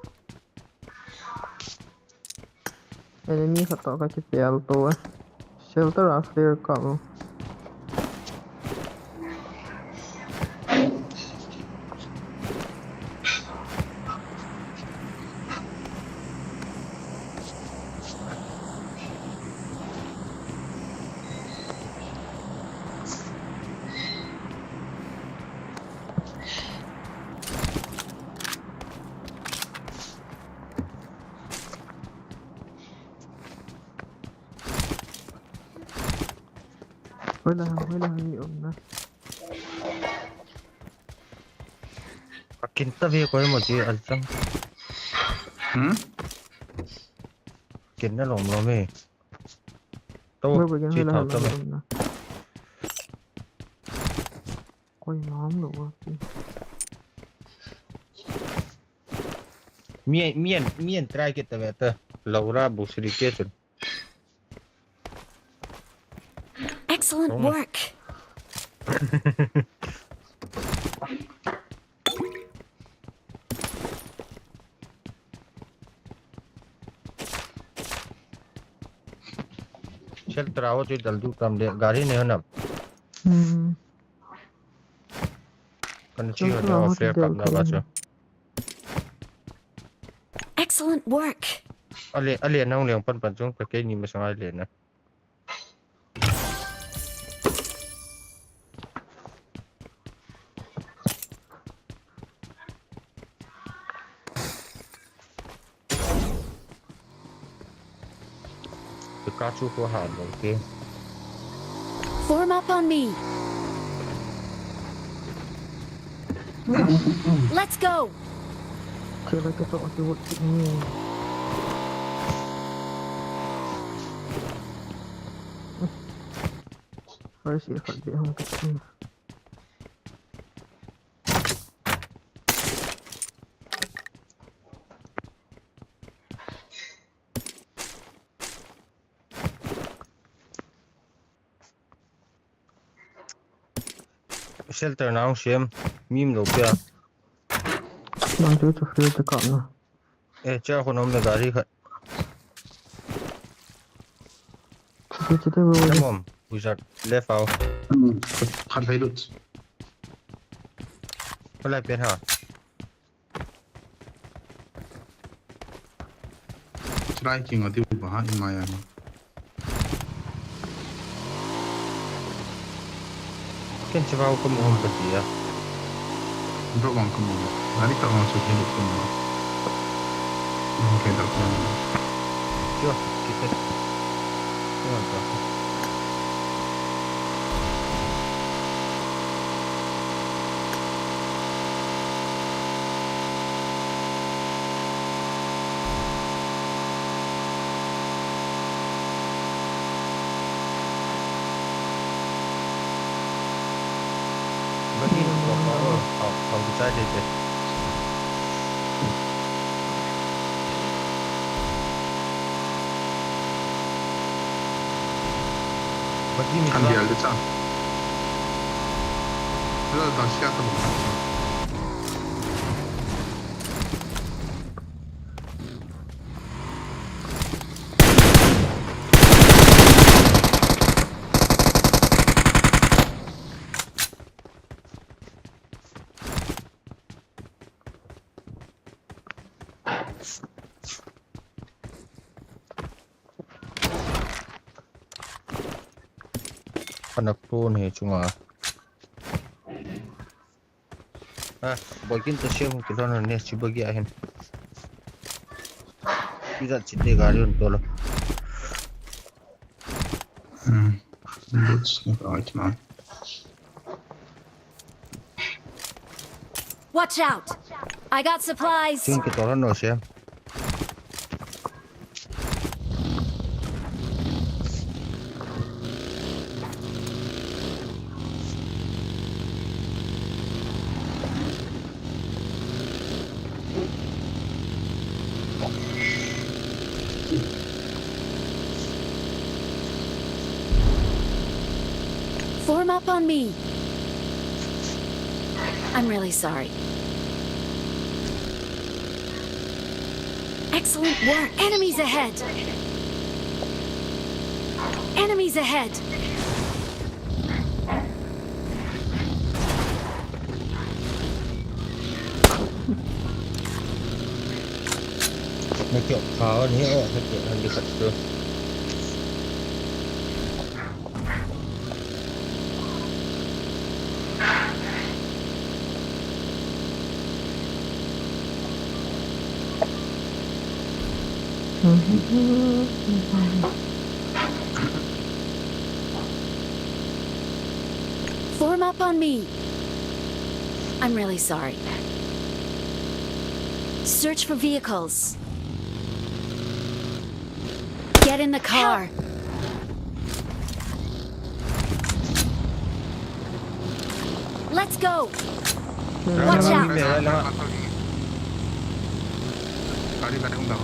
Enemy khat toh ka kipel to e. Shelter a flare kap o. Hoilah, hoilah, ni umna. Akin ta ve koi mo ti al chang. Hmm? Kin na lom lom e. To, chi thau ta me. Koi mam lo wa. Mi, mi an, mi an try kit ta ve ta. Laura bu sri ke chun. Excellent work. Shelter a ho chu dal du tam le gari ne ho nam. Hmm. Kan chi ho ne ho flare kap na ba chu. Excellent work. Ale, ale nang leng pan pan chung ka kei ni masang ale na. Pikachu ko ha lo ke. Form up on me. Let's go. Kira kita waktu waktu ni. First year kat dia hang kita ni. Shelter nang sem, mim lo pia. Nang chu chu field te kap na. Eh, cha ko nom le gari khat. Chute, chute, bro. Come on, wizard, left out. Hmm, khat hai lut. Ko lai pen ha. Try king ati u ba ha in my eye. Ken chevau ka mu hom ka tia. Drop vang ka mu. Gari ta vang chu ken ka mu. Okay, da ka mu. Yo, kita. Yo, da. Bagi ni ko pa ko, kau, kau tu cai deh deh. Bagi ni kan dia le cha. Hello, dah siap tu. Khanak tu ni chunga. Ah, boikin to siam kilhon ne chi bagi ahin. Kija chite gari un tolo. Hmm. Looks like right, man. Watch out! I got supplies. Chung kitol han no siam. Form up on me. I'm really sorry. Excellent work. Enemies ahead. Enemies ahead. Na kiok kha ni, oh, na kiok han di khat tu. Form up on me. I'm really sorry. Search for vehicles. Get in the car. Let's go. Watch out. Gari, gari, hung dao.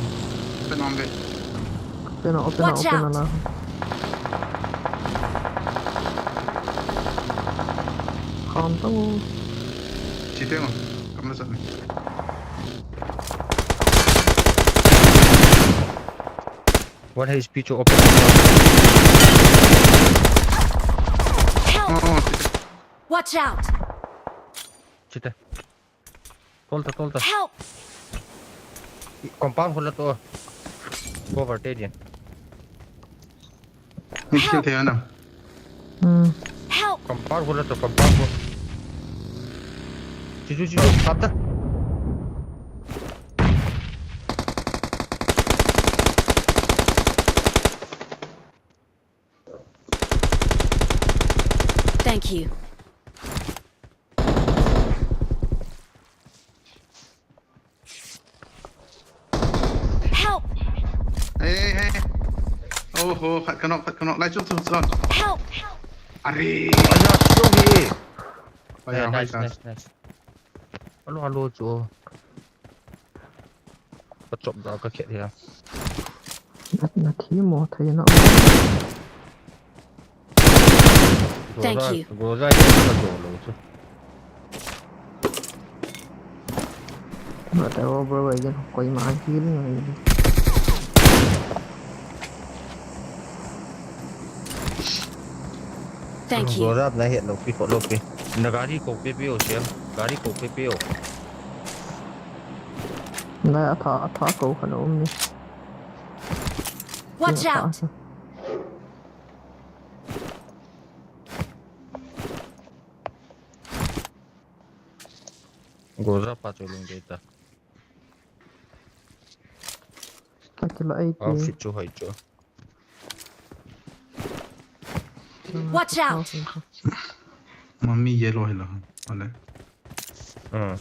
Open, open, open, open. Watch out. Kham tang o. Chi teng o. Kamla sat ni. One H P chu open. Help! Oh, oh, chi teng. Watch out! Chi teng. Tol ta, tol ta. Help! Compound hula to. Cover te din. Ni kill thei ana. Hmm. Help! Compound hula to, compound hula. Chu, chu, chu, chu, sap ta. Thank you. Help! Hey, hey, hey. Oh, oh, khat ka knock, khat ka knock. Lai, chun, chun, chun. Help! Are. Aya, siyong hi. Aya, eh, nice, nice, nice. Alo, alo, chu. Ka chop da ka khet hia. Na, na thi mo thei na. Thank you. Go zai, go zai, ka go lo chu. Na ta over wa jen koi ma heal ngai. Thank you. Go zap na het lo pi ko lo pi. Na gari ko pe pe o siam. Gari ko pe pe o. Na, a tha, a tha ko kha lo um ni. Watch out! Goza pa chu lung dei ta. Ka kila ai ti. Outfit chu hoi chu. Watch out! Mami yellow hi la. Ale. Hmm.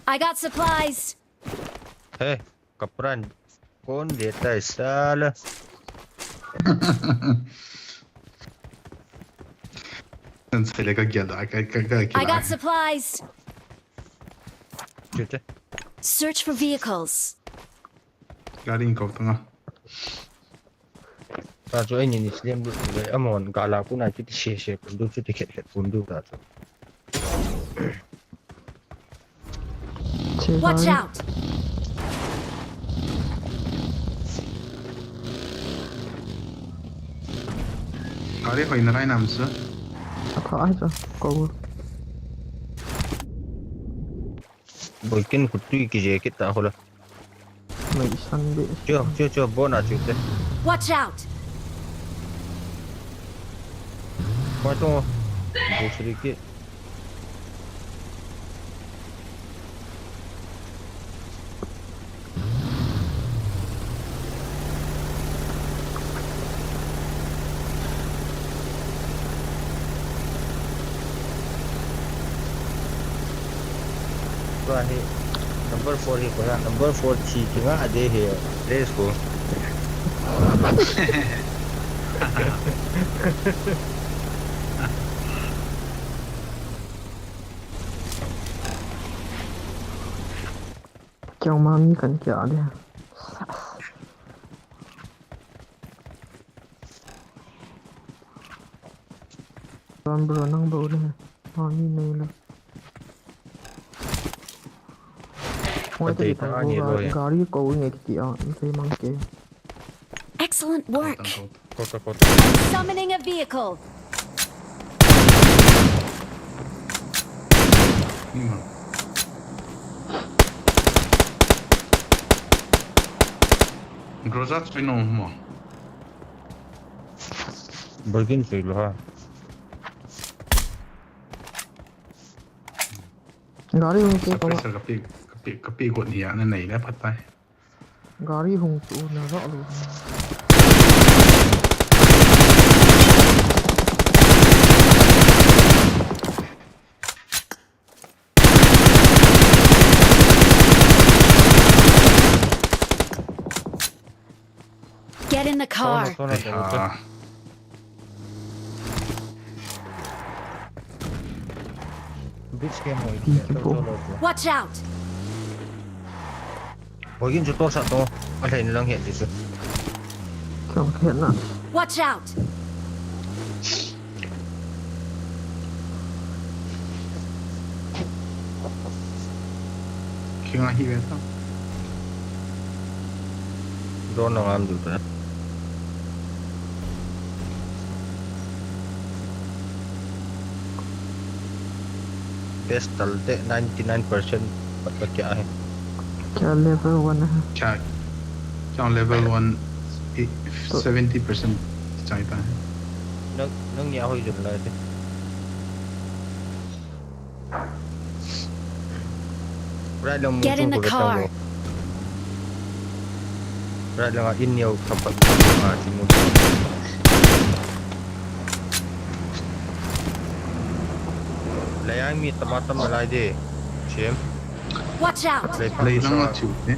I got supplies. Hey, kapran. Kon deta sala. Nan sele ka gel da, ka, ka, ka, I got supplies. Chute. Search for vehicles. Gari in kau tanga. Ta chu ai ni ni slem du le amon gala kuna chu ti se se kun du chu ti khet khet kun du ta chu. Watch out! Gari hoi na rai nam sa. Atha ai sa ko. Boikin khutui kije kit ta hola. Mai san be. Chu, chu, chu, bona chu te. Watch out! Koi to. Bosri ke. Tua hi number four hi koi a, number four thi kinga a de hi. Let's go. Chong ma mi kan kia de. Ram bro nang bro le. Ha mi nei le. Hoi te ta ni loi. Gari ko nge ti a, ni sei mang ke. Excellent work. Kota, kota. Summoning a vehicle. Ni ma. Groza chui no mo. Bergin chui lo ha. Gari hung ke ko. Pressure kapi, kapi, kapi got ni ya na nei le phat tai. Gari hung chu na ro lo. Get in the car. Tona, tona, tona. Bridge ke mo. Watch out! Boi gin chu to sa to. A hlei ni lang he ti chu. Kong khe na. Watch out! Khinga hi ve ta. Drone na ngam du ta. Best tal te ninety nine percent pat pat kya hai? Kya level one hai? Kya, kya level one, eh, seventy percent chai ta hai. Nang, nang ya hoi jun lai te. Right lang. Get in the car. Right lang a in neo khapat a chi mu. Lei ai mi tama tam lai de. Chem. Watch out. Lei pha. Lei lang a chu ne.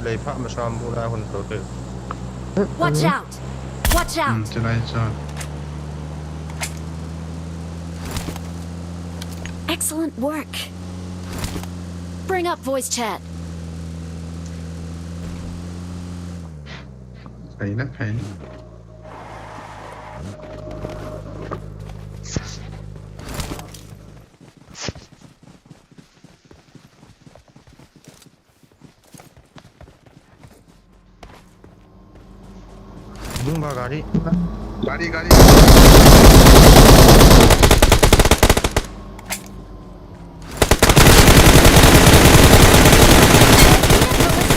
Lei pha ma sam bu la hun to te. Watch out. Watch out. Hmm, chalai cha. Excellent work. Bring up voice chat. Khai na, khai na. Bung ba gari. Gari, gari.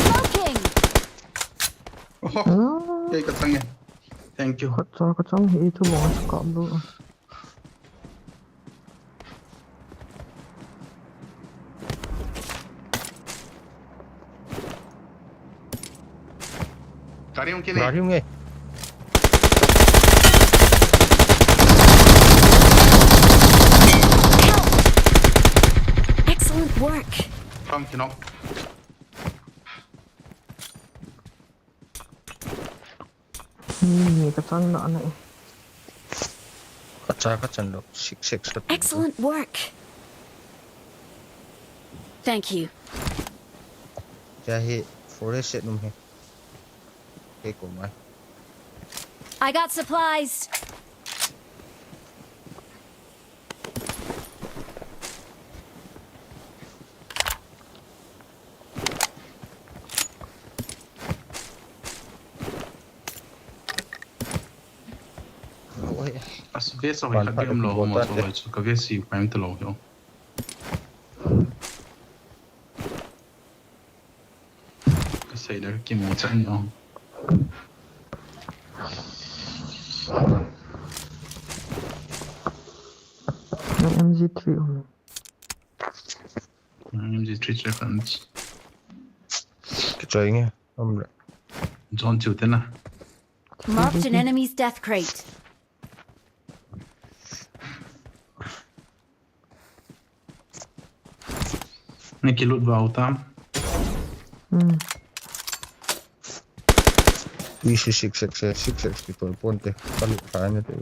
Smoking. Oh, oh. Kei ka chang e. Thank you. Ka chang, ka chang hi thu mo ka lu. Gari hung kine. Gari hung e. Excellent work. Kam kino. Ni, ni ka chang na na e. Ka cha ka chan lo, six six ka. Excellent work. Thank you. Kya hi forest set num hi. Ke ko mai. I got supplies. As vest a hoi khat beh um lou, mo so chu ka vest si pai um ta lou hi. Ka sei le ka kimu chan o. M G three um. M G three check and. Kichoi nge, um le. John Chu tena. Marked an enemy's death crate. Ni kilut vau tam. Hmm. Isi six six six six six people ponte. Kalut kha ne te.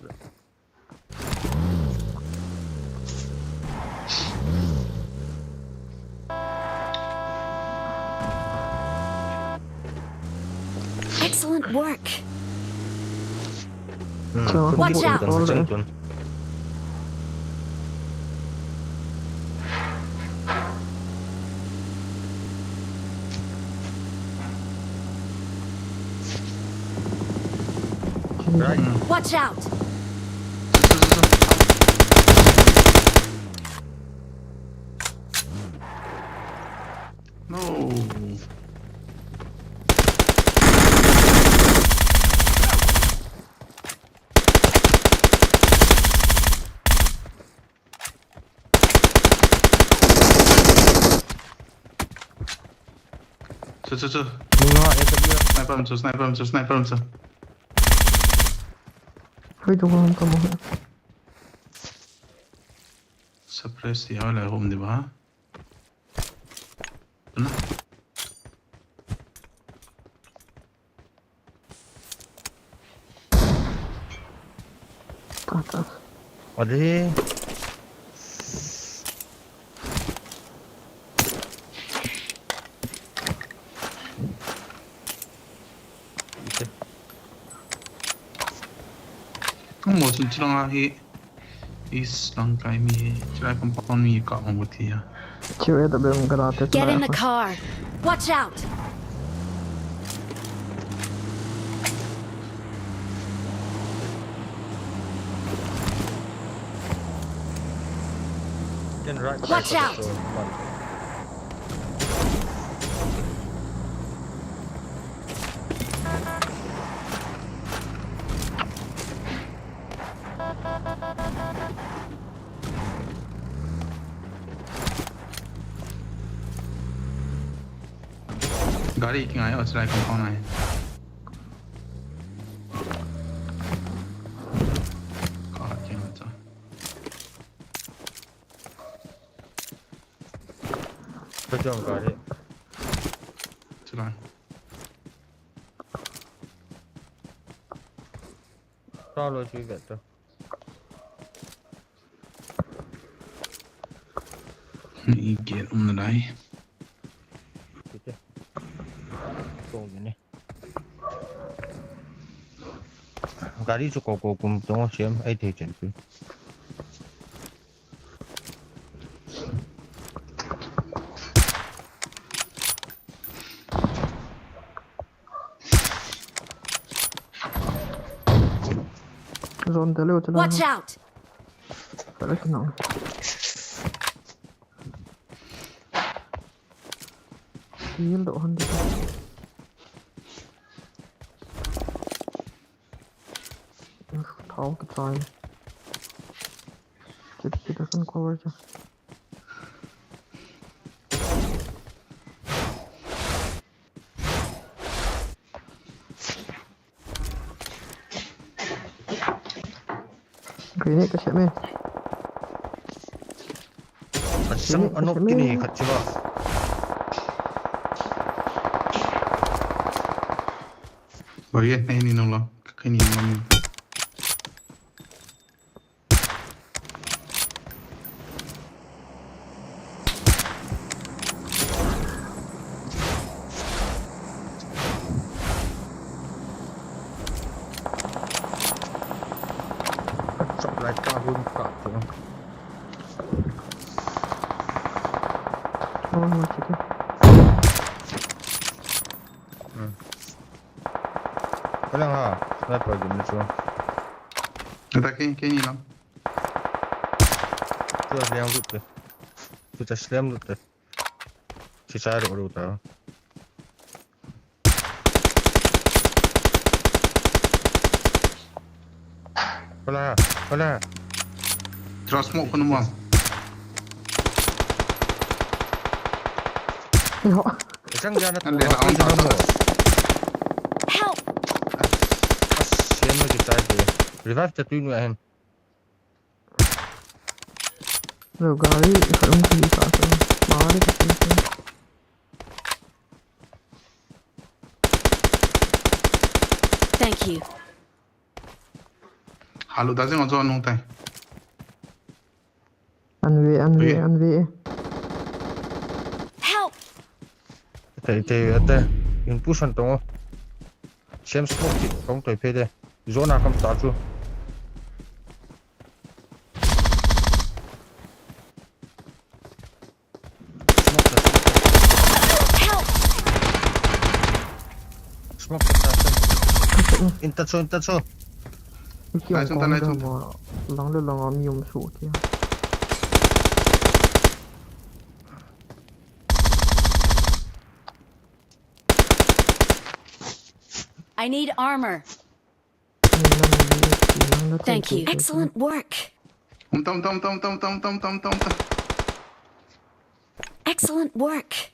Excellent work. Hmm. Watch out. Right. Watch out. No. Chu, chu, chu. Nunga A W. Sniper chu, sniper chu, sniper chu. Hoi to ko ko mo. Suppress ya la home de ba. Na. Ade. Mo chun chulanga hi. Is lang kai mi, chulai compound mi ka hong uthi ya. Chu A W M garage. Get in the car. Watch out. Then right side. Watch out. Gari kingai, oh, chulai compound ai. Ka kingai cha. Ka jong gari. Chulai. Ka lo chui vet to. Ni gate um na dai. Kiti. Kong ni. Gari chu ko ko kum tong siam ai thei chen pi. Zone te leo te leo. Watch out! Pare kina. Heal doh hon ding. Thao kichai. Chit chit a kan cover cha. Grenade ka sem e. Achang anok kini khat chiva. Bagi, eh, ni nong lo. Kini nong lo. Chop lai ka hun ka tu. Oh, ma chike. Hmm. Kalang ha, sniper gum ni chu. Ata ke, ke ni lang. Chu slam lut te. Chu ta slam lut te. Chu sa ro ro ta. Hola, hola. Trust mo ko naman. Yo. Isang dyan at Ang lera mga ang pwede na mo. tata. Help! As, yan mo kita di. Revive ta tuin mo ahin. Lo gari, ikalong kili sa akin. Maaari kasi ito. Thank you. Halu da jing ajo nung tai. Anve, anve, Ui. Anve. Help! Ate, ate, ate. Yung pusan to mo. Siyam smoke ki, kong toy pede. Zona kam ta chu. Smoke ta, smoke ta. Help! Smoke ta, smoke ta. Inta cho, inta cho. Iki Lai ang chun ta, kong lai da chun ta. Ma, lang le lang a mi um su kia. I need armor. Ni lang ni, ni lang le Thank you. kai, kai, Excellent work. Um tam tam tam tam tam tam tam tam tam. Excellent work.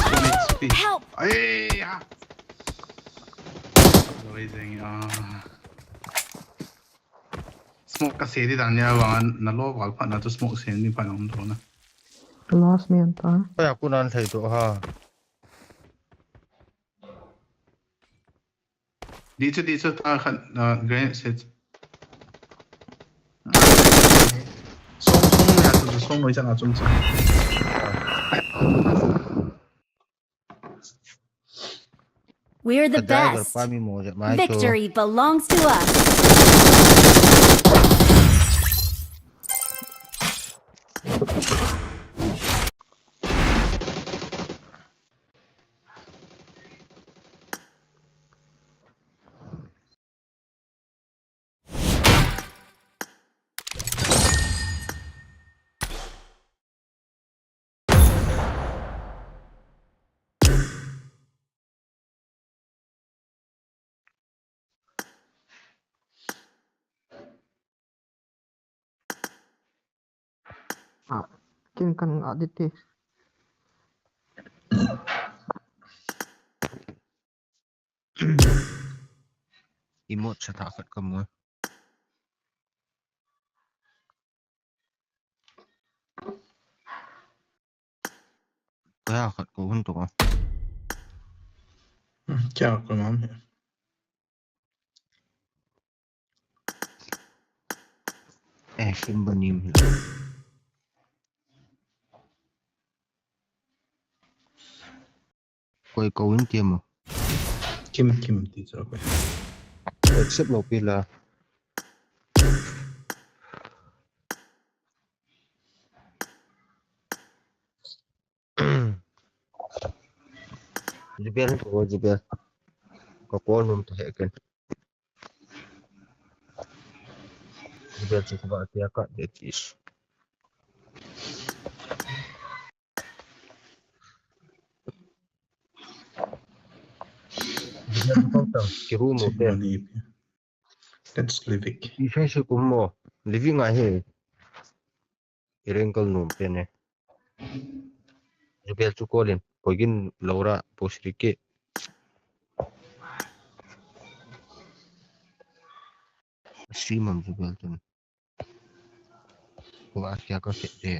One H P. Help! Ay, ha. Loi jeng ah. Smoke ka se di dan ya wa na lo wal pa na to smoke se ni pa na um do na. Last man ta. Kaya ku nan thei to ha. Di chu, di chu, ta khat, ah, grenade set. Song, song ya chu, song noi chang a chum chang. We're the Ka driver best. Pa mi mo je mai to. Victory belongs to us. Ah, kin kan nga diti. Emote sa ta khat ka mo. Kaya khat ko hun to ka. Kya ko naam hai? Eh, Simba nim hi. Koi ko in tiam mo. Kim, Kim ti sa ko. Accept lo pila. Jibel ko jibel. Ka call num ta he ken. Jibel chu ko ba tia ka de tis. Jibel ko ta ki room mo te. Let's live it. I sai se ko mo. Living a he. I reng kal num te ne. Jibel chu call in. Ko gin Laura posri ke. Stream am jibel tun. Ko a kya ka ke de.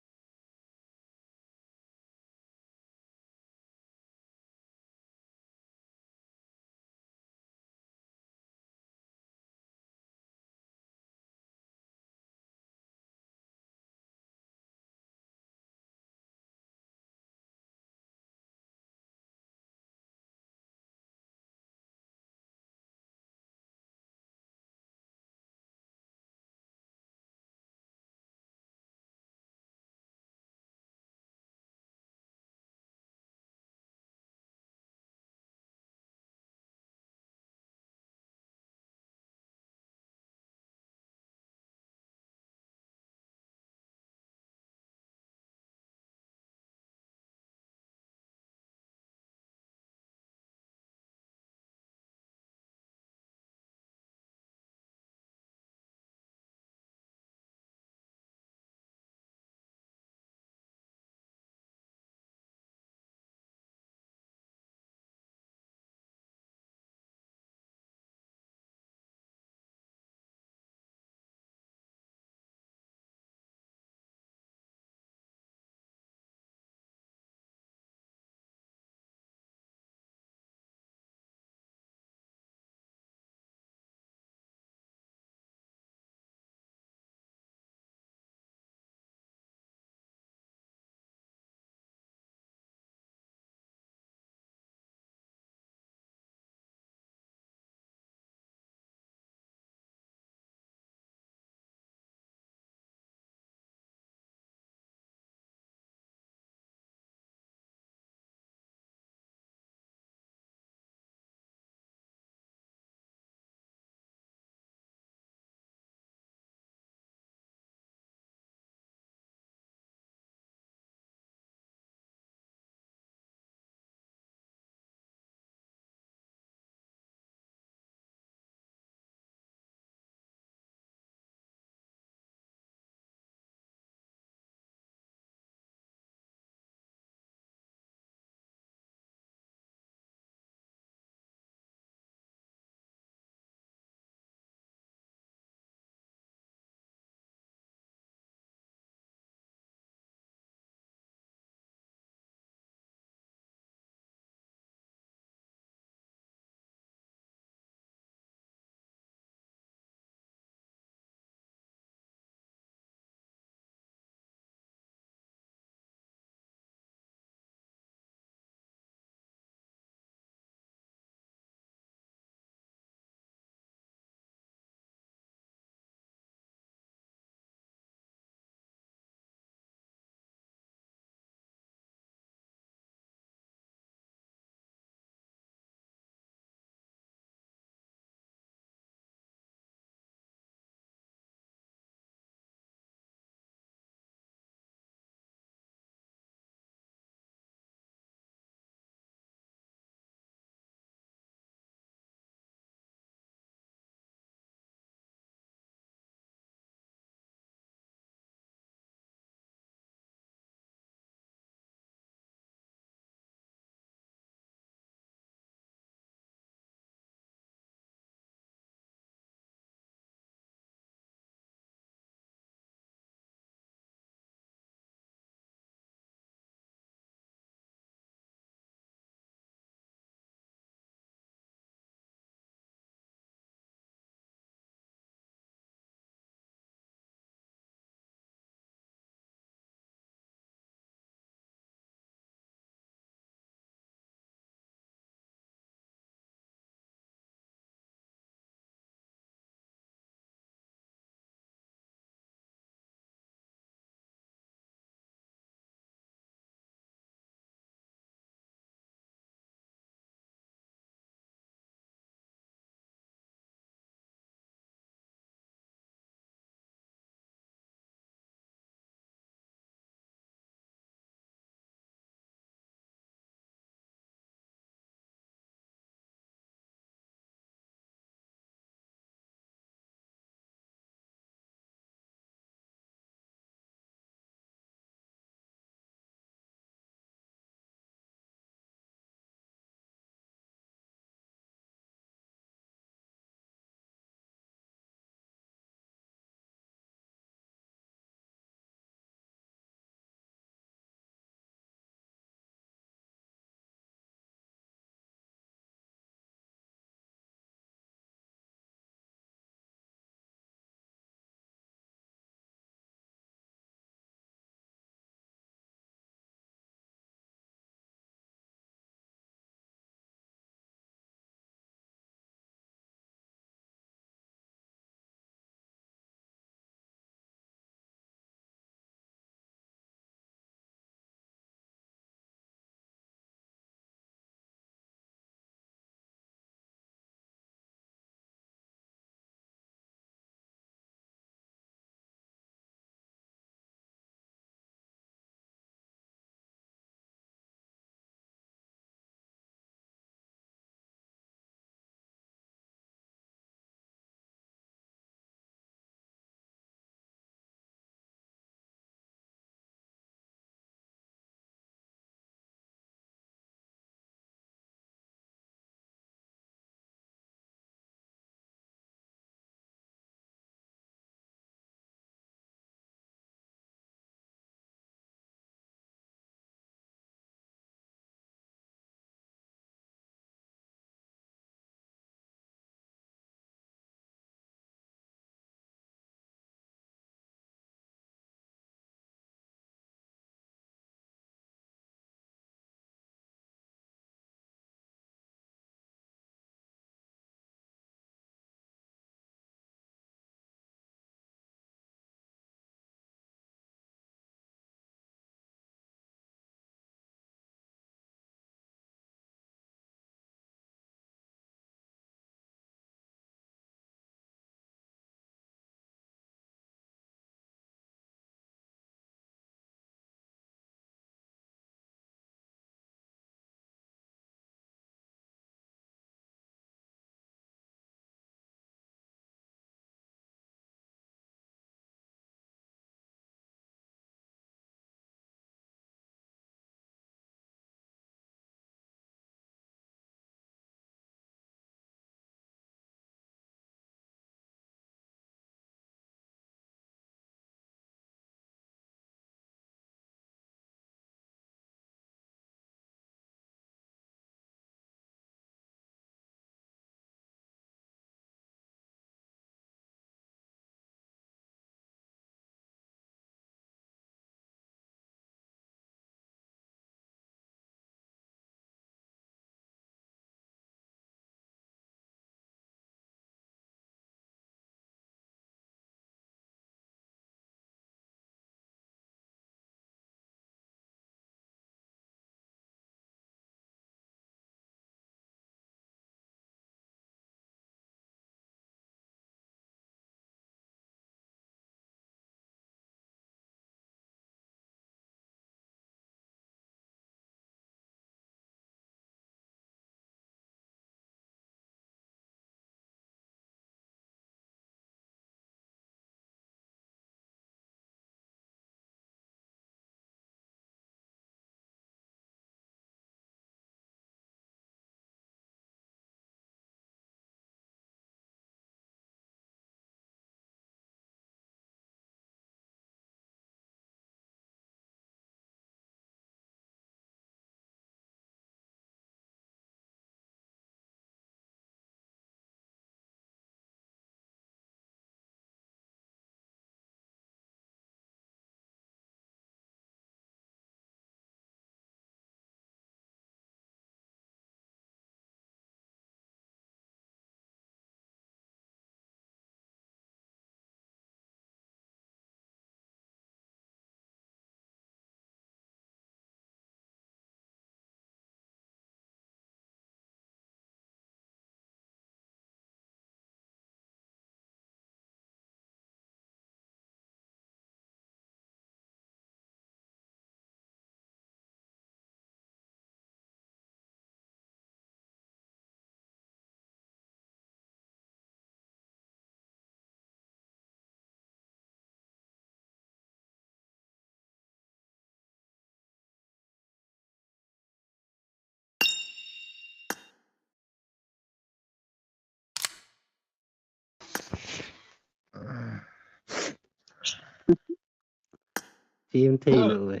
Team thei lou ve.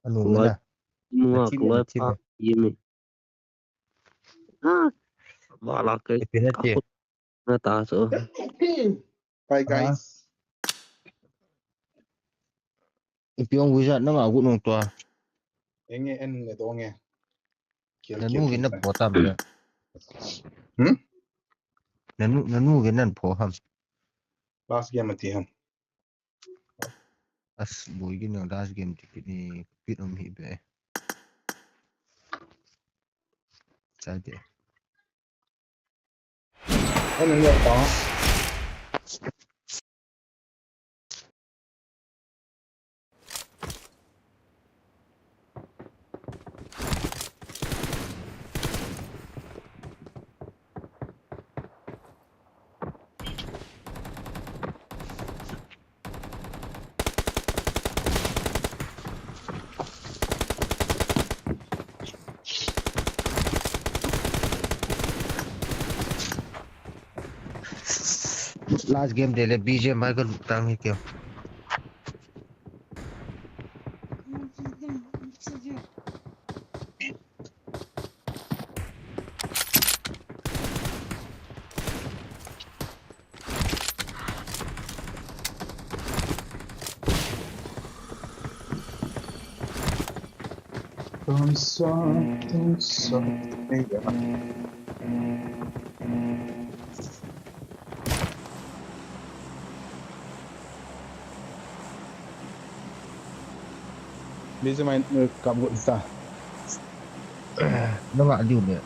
Anu Loi, na. Nunga Team loi team pa, team. Ah, wala ke. Ipi na ti. Na ta so. Bye, guys. Ipi ong wizard na ma gu nung tua. Enge en le dong e. Nanu gin na pho tam le. Hmm? Nanu, nanu gin nan pho ham. Last game ati ham. As boi gin nang last game ti kit ni pit um hi be. Chai de. Ano niya pa? Last game de le B G M Michael tang hi kya. Don't stop, don't stop, yeah. Busy mind, uh, kap got ta. Nunga diu le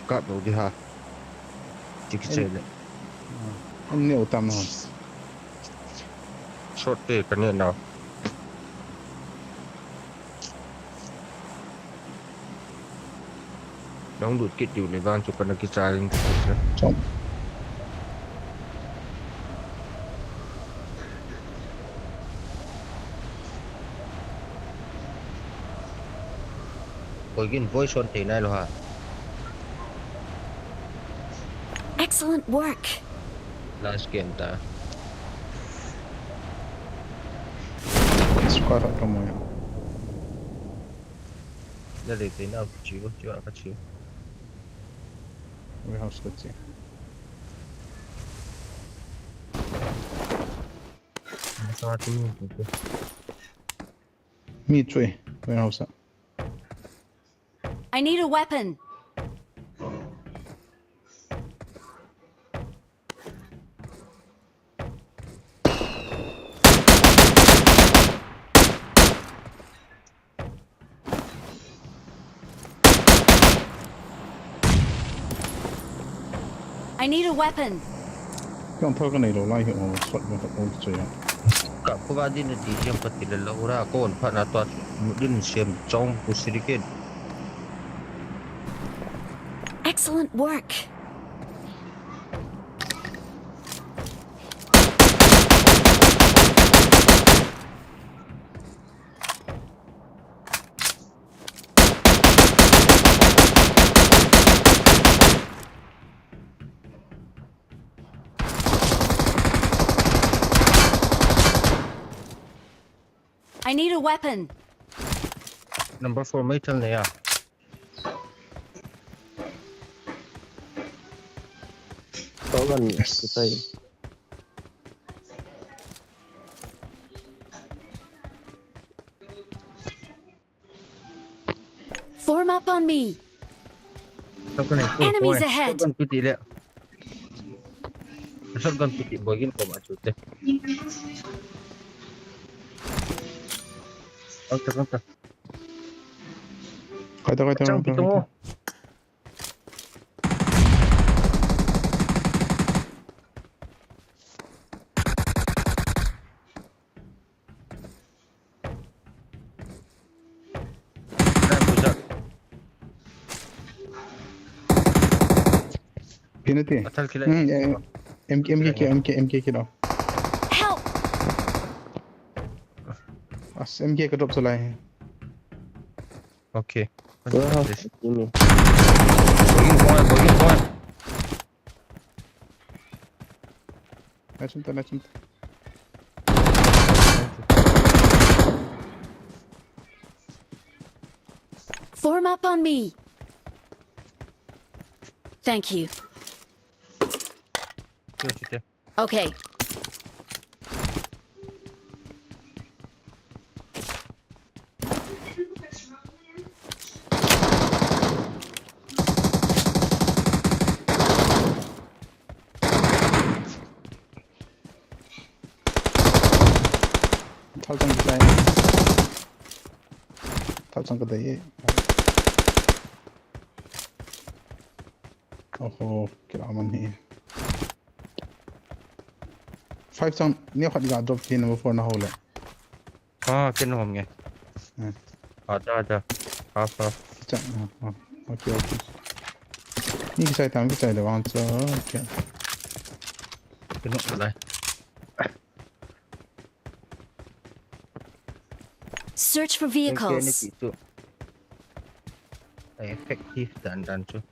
kap lo di ha. Tik che le. Ah, an neo tam na. Short te ka ne na. Nang lut kit diu le vang chu kana kichai. Chom. Koi gin voice on thei nai lo ha. Excellent work. Last game ta. Squad ka mo ya. Na le te na chi lo, chi ka chi. Warehouse ka chi. Sa ti ni ko. Mi chui, warehouse. I need a weapon. I need a weapon. Kang thor ka nei lo lai hi, oh, shot mo ka pon chu ya. Ka ko ga din di jam ka ti le lo ra, ko on pha na to, din sem chong ku siriken. Excellent work. I need a weapon. Number four, metal ne ya. Tau gan, yes. Sai. Form up on me. Enemies ahead. Shotgun piti le. Shotgun piti bogin ko ma chute. Counter, counter. Kaita, kaita, kaita, kaita. Penalty. Athal kila. Hmm, eh, M K, M K, M K, M K kilo. Help! As M K ka drop salai. Okay. Warehouse, ini. Bogin boy, bogin boy. Nice one, nice one. Form up on me. Thank you. Okay. Thal chang ka dai. Thal chang ka dai. Oho, kila man hi. Five chang, ni khat ga drop ti number four na ho le. Ah, ken hom nge. Hmm. Acha, acha. Half, half. Chang, ah, ah. Okay, okay. Ni kisai tam, kisai le wang cha. Okay. Ken hom lai. Search for vehicles. Effective dan dan chu.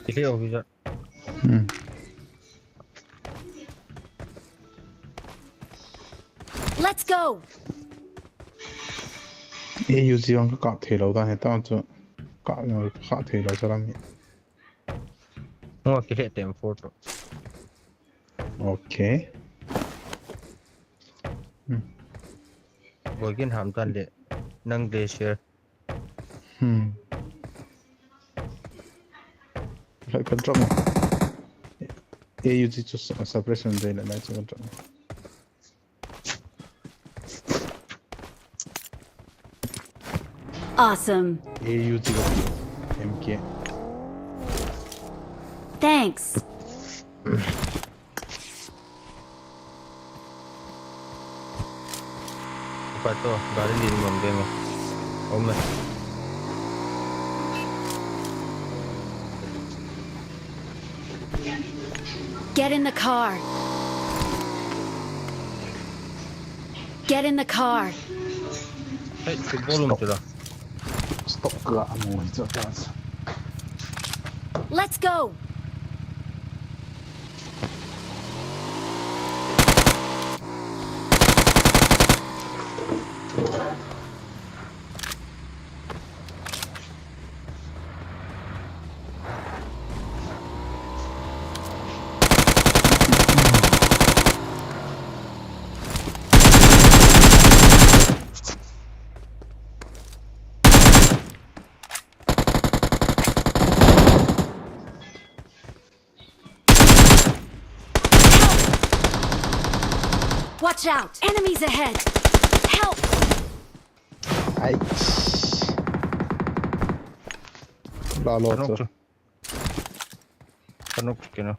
Ile officer. Hmm. Let's go. E U G ang ka kap thei lou dan he ta chu. Ka, ka kap thei lou salam hi. Ngo ki he tem photo. Okay. Hmm. Boigin ham tan le. Nang de share. Hmm. Khat ka drop mo. A U G chu su-, suppression dei le lai chu ka drop mo. Awesome. A U G ka M K. Thanks. Pato, gari ni mon demo. Ome. Get in the car. Get in the car. Hey, football um tira. Stop ka amo hi cha ta. Let's go. Watch out! Enemies ahead! Help! Ai. La lo. Kanok chu. Kanok chu kena.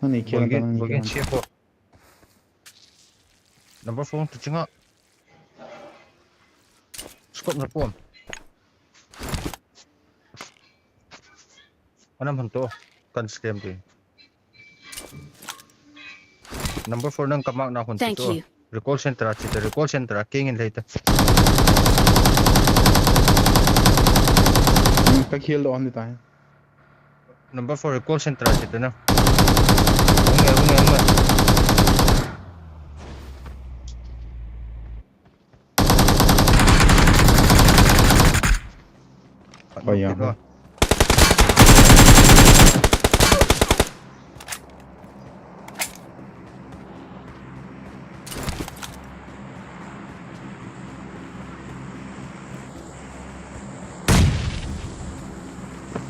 Nani kena, nani kena. Number four tu chinga. Scope na pon. Anam han to, kan scam de. Number four nang kamak na hun. Thank you. Recall center a chita, recall center a kengin leita. Ka kill do on the time. Number four recall center a chita na. Hunge, hunge, hunge. Oi, ya.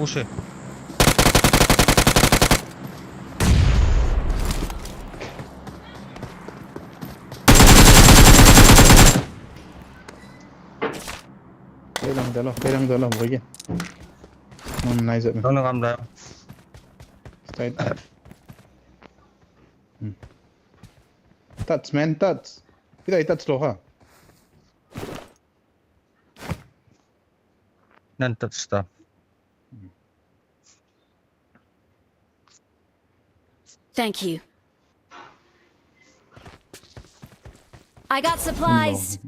Push e. Kailang dalo, kailang dalo, bagi. Nung nai jat. Nung nung am da. Stay. Hmm. Touch, man, touch. Kita touch lo ha. Nan touch ta. Thank you. I got supplies.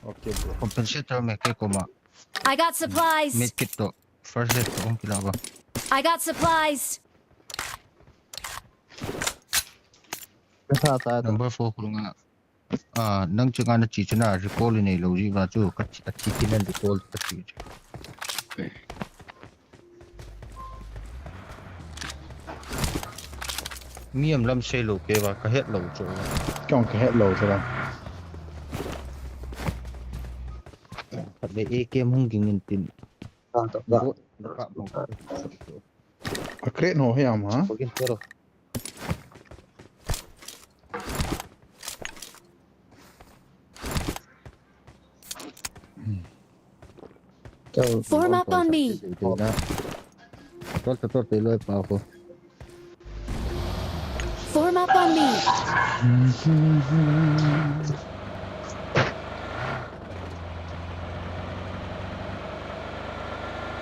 Okay, bro. Compensator me ke koma. I got supplies. Medkit to. First aid to kong kila ba. I got supplies. Kasa ta to. Number four khulunga. Ah, nang chunga na chi chuna recall nei lo ji va chu ka chi, a chi ki nan recall ka chi chu. Mi am lam sei lo ke va ka het lo chu. Kong ka het lo chu la. Ka le A K M hung ging in tin. Ah, to, to. Bo, ka bo. A crate ho he ama. Pagin tero. Form up on me. Tol, tol, tol, tol, tol, tol. Form up on me.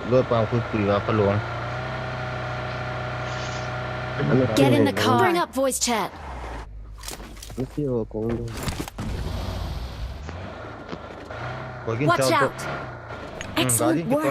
Loi pang khu pui va ka lon. Get in the car. Bring up voice chat. Watch out. Excellent work.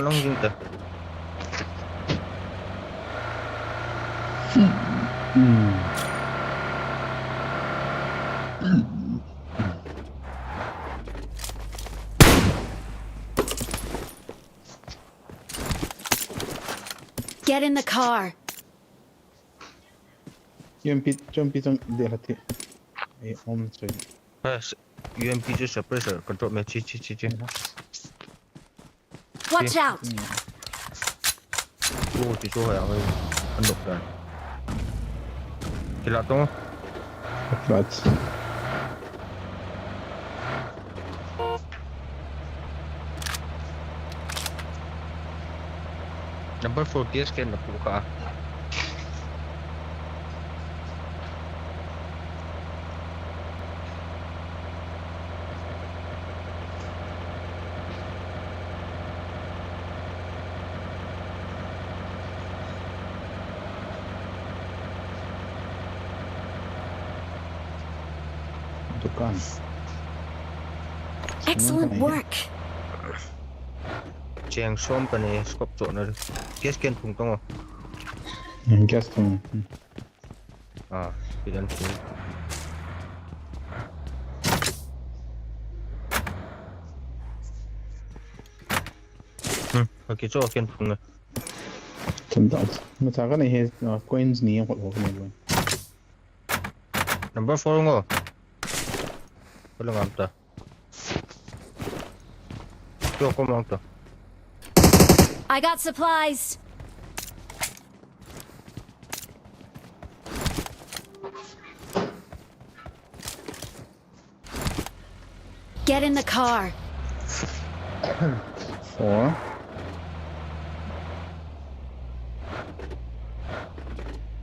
Get in the car. U M P, U M P chang de hati. Ei, om choi. Pas, U M P chu suppressor control me chi, chi, chi, chi. Watch out! Oh, chi chu hai, hai. An dok dan. Kila tong. Floods. Number four, gas can na pu ka. Dukan. Excellent work. Cheng som pani scope cho na. Gas can thung tong o. Hmm, gas thung. Hmm. Ah, pidan thung. Hmm, okay, cho can thung na. Chun ta. Macha ka nei he, ah, coins ni yang hot ho ka nei. Number four ngo. Wala ngam ta. Yo, come on ta. I got supplies. Get in the car. Four.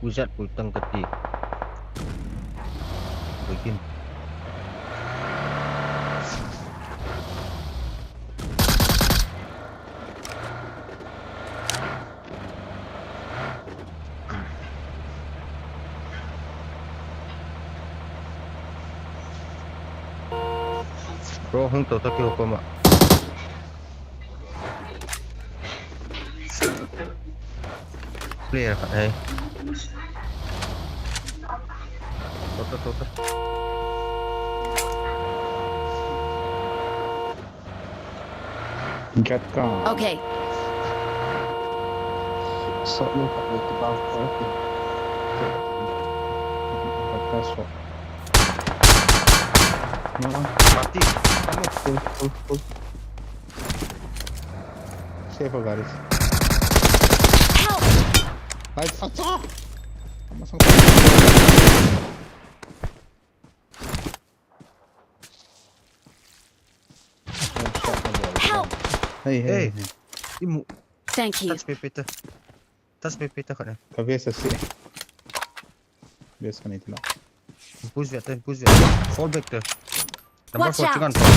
Ui zat pui tang kati. Begin. Bro, hung to ta keu koma. Player khat hai. To ta, to ta. Get car. Okay. Sot ni khat ni kibang ko. Get car sot. No. Mati. Full, full, full. Safe, guys. Help! Ay, atsa! Tama sa. Help! Hey, hey, hey. Imu. Thank you. Touch pepe ta. Touch pepe ta khat na. Ka vest asi. Base kanei tila. Push ve te, push ve te. Fall back te. Number Watch four, out. Chicken Fall.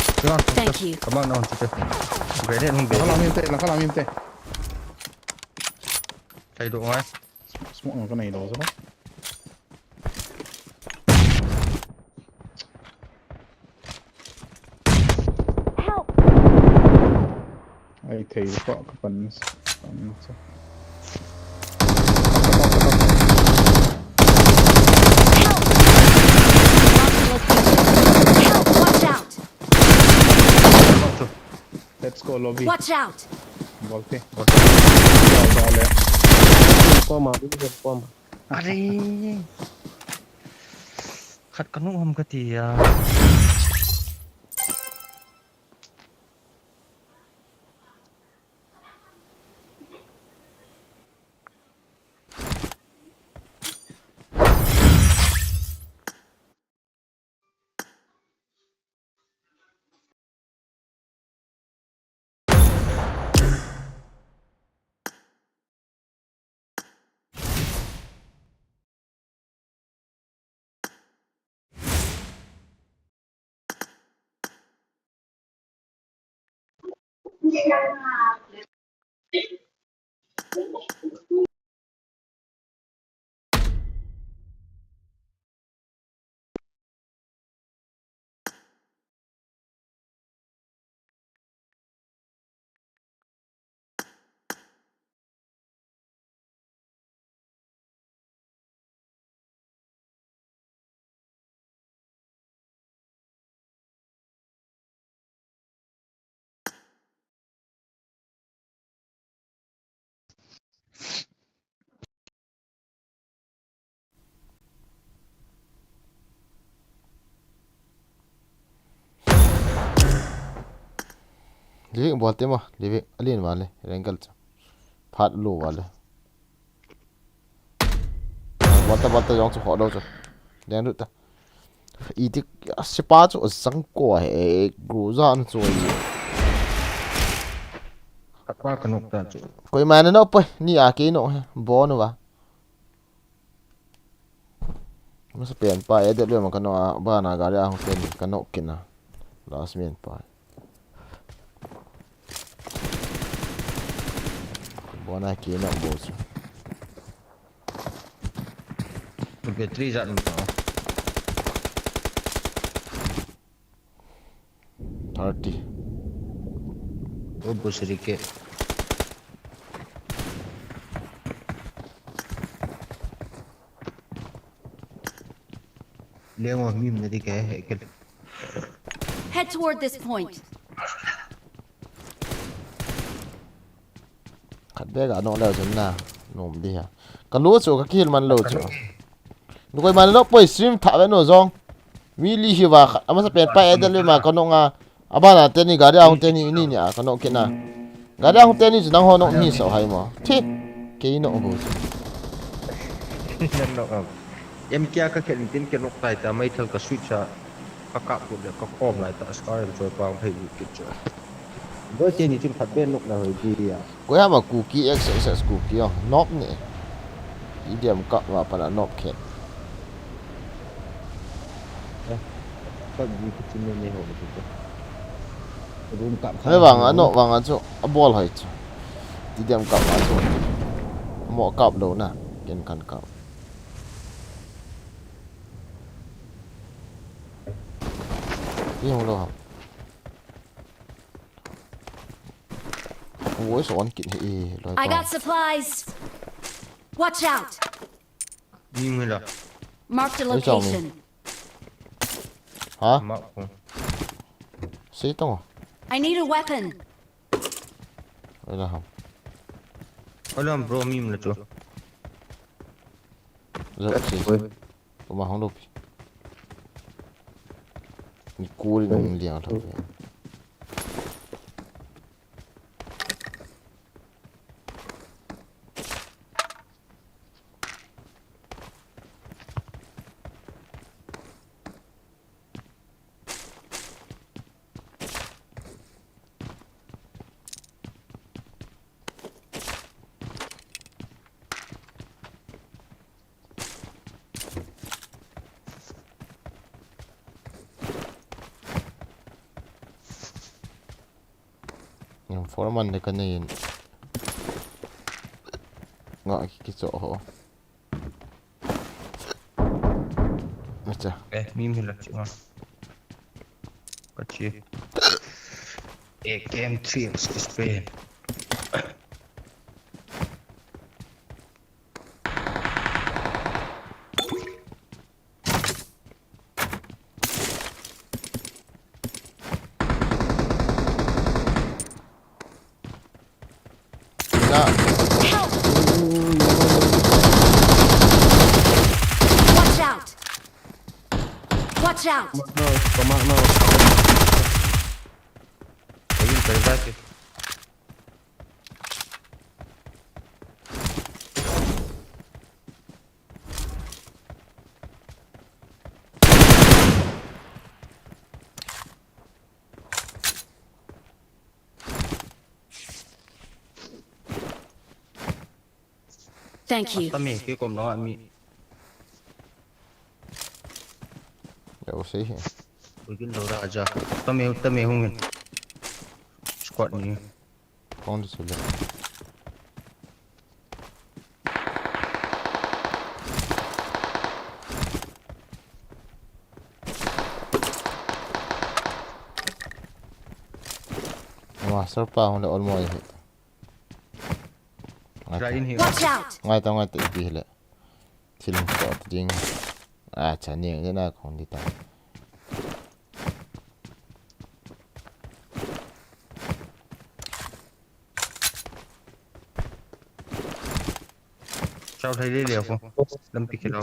Chicken Fall. Thank you. Come on, no, chicken. Grenade hung be. Langkhat lam him te, langkhat lam him te. Chai do ngai. Smoke kanei lou sa. Help! Ai thei ko ka pan. Pan sa. Help! Mark the location. Help! Watch out! Knock two. Let's go lobby. Watch out! Bolte. Bolte. Bolte. Pom a, pom a. Are. Khat ka nu ham ka ti a. Livik bol te ma, Livik alin vale, Rengkal cha. Phat lu vale. Bol ta, bol ta, jong chu ho lo chu. Deng lut ta. Iti, sipa chu jang ko he, gru ja an chu. Kapa ka nok ta chu. Koima na no poi, ni a ke no he, bon va. Masa pen pa, e de le ma ka no a, ba na gari a hung pen, ka no kina. Last man pa. Bon a ke no bo chu. Battery jat mo. Thirty. O busri ke. Lengo mim na di ke he ke. Head toward this point. Khat bek a no leo chun na. Nom di ha. Ka lu chu ka kihil man lo chu. Nu koi man lo poi stream tha ve no jong. Mi li hi va khat. Amasa pen pa e de le ma ka no nga. Abana teni gari ahung teni ni ni a ka no kina. Gari ahung teni chu nang ho no ni so hai mo. Thi. Ke no bu chu. Nan no am. Em kia ka khen tin ke nok tai ta mai thal ka switch a. Ka kap lut le ka khom lai ta, Scar and Joy pang phei lut kit chu. Joy te ni chun khat ben nok na hoi di a. Koi ama Kuki, X X S Kuki ong, nop ni. Idiom kap ma pana nop khet. Kap di kit chin ne ho di ko. Room kap kha. Hei vang a nop vang a chu, a bol hoi chu. Idiom kap ma chu. Mo kap lo na, ken kan kap. Pi hong lo ham. Oi, so on kit he, loi. I got supplies. Watch out. Ni mi la. Marked a location. Ha? Ma ko. Sei tong. I need a weapon. Oi la ham. Oi la bro mi mi la chu. Zo sei. Kuma hong lo pi. Ni kuri nong liang lo pi. Yung foreman le kanei in. Nga ki, kicho ho. Acha. Eh, mi mi la chi ma. Kachi. A K M three X spray. Na. Help! Watch out! Watch out! Come out now, come out now. Ayun, kaya bakit? Thank you. Tami, ke kom na mi. Ya, u sei he. Ui, kin lo ra ja. Tami, tami hung hin. Squad ni. Kong di sule. Master pa hung le olmo hi. Right in here. Watch out! Ngai ta, ngai ta, ipi hile. Thil hung to ding. Acha, ni, ni na kong di ta. Chau thei le le ko. Lampi kilo.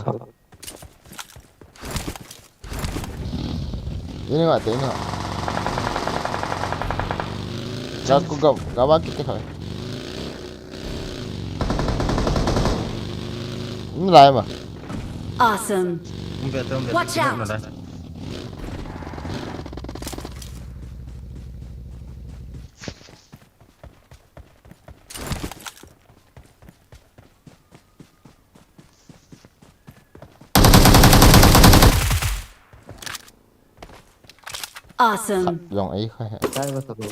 Ini nga te, ini nga. Jaku gam, gam a kiti koi. Ini lai ma. Awesome. Watch out. Awesome. Khat jong ei kha he. Sai ba ta lo.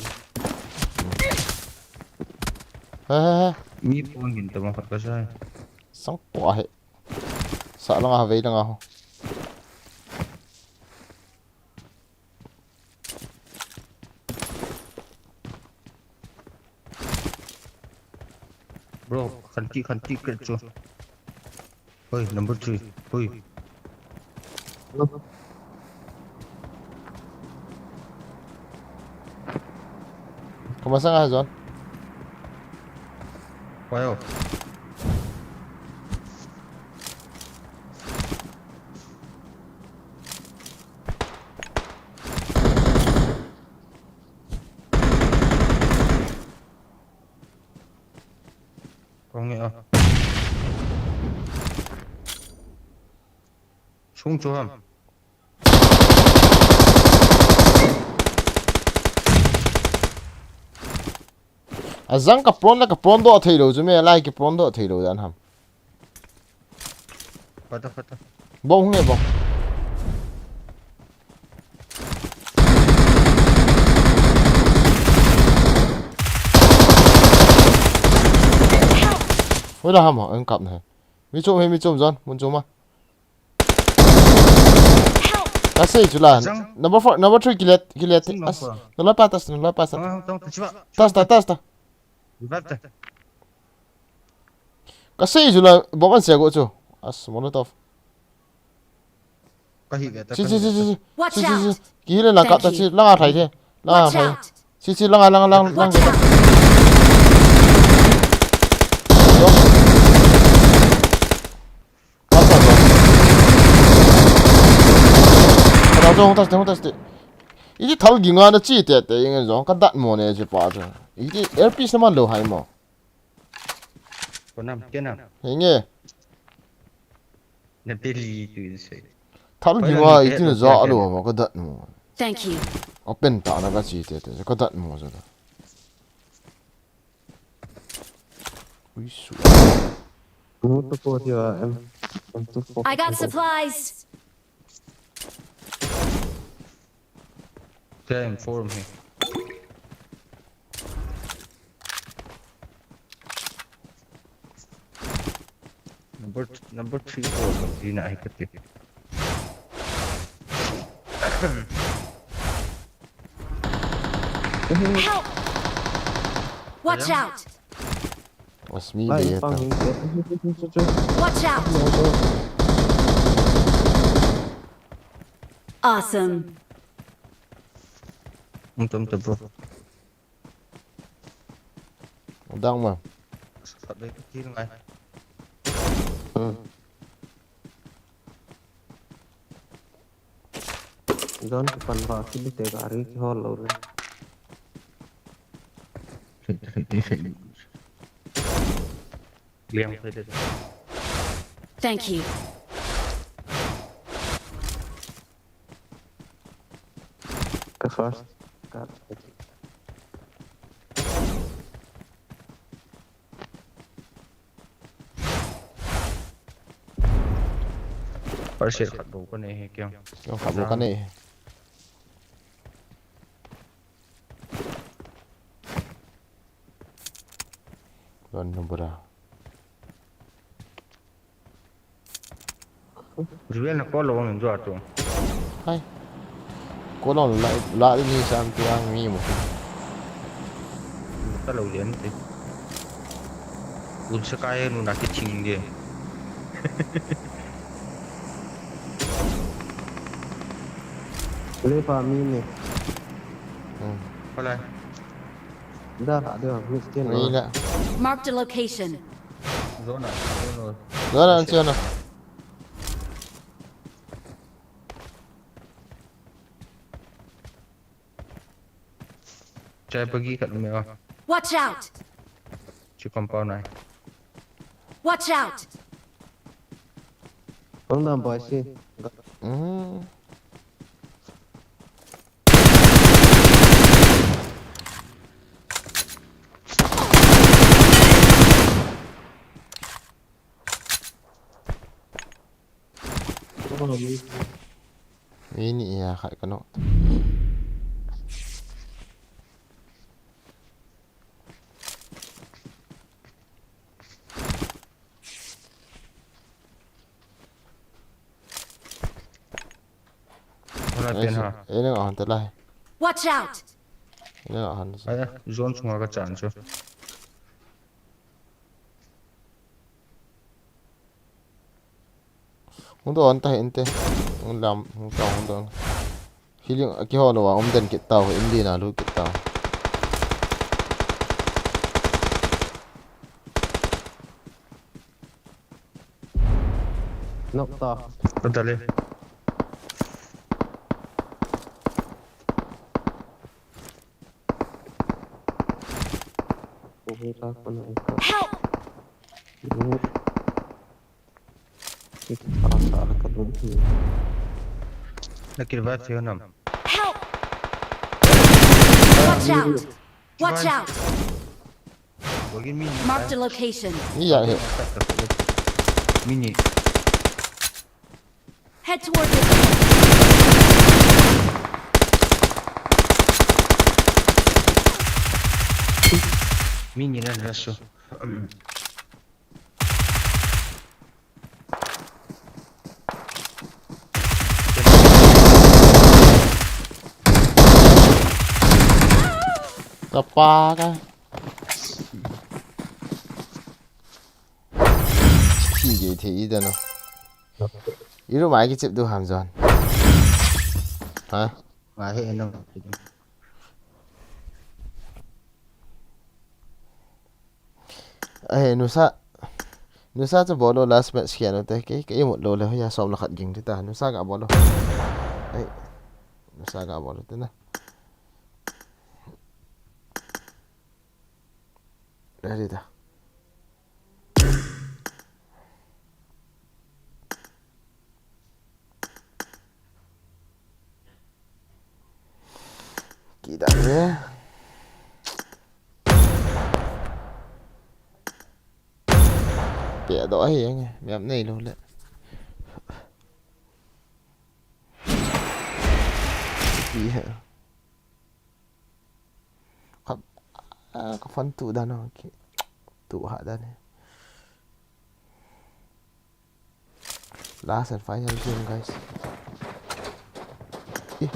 He, he, he. Mi pon gin ta ma khat ka sai. Sang po he. Sa langa ha vei langa ho. Bro, khanti, khanti, kret chu. Hoi, number three. Hoi. Kama sanga John. Wayo. Kong e a. Sung chu ham. Ajang ka pron la ka pron doh thei lou chu me lai ki pron doh thei lou dan ham. Pata, pata. Bom hung e bom. Oi la hama, ang kap na he. Mi chom he, mi chom John, mun chom a. Ka sei chu la. Number four, number three kilet, kilet. As, na loi pa tas, na loi pa tas. Tas ta, tas ta. Ka sei chu la, bom an se go chu. As, Molotov. Ka hi ve ta. Si, si, si, si, si. Watch out! Ki hi le lang kap ta si, langa thai the. Langa thai. Si, si, langa, langa, langa, langa. Watch out, watch out. Ka ta jong, tas te, tas te. Iti thal ginga na chi te te, ingen jong, ka dat mo ne chi pa chu. Iti L P se man lo hai mo. Konam, kenam. Henge. Na peli tu in sei. Thal hi wa iti na ja lo ma ka dat mo. Thank you. Open ta na ka chi te te ka dat mo ja. Ui su. Multiple here, M, M two four. I got supplies. Kya inform hai? Number, number three ko jina hi kati. Help! Watch out! Asmi be ta. Watch out! Awesome! Tum tum tum bro. Dang ma. Sat be kill ngai. Zone kipan ba kibite gari kihol lou le. Liang thei de. Thank you. Ka first. Ka. First aid khat bou kanei hi kiang. Kiang khat bou kanei. Don nubura. Juel na ko lo ngun jua tu. Hai. Ko lo la la ni sam tu ang mi mo. Ka lo lian te. Un sa kai nu na ki ching de. Le pa mi ne. Hmm. Hola. Da ha de mi ken. Ni la. Marked a location. Zona, zona. Zona, zona. Chai pagi kat me wa. Watch out! Chu compound ai. Watch out! Hold on, boys. Hmm. Mi ni ya khat kano. Hola pen ha. Ene nga hon te lai. Watch out! Ene nga hon. Aya, zone sunga ka chan chu. Hung don ta hinte. Hung lam, hung ta hung don. Healing akiho lo wa um den kit tau, in din a lu kit tau. Nok ta. Ka dale. Ubi ta ko na ito. Help! Ito para sa ka dun hi. Na revive thiu nam. Help! Watch out! Watch out! Wagi mi. Marked a location. Iya he. Mini. Head toward the Mini na raso. Tapa ka. Sige the i dano. Iru mai ki chip du ham jon. Ha? Ngai he no. Ai nusa. Nusa chu bolo last match kia no te ke ke imut lo le ya som la khat ging ta nusa ga bolo. Ai. Nusa ga bolo te na. Ready da. Kida re. Pia do ai yang miam nei lo le. Iya. Ka, ah, ka fan tu dan o ki. Tu ha dan e. Last and final game, guys. Eh.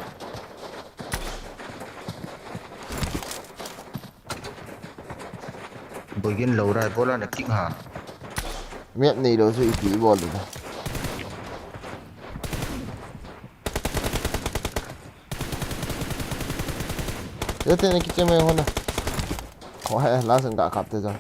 Boigin lo rai, bola na kick ha. Map nei lou chu ipi bol ding. Yo te na kiche mai hona. Ho he, last and ga kap te ja.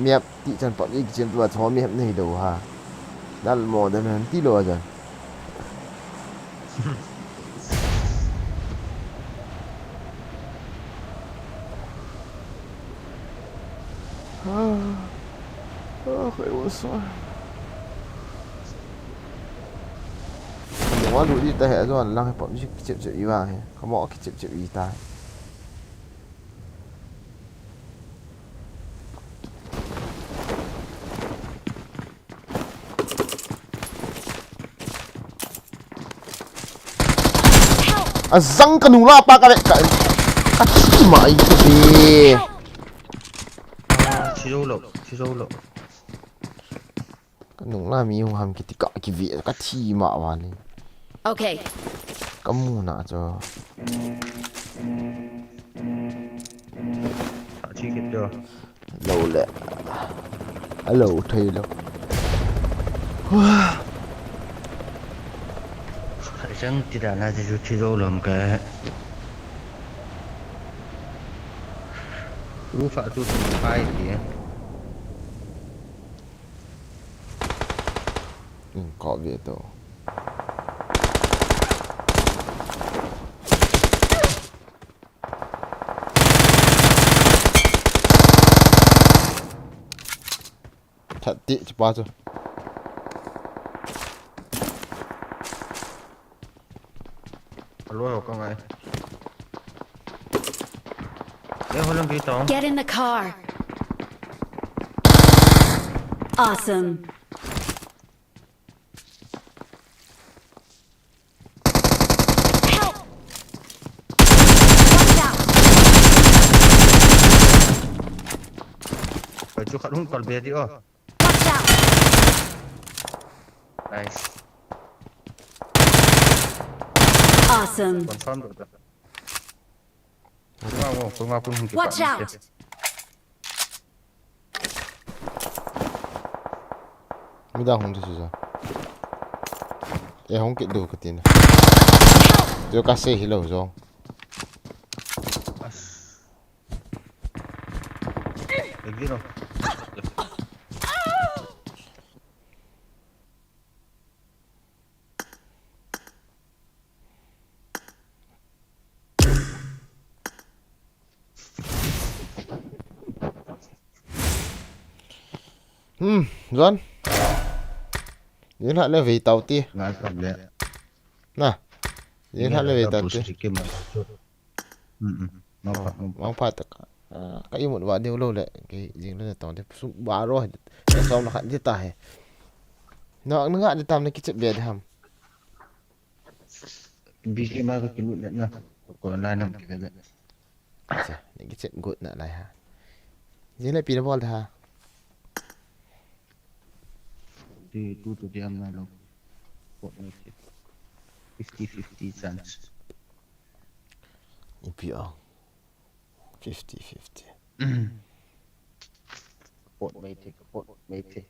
Map ti chan PUBG kichem tua cho map nei lou ha. Dal mo dan han ti lou a jan. Ah, ah, kai wasa. Kamo a lu di ta he, ajon lang he PUBG kichep chep i vang he. Kamo kichep chep i ta. Azang ka nung la pa ka ve ka, ka thi ma i ka ve. Ah, thi zo lo, thi zo lo. Ka nung la mi hung ham kiti ka ki ve ka thi ma wa ni. Okay. Ka mu na cho. Ka thi kit cho. Lo le. Alo thei lo. Chang ti da na chu thi zo lom ka. Roof a chu tum phai ti. In ko ve to. That ti, ti pa chu. Alo, ka ngai. Eh, holam bi tong. Get in the car. Awesome. Help! Watch out! Pai chu khat hung kal be di o. Watch out! Nice. Awesome. Confirm do da. Nga ngo, nga kun hung ki. Watch out! Mi da hung di si ja. E hung ki du ka tin. Jo ka se hi lo jo. As. Ek din o. Hmm, John. Ni la le ve tau ti. Ngai kam le. Na. Ni la le ve tau ti. Pusi kim ma chu. Mm, mm. Mangphat, mangphat. Mangphat ta ka. Ah, ka imut va deu lo le. Ke jing le tong de. Sum ba ro. Som la khat di ta he. Na, na nga di tam na kichep be de ham. Busy ma ka kilut le na. Ko na nam ki le. Acha, ni kichep gut na lai ha. Jing le pi na bol de ha. Ti tu tu diam na lo. Pot mai ti. Fifty fifty chance. Ipi a. Fifty fifty. Pot mai ti, pot mai ti.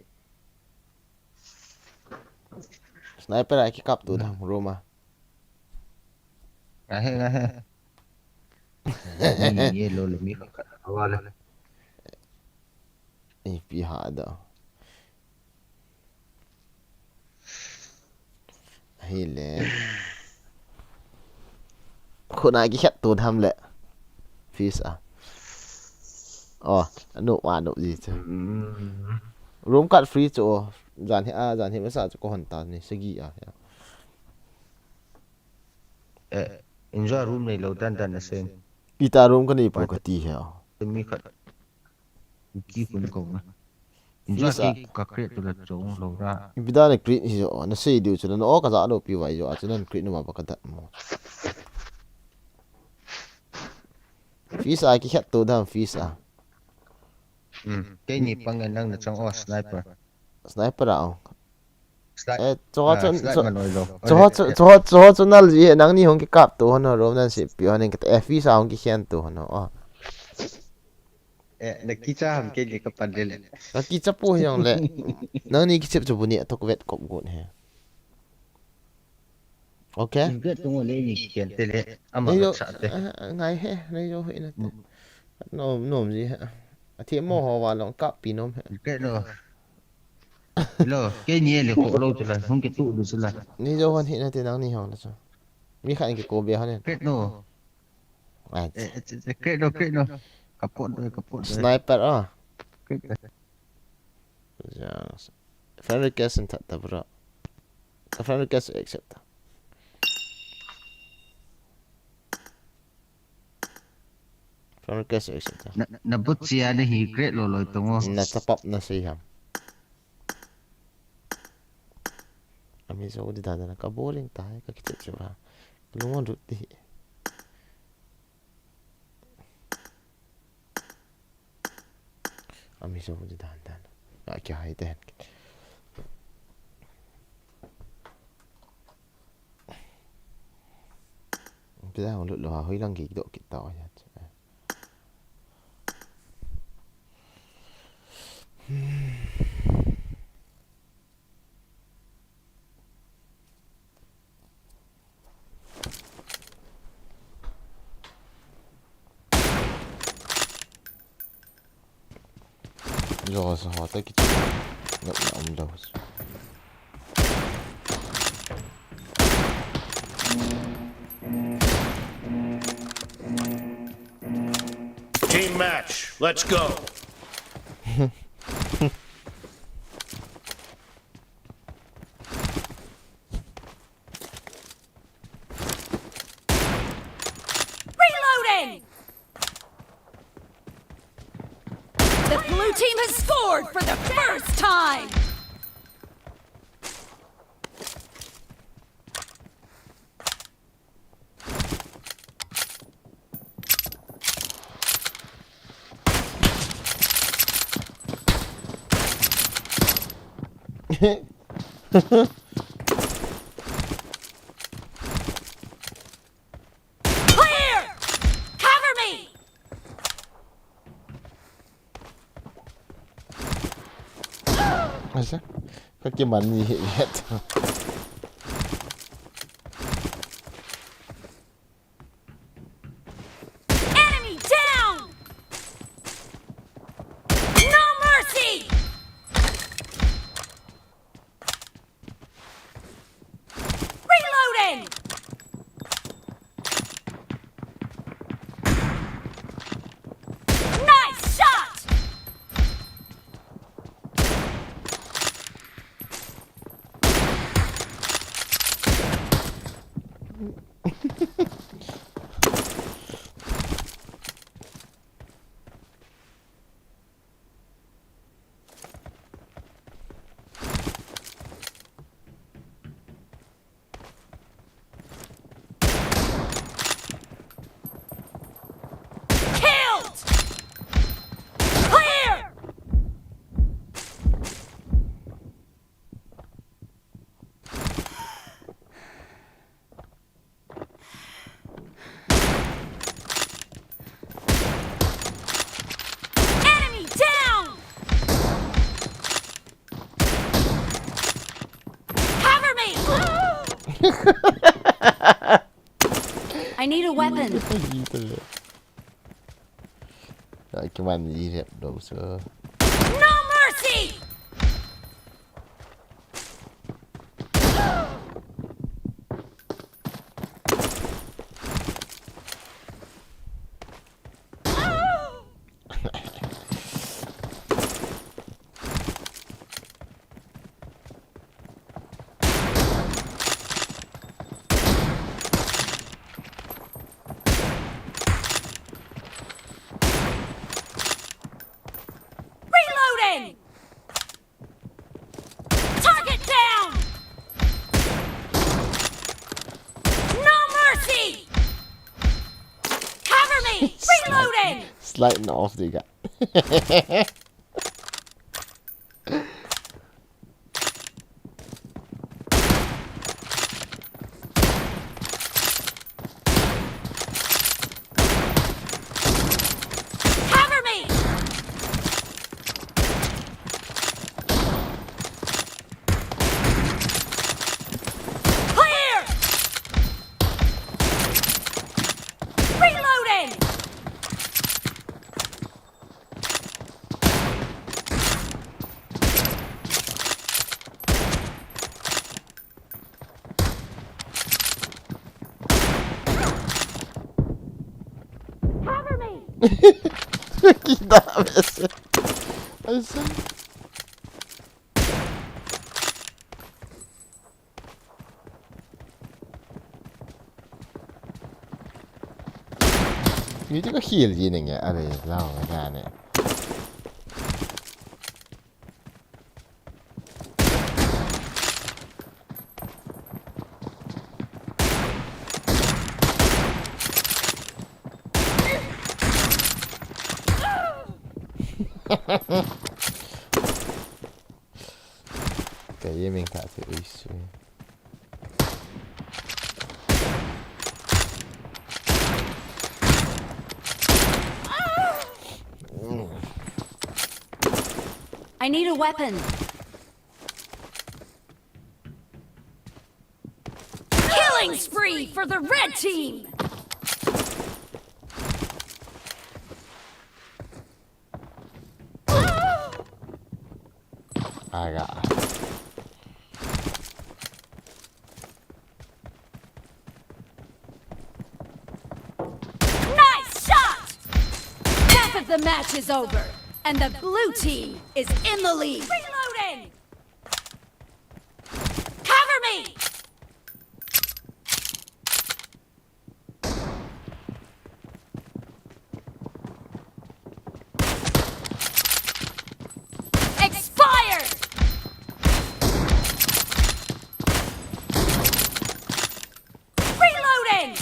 Sniper a ki kap tu da, room a. Nga he, nga he. Ni ye lo le mi khat khat. Awa le. Ipi ha da. Hi le. Khuna ki khat tu tham le. Fis a. Oh, anu wa anu ji chu. Mm. Room card free chu. Jan hi a, jan hi masa chu ko hon ta ni sagi a. Ya. Eh, injo room nei lo dan dan na sen. Ita room ka nei po ka ti he. Mi khat. Ki kun ko na. Fuse a. Ka create tu la chong lo ra. Ipi dan a create hi jo, na sei diu chu na, o ka ja lo pi vai jo, a chu nan create nu ma ba ka dat mo. Fuse a ki khet tu dan fuse a. Hmm. Keini pang nang na chang o sniper. Sniper a o. Slide. Eh, cho, ah, cho, slide cho, ma noi lo. Cho, cho, cho, cho, cho nal ji, nangni hung kikap tu hon, rom nan si pi hon, ka F P sa hung kikhen tu hon, oh. Eh, na kicha ham keini ka pan le le. Ka kicha pu hiong le. Nangni kichep chu bu ni atok vet kop gun he. Okay. Vet tu ngo le ni kikhen te le. Ama nei jo, cha te. Ah, ngai he, nei jo he na te. Mm. Nom, nom ji he. Athi mo ho va long kap pi nom he. Vet lo. Lo, keini le ko lo chu la, hung kitu du chu la. Ni jo hon hi na te nangni hong la chu. Mi khat in kiko be hon in. Create no. Ai. Eh, eh, eh, create no, create no. Ka pot do, ka pot do. Sniper a. Create. Ja. Friend request in that, bro. Ka friend request accept ta. Friend request accept ta. Na, na bot chia na hi create lo lo tongo. Na top up na sei ham. Ami jo di dan dan ka bowling ta ka kichep chep ha. Lung on rut di. Ami jo di dan dan. Ka kya hai ten. Pila hong lut lo ha, hoi lang ki do ki ta ya. Jo, so hot ki. Ngap na um lo. Team match, let's go. Reloading! The blue team has scored for the first time! Clear! Cover me! Asa? Ka kiman ni hi het. Enemy down! No mercy! Reloading! Nice shot! Killed! Clear! Enemy down! Cover me! I need a weapon. Ai, kiman ni rep do so. No mercy! Reloading! Tight na off ding ka. Cover me! Clear! Reloading! Cover me! Kidam e. Ai se. Ni ti ka hil ji ninge, are lao ka ne. Ka ye meng ta te ui sui. I need a weapon. Killing spree for the red team! Aga. Nice shot! Half of the match is over, and the blue team is in the lead. Reloading! Cover me! Expired! Reloading!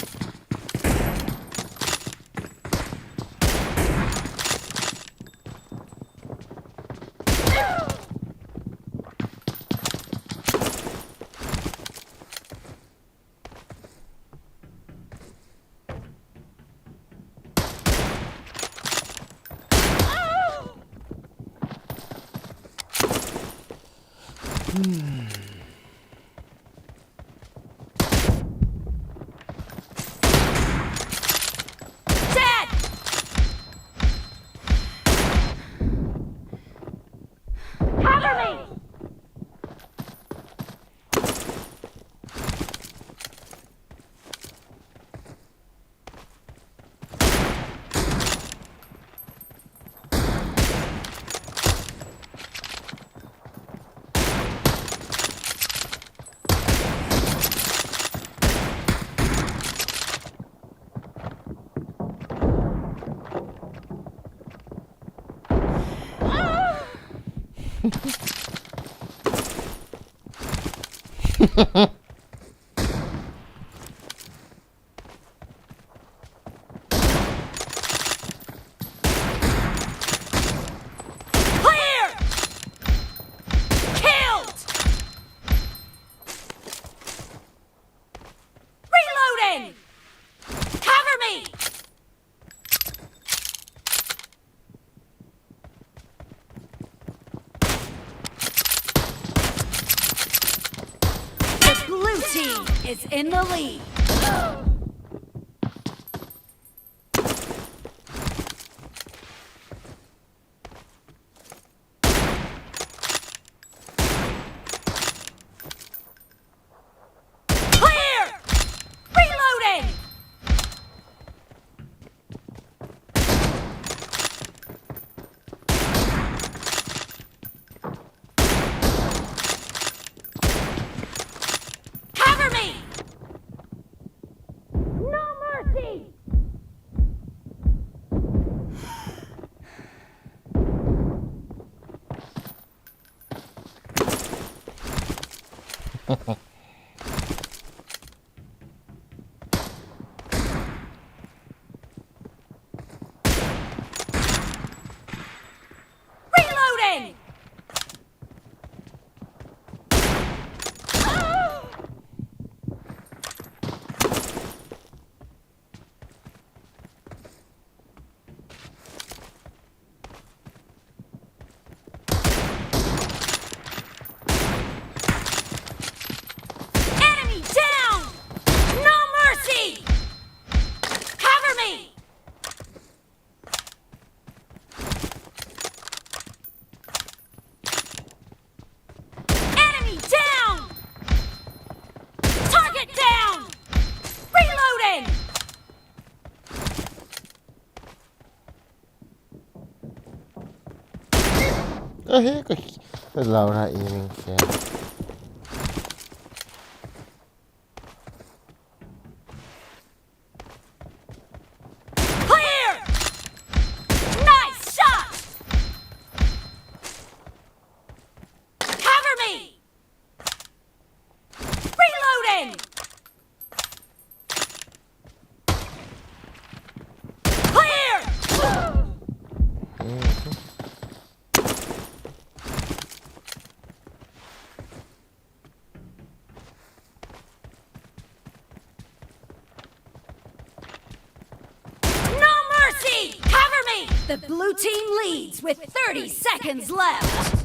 Dead! Cover me! Clear! Killed! Reloading! Cover me! The blue team is in the lead. Clear! Reloading! Cover me! No mercy! Ahi, ka, ka Laura aiming siya. Clear! Nice shot! Cover me! Reloading! Clear! No mercy! Cover me! The blue team leads with thirty seconds left.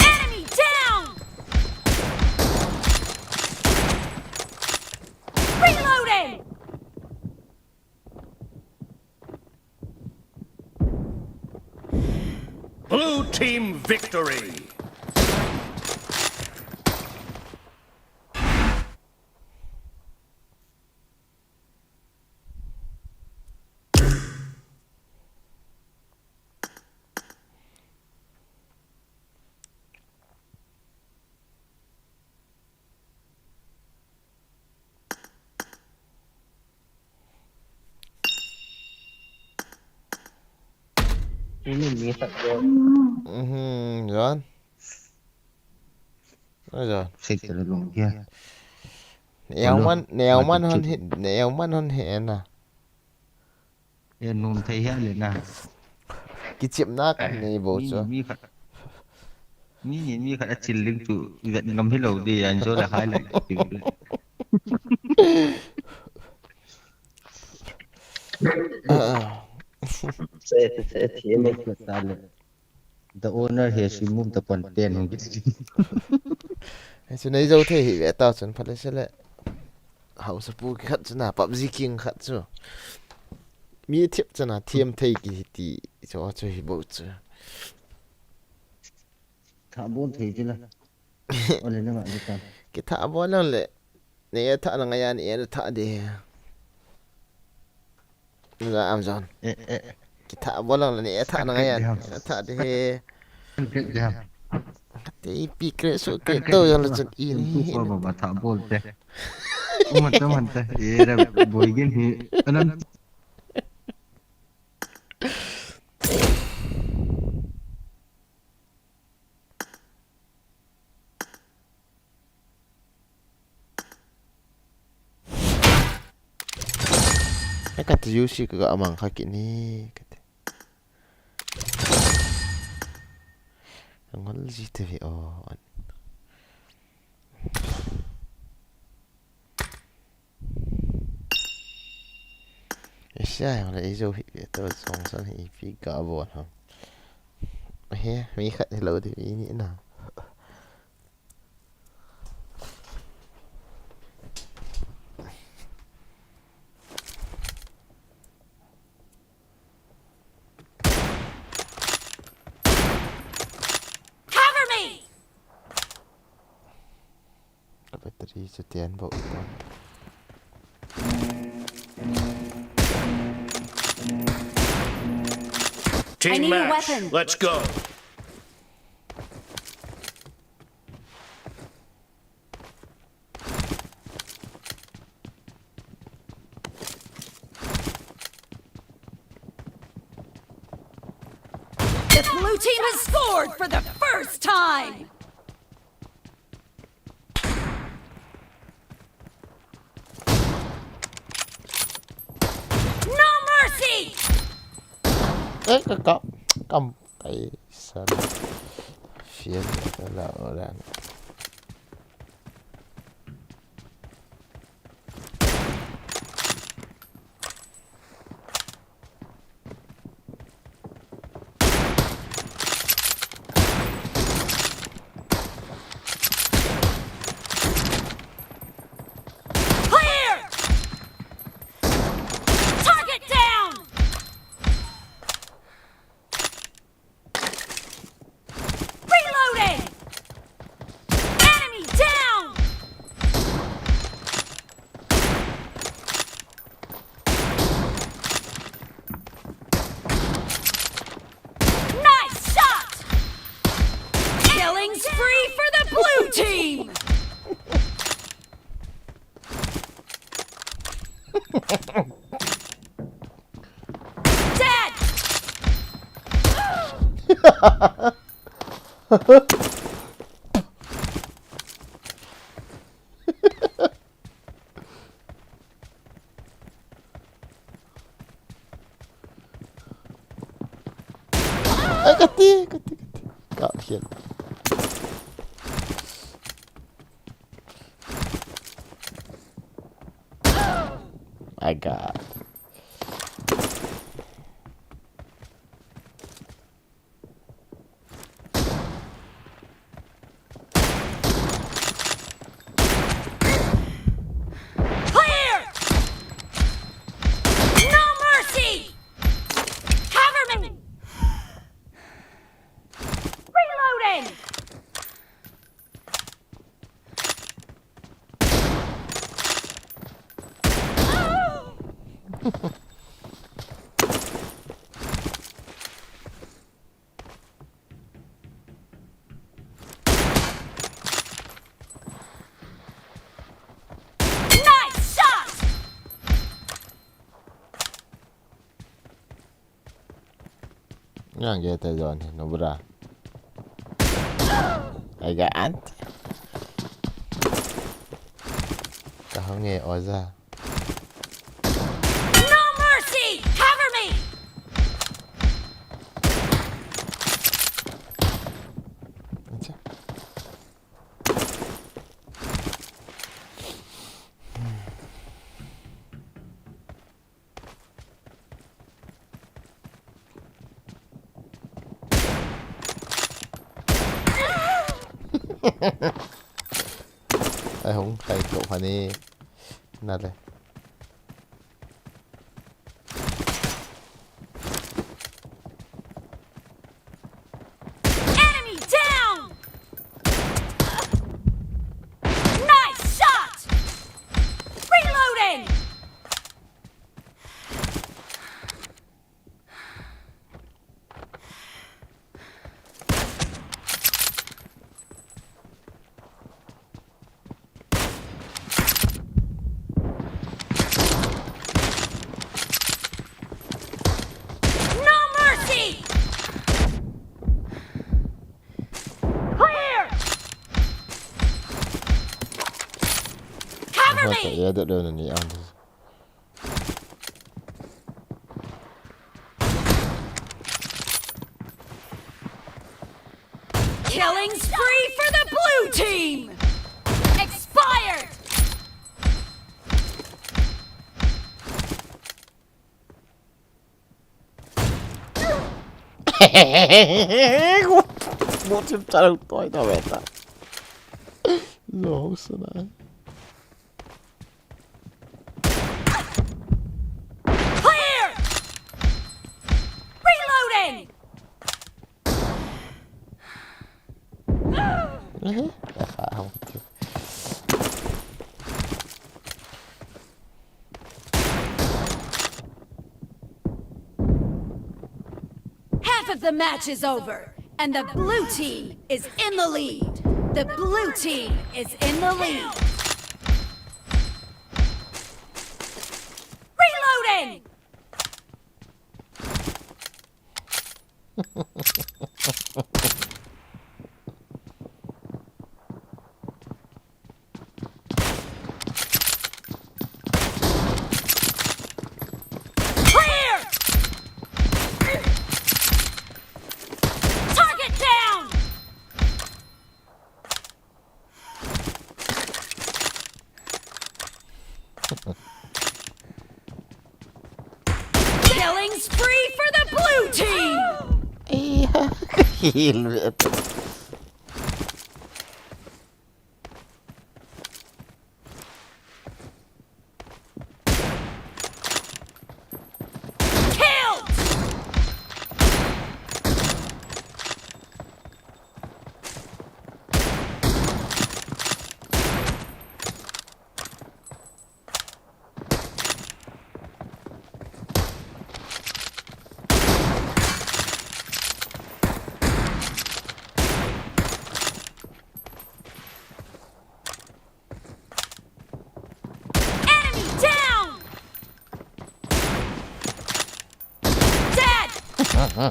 Enemy down! Reloading! Blue team victory! Ini ni tak dia. Mhm, John. Aja. Sik tele long dia. Neoman, Neoman hon hit, Neoman hon hit na. E nom thei hia le na. Kichepna ka nei bou chu. Mi, mi khat. Mi ni mi khat a chil ling chu vet ngam hi lo di an jo le hai le. Se, se, se, thi me. Ta le. The owner has removed the content. Hei chu nei jo thei hi ve ta chun phale se le. Hausa pu khat chu na PUBG King khat chu. Mi thiam chu na thiam thei ki ti chu chu hi bou chu. Tha bon thei chu la. Ole na ma le ta. Ki tha bon lang le. Nei tha na ngai an e tha de. Nga am John. Eh, eh. Ki tha bol lang le ni, eh, tha na ngai an. Kan kret diham. Eh, tha de he. Kan kret diham. Te ipi kret su kret to yang le chun i ni. Tu ko ba ba tha bol te. Uman te man te. E ra boi gin hi. Anan. Ka ti U C ka ga mang kha ki ni ka ti. Ngol ji te vi o. Asia yang le ijo hi ve to song san hi pi ka bo ham. He, mi khat hi lo ti mi ni na. Cover me! Ka battery chu tian bo. Team match, let's go. The blue team has scored for the first time! No mercy! Eh, ka, ka, kam, kai, san. Fian, la, la. Clear! Target down! Reloading! Dead! Ai, kati, kati, kati. Kap hian. I got. Clear! No mercy! Cover me! Reloading! Nice shot! Yang ge te jon he, no bra. Ai ga ant. Ka hong e oza. No mercy! Cover me! Acha. Ai hung khai ko hani. Na le. Enemy down! Nice shot! Reloading! No mercy! Clear! Cover me! Aha, ta ya da da ni ang. Killing spree for the blue team! Expired! Mo chim chalo toi ta beta. Lo sana. Clear! Reloading! Half of the match is over, and the blue team is in the lead. The blue team is in the lead. Reloading! Clear! Target down! Killing spree for the blue team! Heal me. Killed! No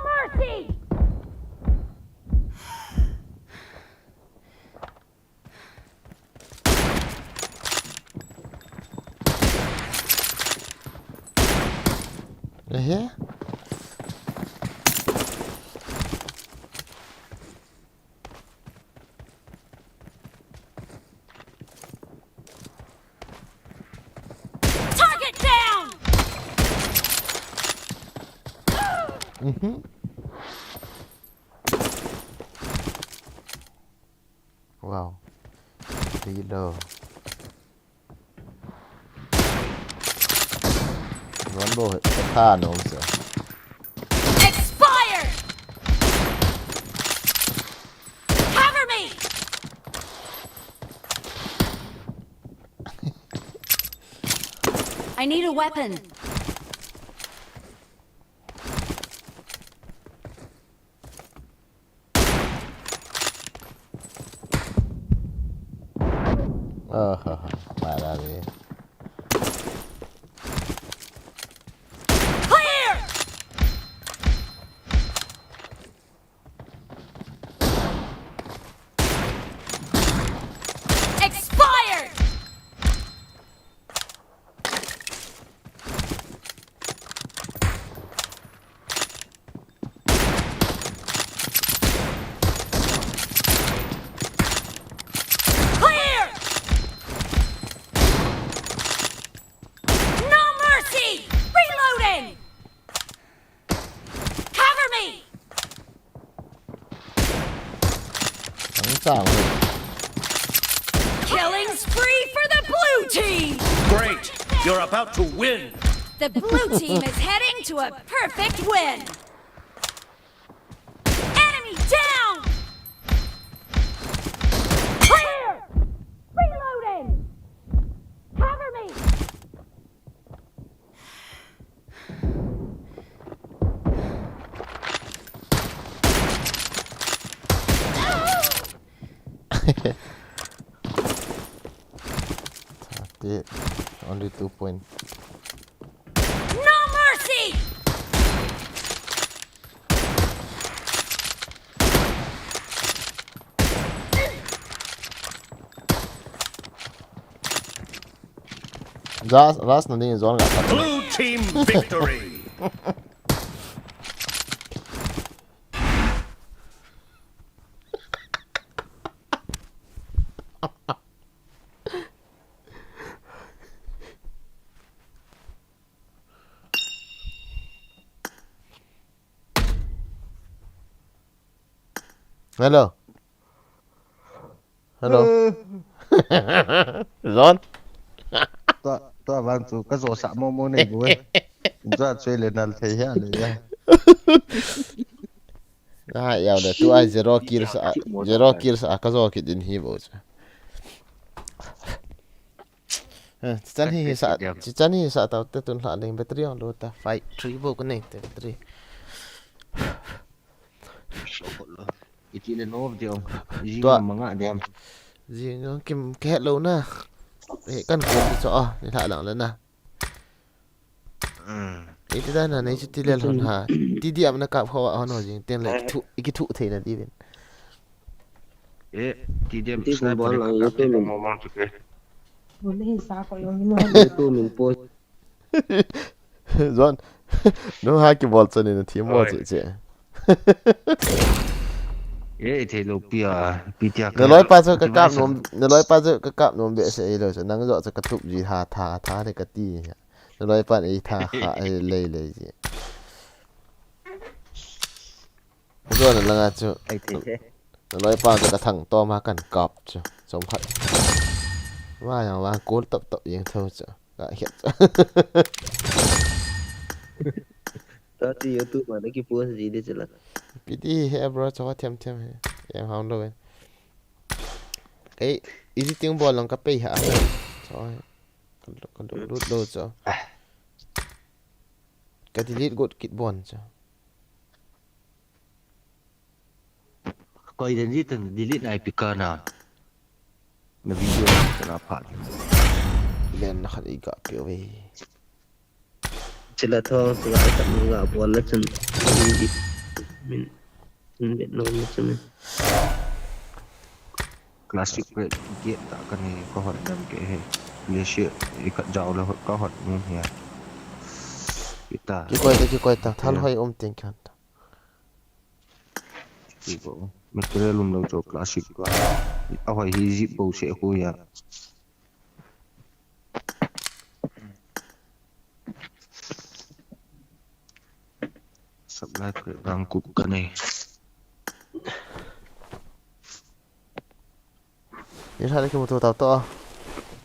mercy! Ehe. Target down! Mhm. Wow. Reload. Ron bo, ka tha nom sa. Expired! Cover me! I need a weapon. Oho, para de. Clear! Expired! Clear! No mercy! Reloading! Cover me! Ang sao. Killing spree for the blue team! Great! You're about to win! The blue team is heading to a perfect win! Enemy down! Clear! Reloading! Cover me! That's it. Only two point. No mercy! Last, last na ding zone ga. Blue team victory. Hello. Hello. John. Tua, tua vang chu ka jo sa mo mo nei bu e. Ja choi le nal thei hia le ya. Na ha yau le tu ai zero kills a, zero kills a ka jo kit in hi bo chu. Eh, chichan hi sa, chichan hi sa tau te tun hla leng battery on lo ta. Five three bo ka nei te battery. Iti le no diam. Ji tua manga diam. Ji ngam kim ke lo na. Eh, kan ko cho a, ni hla lang le na. Iti da na nei chu ti le lhon ha. Ti diam na kap kho a hon ho jing ten le thu, iki thu thei na ti vin. Eh, ti diam ti sniper bol lang YouTube mo ma chu ke. Bol hi sa ko lo ni mo. YouTube min po. John, no ha ki bol chani na thi mo che che. Eh, thei lo pi a, pi tia. Na loi pa chu ka kap nom, na loi pa chu ka kap nom be se ei lo chu. Nang jo chu ka tup ji ha tha, tha de ka ti. Na loi pan ei tha kha, ei lei lei ji. Zo na langa chu. Ei thei thei. Na loi pan chu ka thang to ma kan kap chu. Som khat. Wa yang wa kul tap tap yeng tho chu. Ka hiat chu. Ta ti YouTube ma na ki post ji de chu la. Piti he bro, cho them them he. Em ham lo ve. Kei editing bol lang ka pei ha. Cho. Ka lo, ka lo, lut lo cho. Ka delete got kit bon cho. Koi den ji tan delete nai pi ka na. Na video ka na phat. Len na khat i ga pe ve. Chila tho, chila khat nu ga bol la chun. Min, min, min bet no na chun. Classic grade get ta ka ni ko hon dam ke he. Leshi i khat jao le ka hon nu he. Kita. Ki koi ta, ki koi ta. Thal hoi um ting kan ta. Ki ko. Material um lo cho classic ko. A hoi hi zip bo se ko ya. Supply crate bang kuk ka nei. Ni sa le ki mutu tau to.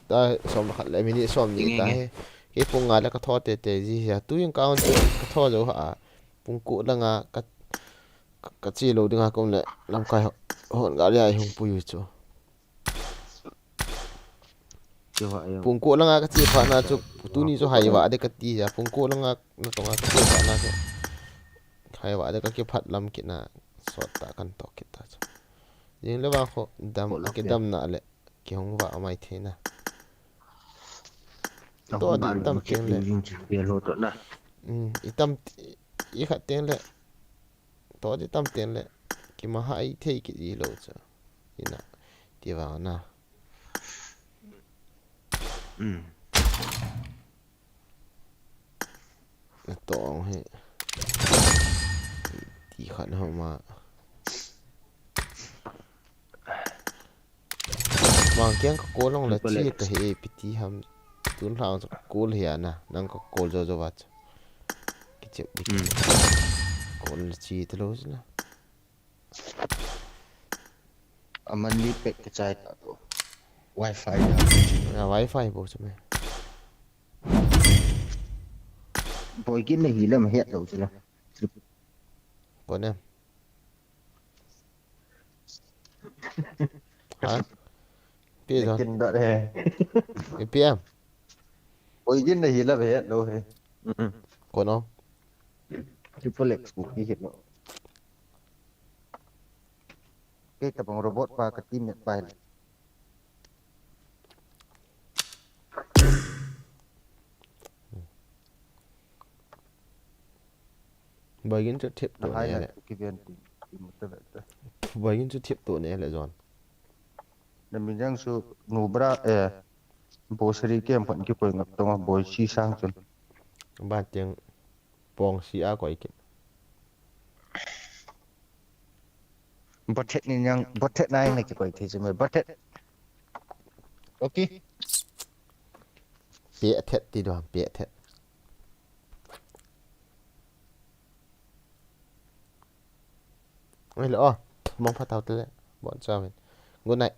Ta som khat le minute som ni ta he. Ki pung nga le ka tho te te ji ya. Tu yung ka on chu ka tho jo ha. Pung ku la nga ka, ka, ka chi lo ding ha kum le lam kai ho, hon ga ria hung pu yu chu. Pung ko langa ka che phat na chu, tuni chu haiva de ka ti ja. Pung ko langa na tonga ka che phat na chu, haiva de ka kiphat lam kit na, sot ta kan to kit ta chu. Jing le vang kho dam, a kidam na le kihong va mai thei na. To di tam teng le. I tam, i khat teng le. To di tam teng le. Kima ha i thei kit i lo chu. Ina. Ti vang na. Natong hi. Ti khat ho ma. Mang kiang ka call long la chi ta hi A P T ham. Tun hlang chu call hi ana. Nang ka call jo jo va chu. Ki chep bi. Call la chi ta lo chu na. A monthly pack ka chai ta to. Wi-Fi da. Na Wi-Fi bo chu me. Boi kin na hi lam het lo chu la. Ko ne. Ha? Pi jo. Kin da he. Pi em. Boi kin na hi lam het lo he. Ko no. Triple X ku hi het lo. Kei tabang robot pa ka teammate pa hi. Boigin chu thip to ne le. Boigin chu thip to ne le John. Na min jang su nu bra, eh, bosri kem pan ki koi ngap tonga boi si sang chun. Ba tiang pong si a koi ki. Bothet ni nyang, bothet na yang na ki koi thei chu me bothet. Okay. Pe thet ti do, pe thet. Ai lo, oh, mong pha tau te le. Bon chawin. Good night.